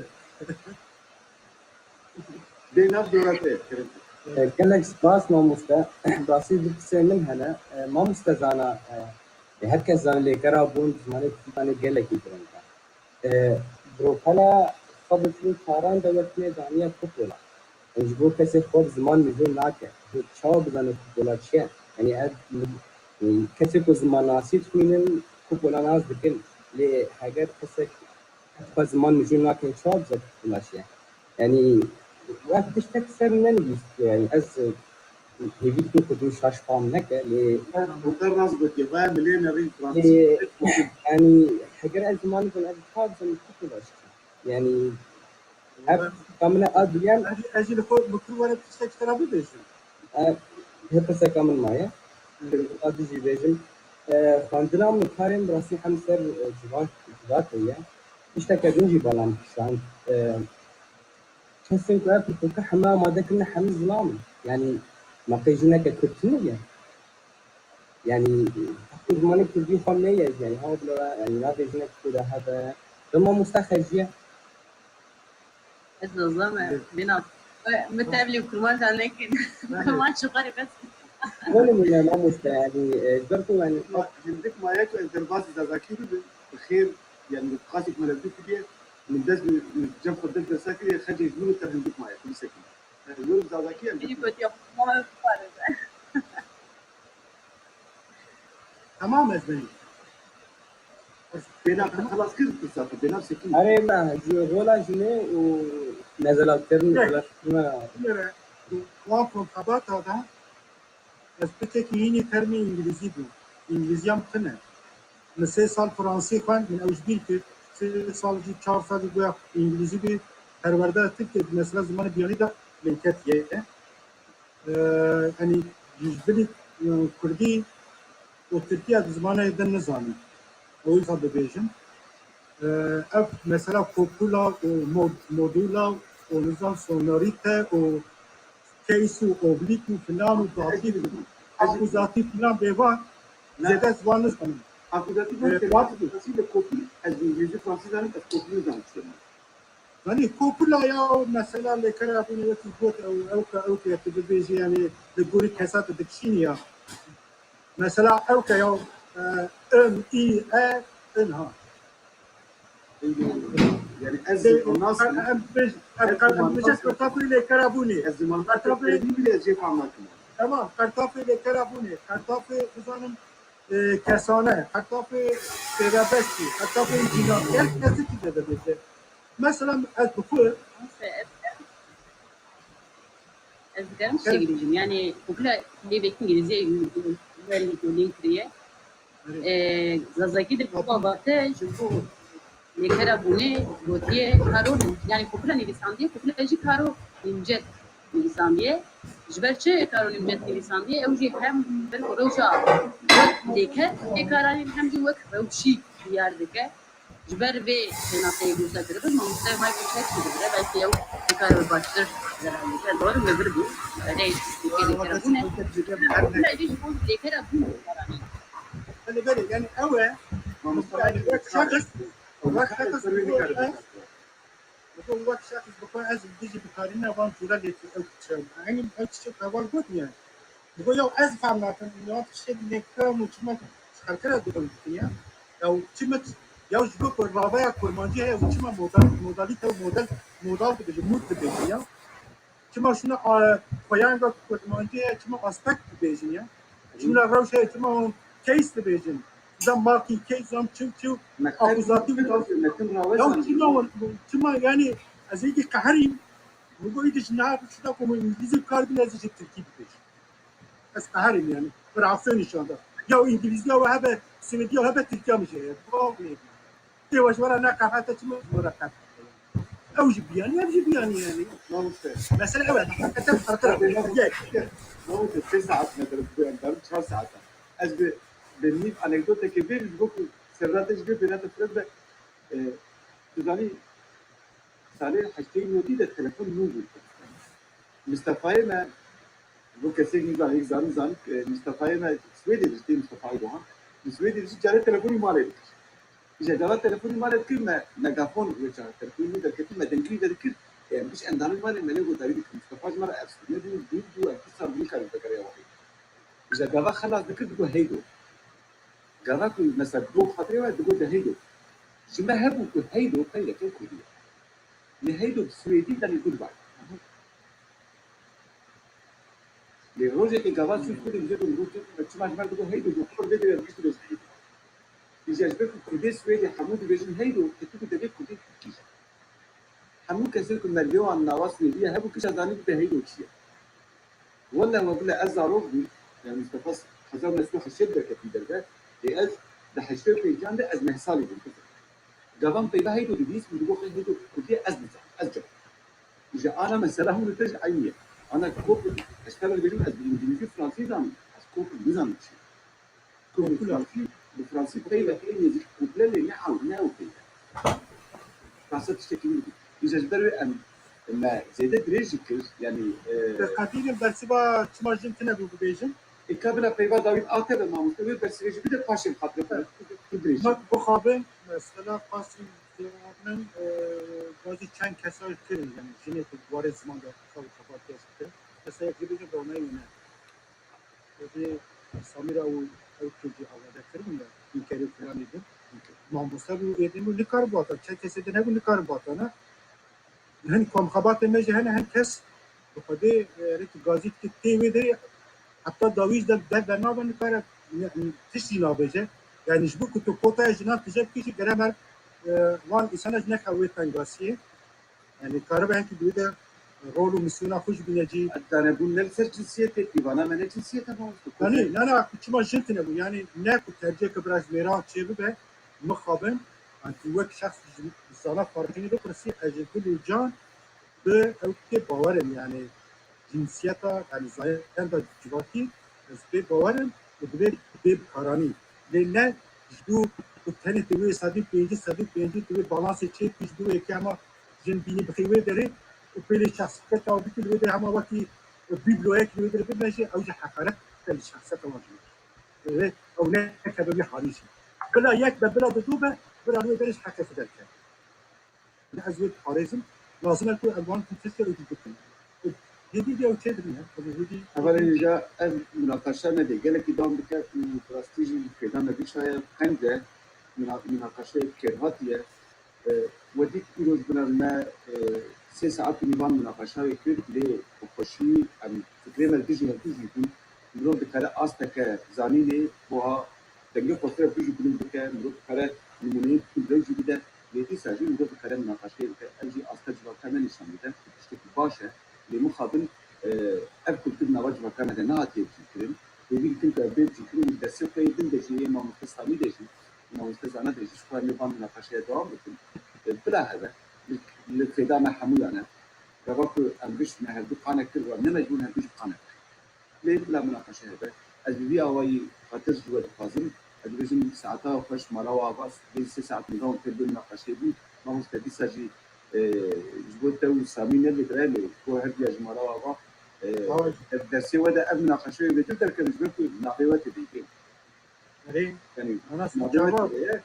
Bênav dora te, kirin. E, gelek spas mamoste. Rastî du pirsê min hene. E, mamoste zana, e, e, her kes zane lêkera bûn, zimanê Tirkî gelekî giring e. E, bi rokela xwe bi vî karan de wek me daniye kupola. Em ji bo kesê xwe bi ziman mijûl nake. Çawa bizane kupola çi ye? Yanî ev, e, kesê ku zimannasî dixwînin kupola nas dikin. Lê heger kesek xwe ziman mijûl nake, çawa bize kupola çi ye? Yanî wek tiştek ser nenivîstiye. Yanî ez, e, hêvî dikin ku tu şaş fam neke, lê Hûn te rast gotiye, vaya milê nerî Fransî. Lê, yanî, heger ez zimanî bin, ez ka bizim, tu baş. Yanî, ev ka min e, a duyem. Ez jî, ez jî li xwe, bi kur were tiştek ji te re bibêjim. E, hê pirseka min maye. A du jî bêjim. E, xwendina min karên bi rastî hem ser, e, civat, civatê ye. Tişteke din jî bela min kişand. E, kesên ku ev pirtûke heme amade kirine hemî zilam in. Yanî, me qey jineke Kurd tune ye. Yanî, heta zimanê Kurdî xwe neyê, yanî, ha bila, yanî, navê jineke Kurd hebe, bi mamoste xerciye. Ez nazam e, bêna. Min tevlî kurmanca nekin. Kurmanc ji xwe re bes. Wele min ne mamoste, yanî, e, ji ber ku, yanî, Hindik maye ku ez derbasî Zazakî bibim, bi xêr, yanî, qasî ku me li dû kiriye, min dest bi, min cem xwe dest desa kiriye, xecê ji min û te hindik maye, kulîsekî. Ez werim Zazakî em Bîrî gotiye, "Mama bipare be." Tamam ez beyim. Ez bêna te xelas kir pirsa te, bêna sekîn. Erê me, ji rola jinê û nezelalkirin, Bek. Nezelalkirina. Binêre, wan kontrabata de ez piçekî hînî termê îngilîzî bûm. Îngilîziya min tune. Min sê sal fransî xwend, min ew ji bîr kir. Sê sal jî, çar sal jî goya îngilîzî bî. Perwerde Tirkiyê di mesela zimanê biyanî de lêketiye. Eee, yanî ji bilî, eee, kurdî û tirkî ez zimanê din nizanim. Ew wisa dibêjim. Eee, ev mesela kopula û mod-, modula û nizam sonorîte û case û oblîk û filan û datî, akuzatî filan bêvan, zêde ez wan nizanim. Akuzatî Eee, bêvan, wat- akuzatî li kopî, ez îngilîzî fransî zanim, ez kopî nizanim çi. Yanî kopula ya mesela lêkera bûne wekî got ew, ew ke, ew ke tu bibêjî, yanî li gorî kesa tu dikişînî ya. Mesela ew ke ya, e, in, î, e, in ha. Yanî ez Lê, nas em, em bêj-, em, ez em bêje zimannas- qertafê lêkera bûnê. Ez zimannas Qertafê- fêrî bile ez jê fam nakim. Tamam, qertafê lêkera bûnê. Qertafê bizanim, e, kesane. Qertafê pêvebestî. Qertafê cînakî. Her kes tiştî de dibêje. Mesela ez bi xwe Neyse, ez, ez dikarim tiştekî bêjim. Yani, popula lêvekî îngilîzî wer lîkolîn kiriye. E, Zazakî de bi xwe vate, ji bo lêkera bûnê gotiye, karol, yani, popula nivîsandiye, popula jî karo nimcet nivîsandiye. Ji ber çi karo nimcet nivîsandiye? Ew jî hem ber ku rewşa wek lêker tê karanîn, hem jî wek rewşî diyar dike. Ji ber vê pênaseyê goşa kiribin, mamoste Michael Jackson dibire, belkî ew dikare bi baştir zeran bike. Doğru mu? Vir bû. Erê, lêkere bûne. Her ne jî ji bo lêkere bûne. Belê, belê, yani ew e. Mamoste Michael Jackson. Wek şexs, wek şexs, wek şexs bi xwe ez dijî bikarîna van cûra lêkir ew tişt. Eynî ew tişt heval got yani. Digo ya ez fam nakim, ya tiştê lêkirin û çima ji xelkê re dûr dikin ya. Ya û çima, ya ji bo ku raveya kurmancî heye û çima modal, modalîte û model, modal dibêjin, mod dibêjin ya. Çima şuna, a, xweyanga kurmancî heye, çima aspekt dibêjin ya. Çima rewş heye, çima case dibêjin. Zam markî case, zam çiw çiw, akuzatîf. Ya çima, çima yani, ez êdî qeherîm, min got êdî ji niha şida ku min îngilîzî bi kar bîne, ez ê ji tirkî bibêjim. Ez qeherîm yani. Bi reaksiyon nîşan da. Ya îngilîziya we hebe, swêdiya we hebe, tirkiya min jê heye. Tê we ji we re ne qehete çi min ji we re qehete. Ew jî biyanî, ev jî biyanî yani. Mamoste. Mesele ew e. Qehete farklı. Yek. Mamoste, sê saet me derim, bu endam, çar saet. Ez bi, bi nîv anekdoteke bêjim, ji bo ku serra te jî bê bêrate firet be. E, tu zanî, salê heştê û notî de telefon nû bû. Mistefayê me, bo kesek nizan, yek zanî zanî, e, Mistefayê me Swêdê dijî, tê Mistefayê Doğan. Li Swêdê dijî carê telefonî malê dikir. Îja gava telefonî malê dikir me megafon wê çaxê telefonî wî derketî me dengî wî vedikir. E, em giş endamê malê me lê godarî dikir. Mistefa ji me re efsûne bû, dûr bû, em pir sal bû nikarin vegere ya wexê. Îja gava xelas dikir digo heydo. Gava ku mesela digo xatirê we digo de heydo. Ji me hebû ku heydo peyleke kurdî ye. Lê heydo bi swêdî de lê goodbye. Lê rojekê gava çû Swêdê dibêje ku gotin, çima ji me digo heydo, gotin vê devê em gişt dibêjin heydo. Îja ji ber ku kurdê Swêdê hemû dibêjin heydo, ketibû devê kurdê tirkî jî. Hemû kesên ku merivê wan nava Swêdî ye, hebû kişa zanî bide heydo çi ye. Wele we bile ez zarok bûm, yani Mustafa hezar neh sed û heştê derketî derve, lê ez di heştê û pêncan de ez neh salî bûm. Gavan peyva heydo dibîst û digot heydo Kurdî ez nizanim, ez cahil. Ji ana mesela hûn te ji eynî ye. Ana Kopil, ez te bêjim ez bi îngilîzî fransî zanim, ez Kopil nizanim çi. Ku bi fransî, bi fransî peyvekê nêzîk Kopilê ne ew, ne ew peyve. Fransa tiştekî min dibî. Îja ji ber wê em, me zêde dirêj jî kir, yani, e, Te qetî bersiva çima jin tine bû bibêjin? Ê ka bila peyva dawî ate be mamoste, wê bersivê jî bide paşê bi xatirê xwe. Bidrêj. Mak bixabin, mesela qasî min, e, gazî çend kesa kirin, yani jinê ku warê ziman de xwe xebat kes kirin. Mesela yek jî bêjin ronayê ne. Vê Samîra û ew kê jî avade kiribûn de, hînkerê filanê din. Mamoste bû, êdî bû, nikaribû hata, çend kesê din hebû, nikaribû hatana. Hin kom xebatê me jî hene, hin kes bi xwedê, e, rêkî gazî dike tê wê derê, heta dawî jî der, der, dernabe nikare, ne, tişt jî nabêje. Yani ji bo ku tu kotaya jinan tije bikî jî gere mer, e, wan însana jî nexe wê tengasiyê. Yani karibe hekî bi wê de rol û misyona xwe jî bîne cî. Danebûn ne li ser cinsiyetê, pîvana me ne cinsiyet e, mamoste. Yanî, na, na, ku çima jin tine bû, yani ne ku terciheke biraz mêran çêbibe, mixabin, yani tu wek şexs ji zana farqînî bipirsî, ez ji dil û can bi ew tê bawer im, yani cinsiyeta, yani zayenda civakî, ez pê bawer im û divê bê bikaranî. Lê ne ji bo ku tenê tu wê sedî pêncî, sedî pêncî tu wê balansê çê bikî, ji bo yekê hema jin bînî bixî wê derê û pêlê şexsiyeta wî bikî li wê derê hema wekî bîbloyek li wê derê bibe jî, ew jî heqaret e li şexsiyeta wan jî. Wê ew nekeve wî halî jî. Bila yek be, bila didu be, bila li wê derê ji heqê xwe derkeve. Ne ez wê diparêzim, lazim e ku em wan tiştê û bikin. Hêdî diya û çê dibîne, ez ê hêdî Hevalên hêja ev munaqaşa me dê gelekî dewam bike û bi rastî jî li fêda me bişaye, qenc e, muna-, munaqaşeyek kêrhatî ye. E, we dît îro ji bina me, e, sê saet û nîvan munaqaşa wê kir, lê bi xweşî em fikrê me li dijî hevdû jî bûn. Mirov dikare asteke zanînê wiha dengê xwe xwe bi jî bilind bike, mirov dikare nimûneyên tundrew jî bide. Lê dîsa jî mirov dikare munaqaşeyê bike. Ev jî asta civaka me nîşan dide. Tiştekî baş e. Lê mixabin, e, ev kultur nava civaka me de nehatiye bicîkirin. Hêvî dikin ku ev bê bicîkirin û destê xwe yê din de jî, yê mamoste Samî de jî, mamoste Zana de jî, ji xwe em ê van munaqaşeya dewam bikin. E, bila heve, li, li fêda me hemûyan e. Gava ku em gişt me hevdû qanek kir û em ne mecbûr hevdû jî qanek bikin. Lê bila munaqeşe hebe. Ez bi vî awayî xatir ji we dixwazim. Ez dibêjim saeta xweş mala we ava, vê sê saet nîvan tê bi munaqeşeyê bûn. Mamoste dîsa jî, e, ji bo te û Samî ne li vir e, lê bo her diya ji mala we ava, e, Ava jî. Ev dersê we de ev munaqeşeyê bêtir derkevin ji ber ku navê we tê de yê. Erê, Yanî, ana navê we çawa? Tê de ye.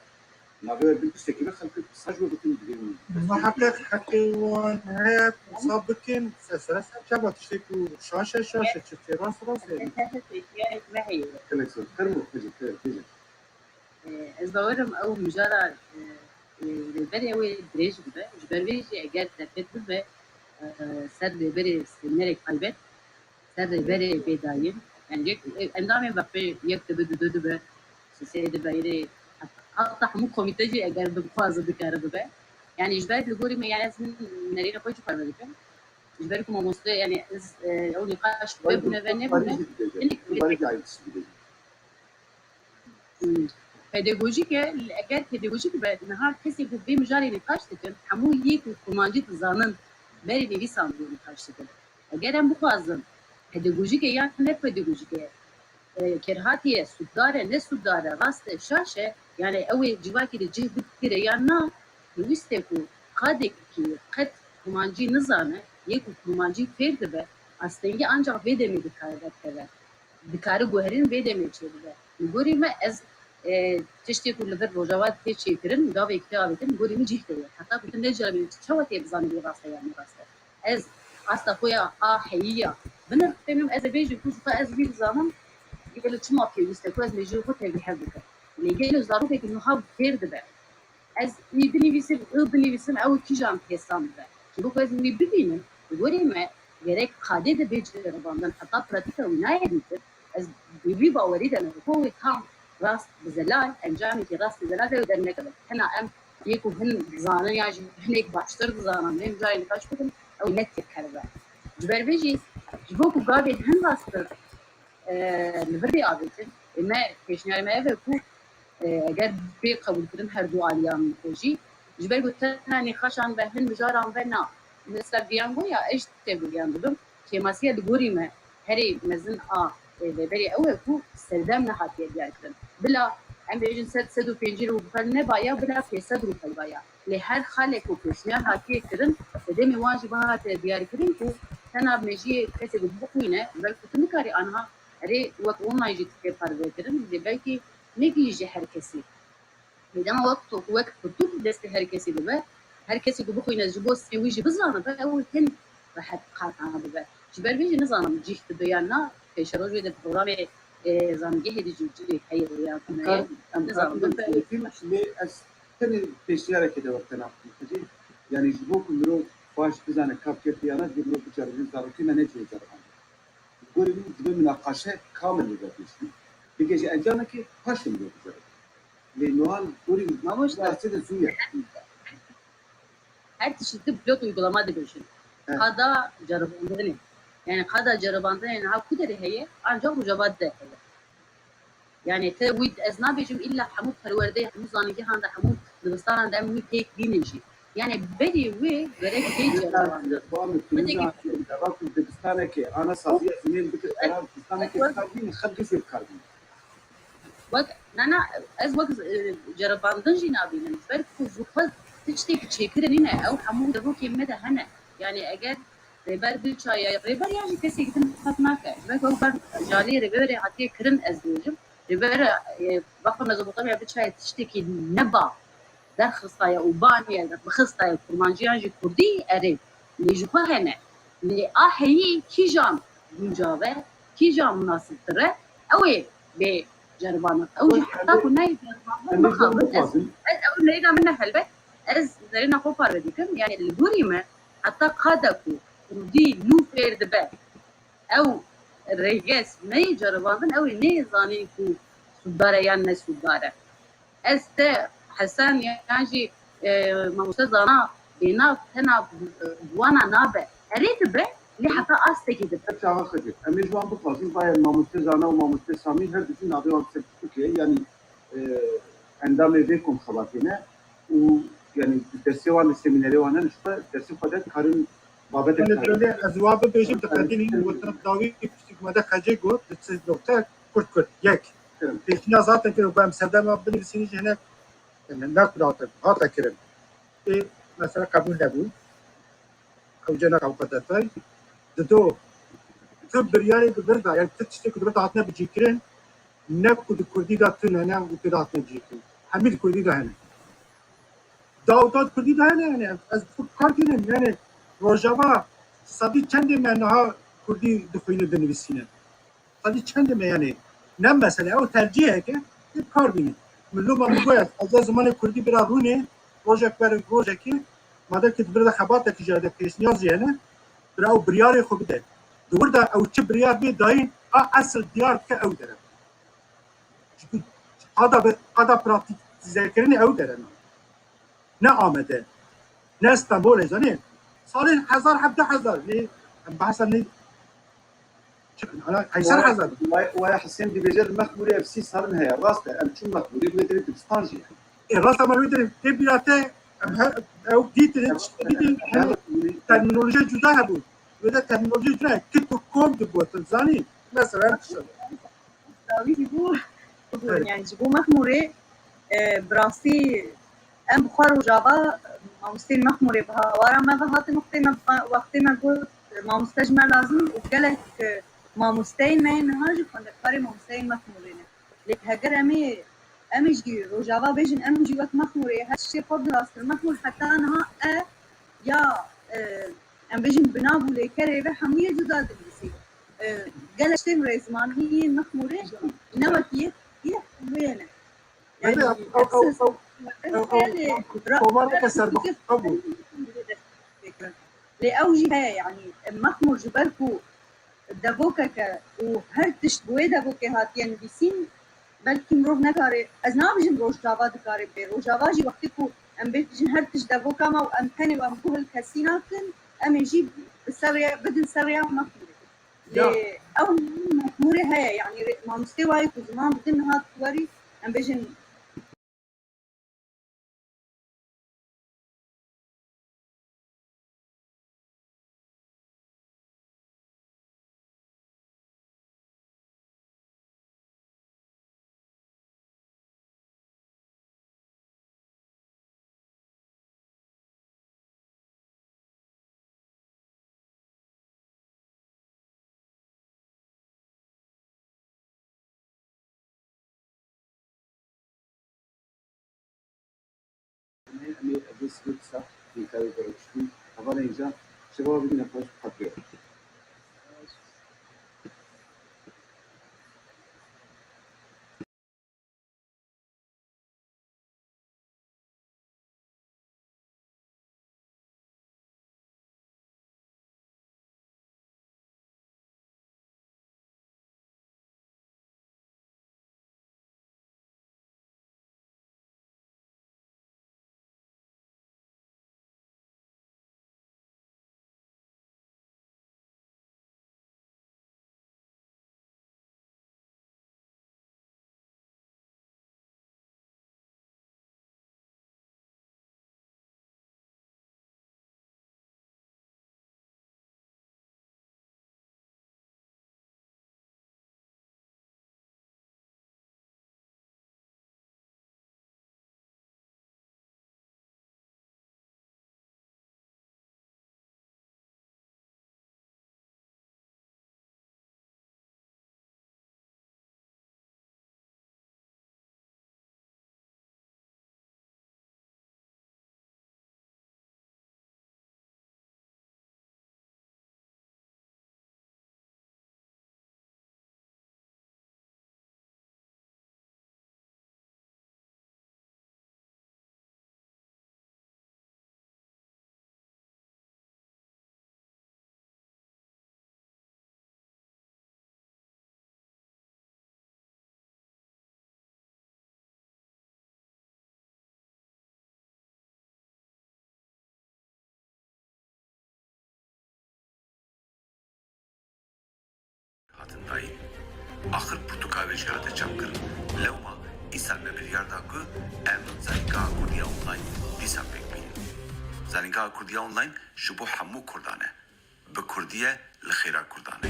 Navê we bir tiştekî be xelk qisa ji we bikin, divê min. Muheqeq heqê wan heye qisa bikin, ser sere ser çava tiştê ku şaş e, şaş e, çi tê rast, rast e. Gelek zor. Fermo, bêje, bêje. E, ez bawerim ew mijara, e, e, rêberê ew ê dirêj bibe. Ji ber vê jî eger derfet bibe, e, ser rêberê semînerek taybet, ser rêberê bêdayî. Yani yek, e, endamên vextê yek dibe, du dibe, sê dibe, heta hemû komîte jî eger bixwaze dikare bibe. Yani ji ber li gorî me, yani ez hin nerîna xwe jî parve dikim. Ji ber ku mamoste, yani ez, e, ew nîqaş bibûne ve nebûne. Hinek Pedagojîk e, eger pedagojîk be, niha kesê ku vê mijarê nîqaş dikin, hemû yê ku kurmancî dizanin, berê nivîsan bû nîqaş dikin. Eger em bixwazin pedagojîk e yan ne pedagojîk e, e, kêrhatî ye, sûdar e, ne sûdar e, rast e, şaş e, yani ew ê civakê de cih bigire yan na, pêwîst e ku qadekî qet kurmancî nizane, yê ku kurmancî fêr dibe, astengî ancax vê demê dikare derkeve. Dikare guherîn vê demê çêbibe. Li gorî me ez, e, tiştê ku li vir Rojava tê çêkirin, gavê tê avêtin, li gorî min cih de ye. Heta ku tu neceribînî, tu çawa tê bizanî wê rast e yan ne rast e? Ez asta xwe ya a heyî ya binirxînim, ez ê bêjim ku ji xwe ez wî dizanim, gelo çima pêwîst e ku ez mêjû xwe tevlîhev bikim. Lê gelo zarokekî niha fêr dibe. Ez wî binivîsim, ew binivîsim, ew kîjan pêsan dibe. Ji bo ku ez wî bibînim, li gorî me gerek qadê de bê ceribandin, heta pratîka wî nayê dîtin. Ez bi vî bawerî de me, ku wê tam rast bi zelal, encamekî rast bi zelal de wê dernekeve. Hena em yê ku hin dizanin yan jî hinek baştir dizanin, vê mijarê nîqaş bikin, ew ne têkeribe. Ji ber vê jî Ji bo ku gavê hin rasttir, e, li vir bê avêtin, ê me, pêşniyarê me ev e ku, e, eger bê qebûlkirin her du aliyan jî, ji ber ku tenha nîqaşan ve hin mijaran ve na, mesela Viyan goya, ez jî tevligiyan dibim, kêmasiya li gorî me herê mezin a, e, Weberê ew e ku serdem nehatiye diyarkirin. Bila em bêjin sed, sed û pêncî rûpel neba ya, bila pênc sed rûpel ba ya. Lê her xalek û pêşniyar hatiye kirin, sedemê wan jî bihate diyarkirin ku tena mejiyê kesê ku bixwîne, belku tu nikarî aniha erê wek online jî tê parve kirin, lê belkî ne gihîşt ji her kesî. Lê dema wek to, wek pirtûk destê her kesî dibe, her kesî ku bixwîne ji bo sê wî jî bizanibe, ew hin rehet qatana bibe. Ji ber vê jî nizanim cih dibe yan na, pêşeroj wê de programê, e, zanîngehê de jî cihê heye ya neye. Em karin, em karin nizanim. Lê ez tenê pêşniyarekê de wek te naxim. Yanî ji bo ku mirov baş bizane ka ketiye ya na, divê mirov biceribîne, zarokê me necihê ceribandin. Gorî min divê minaqaşe kamil bibe pêşî. Bigihîje encamekê, paşê mirov biceribîne. Lê niha gorî min Mamoste. Destê de zû ye. Her tiştî tu pilot uygulama dibêjin. Evet. Qada ceribandinê. Yani qada ceribandinê niha ku derê heye? Ancak Rojava de heye. Yani te wî, ez nabêjim îlla hemû perwerdeyê, hemû zanîngehan de, hemû dibistanan de em wî pêk bînin jî. Yani berî wê gerek tê ceribandin. Deva ku dibistanekê ana saziya zimên bike, qerar dibistanekê bikar bînin, xelkê jê bikar bînin. Wek, na, na, ez wek, e, ceribandin jî nabînim. Ji ber ku ji xwe tiştêk çêkirin nîne. Ew hemû devokên me de hene. Yani eger rêber biçaye, rêber yan jî kesek din qet nake. Ji ber ku ew ber ji aliyê rêberê hatiye kirin, ez dibêjim. Rêber, e, wexta Mezopotamya biçaye tiştekî neba derxistaye û baniye bixistaye kurmancî yan jî kurdî, erê. Lê ji xwe hene. Lê a heyî kîjan guncav e, kîjan munasibtir e, ew ê bê ceribandin. Ew jî heta ku neyê ceribandin, mixabin. Ez, ez, ew neyna min ne helbet. Ez nerêna xwe parve dikim. Yani li gorî me heta qada ku kurdî nû fêr dibe, ew rêges neyê ceribandin, ew ê neyê zanîn ku sûdar e yan ne sûdar e. Ez te Hesen yan jî, e, mamoste Zana bênav tena, e, wana nabe. Erê dibe, lê heta astekî dibe. Çaxa Xecir. Em ê ji wan bixwazin, baye mamoste Zana û mamoste Samî her du jî navê wan ser pirtûkê ye. Yanî, e, endamê vê komxebatê ne û, yanî, di dersê wan, di semînerê wan ne, ji xwe dersê xwe de dikarin babetek Belê, hene. Belê, ez wa bibêjim, diqetînî, gotin dawî piçik me de Xecê got, di çi nokte kurt kurt. Yek. Evet. Pêşîna zaten kirin, ku em serdema binivîsînî jî hinek, yani, ne ku hate, hate kirin. Ê, mesela qebûl nebû. Ew cena ew qedetay. Dido, tu biryarê di vir de, yani tu tiştê ku di vir de hatine bicîkirin, ne ku di kurdî de tune ne û tu de hatine bicîkirin. Hemî di kurdî de hene. Dawda di kurdî de hene, yani ez bi kar tînim, yani Rojava sedî çendê me niha kurdî dixwîne dinivîsîne. Sedî çendê me, yani ne mesele, ew tercîheke ê bi kar bîne. Min loma min goya, ez ê zimanê kurdî bira rûnê, rojek ber rojekê, madem ki di vir de xebatekî jî hene, pêşniyaz jî hene, bira ew biryarê xwe bide. Di wir de ew çi biryar bê dayîn, a esil diyar dike ew dere. Çimkî qada bi, qada pratîzekirinê ew dere ne. Ne Amede, ne Stenbolê, zanî. Salên hezar hevdeh hezar, ne, em behsa ne, çi, ana, heyşer hezar. Waya, waya Husên dibêje li Mexmûrê ev sî salin heye, rast e, em çûn Mexmûrê, wê derê dibistan jî ye. Ê, rast e, me wê derê tê bîra te, em her, ew dîtin, em, tiştê dîtin, em, em, termînolojiya cuda hebû. Wê de termînolojiya cuda ye, kit û kom digotin, zanî. Mesela, em tişt. Dawî ji bo, Evet. Yani ji bo Mexmûrê, e, bi rastî em bi xwe Rojava, mamosteyên Mexmûrê bi hawara me ve hatin wextê me, wextê me got, mamoste ji me lazim û gelek, e, mamosteyên me yên niha jî xwendekarê mamosteyên Mexmûrê ne. Lê heger em ê, em ê jî Rojava bêjin, em jî wek Mexmûrê her tiştê xwe bi rast kir. Mexmûr heta niha e ya, e, em bêjin bi nav û lêkerê ve hemû yê cuda dinivîsî. E, gelek tiştên rêzimanî yên Mexmûrê ne wekî yê, yê wê ne. Yani, Belê, ew, ew, ew, esas ew, ew, ew, ew, ew, komareke serbixwe bû. Lê ew jî heye, yani, Mexmûr ji ber ku devokeke û her tişt bi wê devokê hatiye nivîsîn, belkî mirov nekare, ez nabêjim Rojava dikare bê. Rojava jî wextê ku em bêjin her tişt devoka me û em tenê û em guh li kesî nakin, em ê jî bi ser rêya, bidin ser rêya Mexmûrê. Lê ew mûrê heye, yanî rê-, mamostê wayê ku ziman didin niha werî, em bêjin, Em ê, em ê, ez ê sibê disa hêka wê derê kiştî. Hevalên can, şeva bidîne xweş bi xatirê. Hatin dayîn. Axir pirtûka wê jî hate çapkirin. Lewma îsal me biryar da ku em zanîngeha Kurdî ya online dîsa pêk bînin. Zanîngeha Kurdî ya online ji bo hemû Kurdan e. Bi Kurdî ye, li xêra Kurdan e.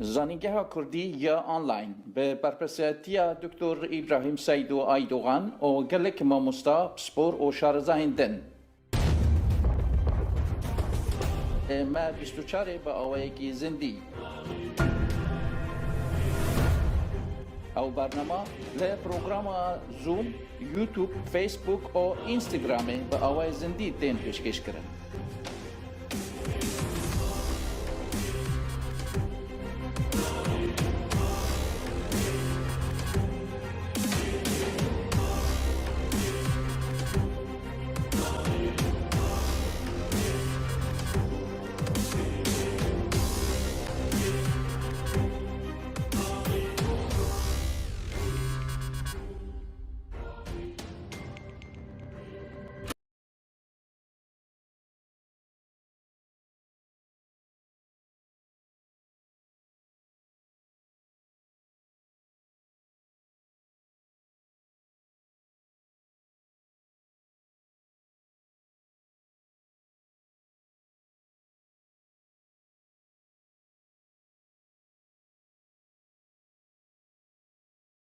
Zanîngeha Kurdî ya online bi berpirsiyatiya Doktor Îbrahîm Seydo Aydogan û gelek mamosta, pispor û şarezahên din. Me bîst û çarê bi awayekî zindî. Ew bernama li programa Zoom, YouTube, Facebook û Instagramê bi awayê zindî tên pêşkêşkirin.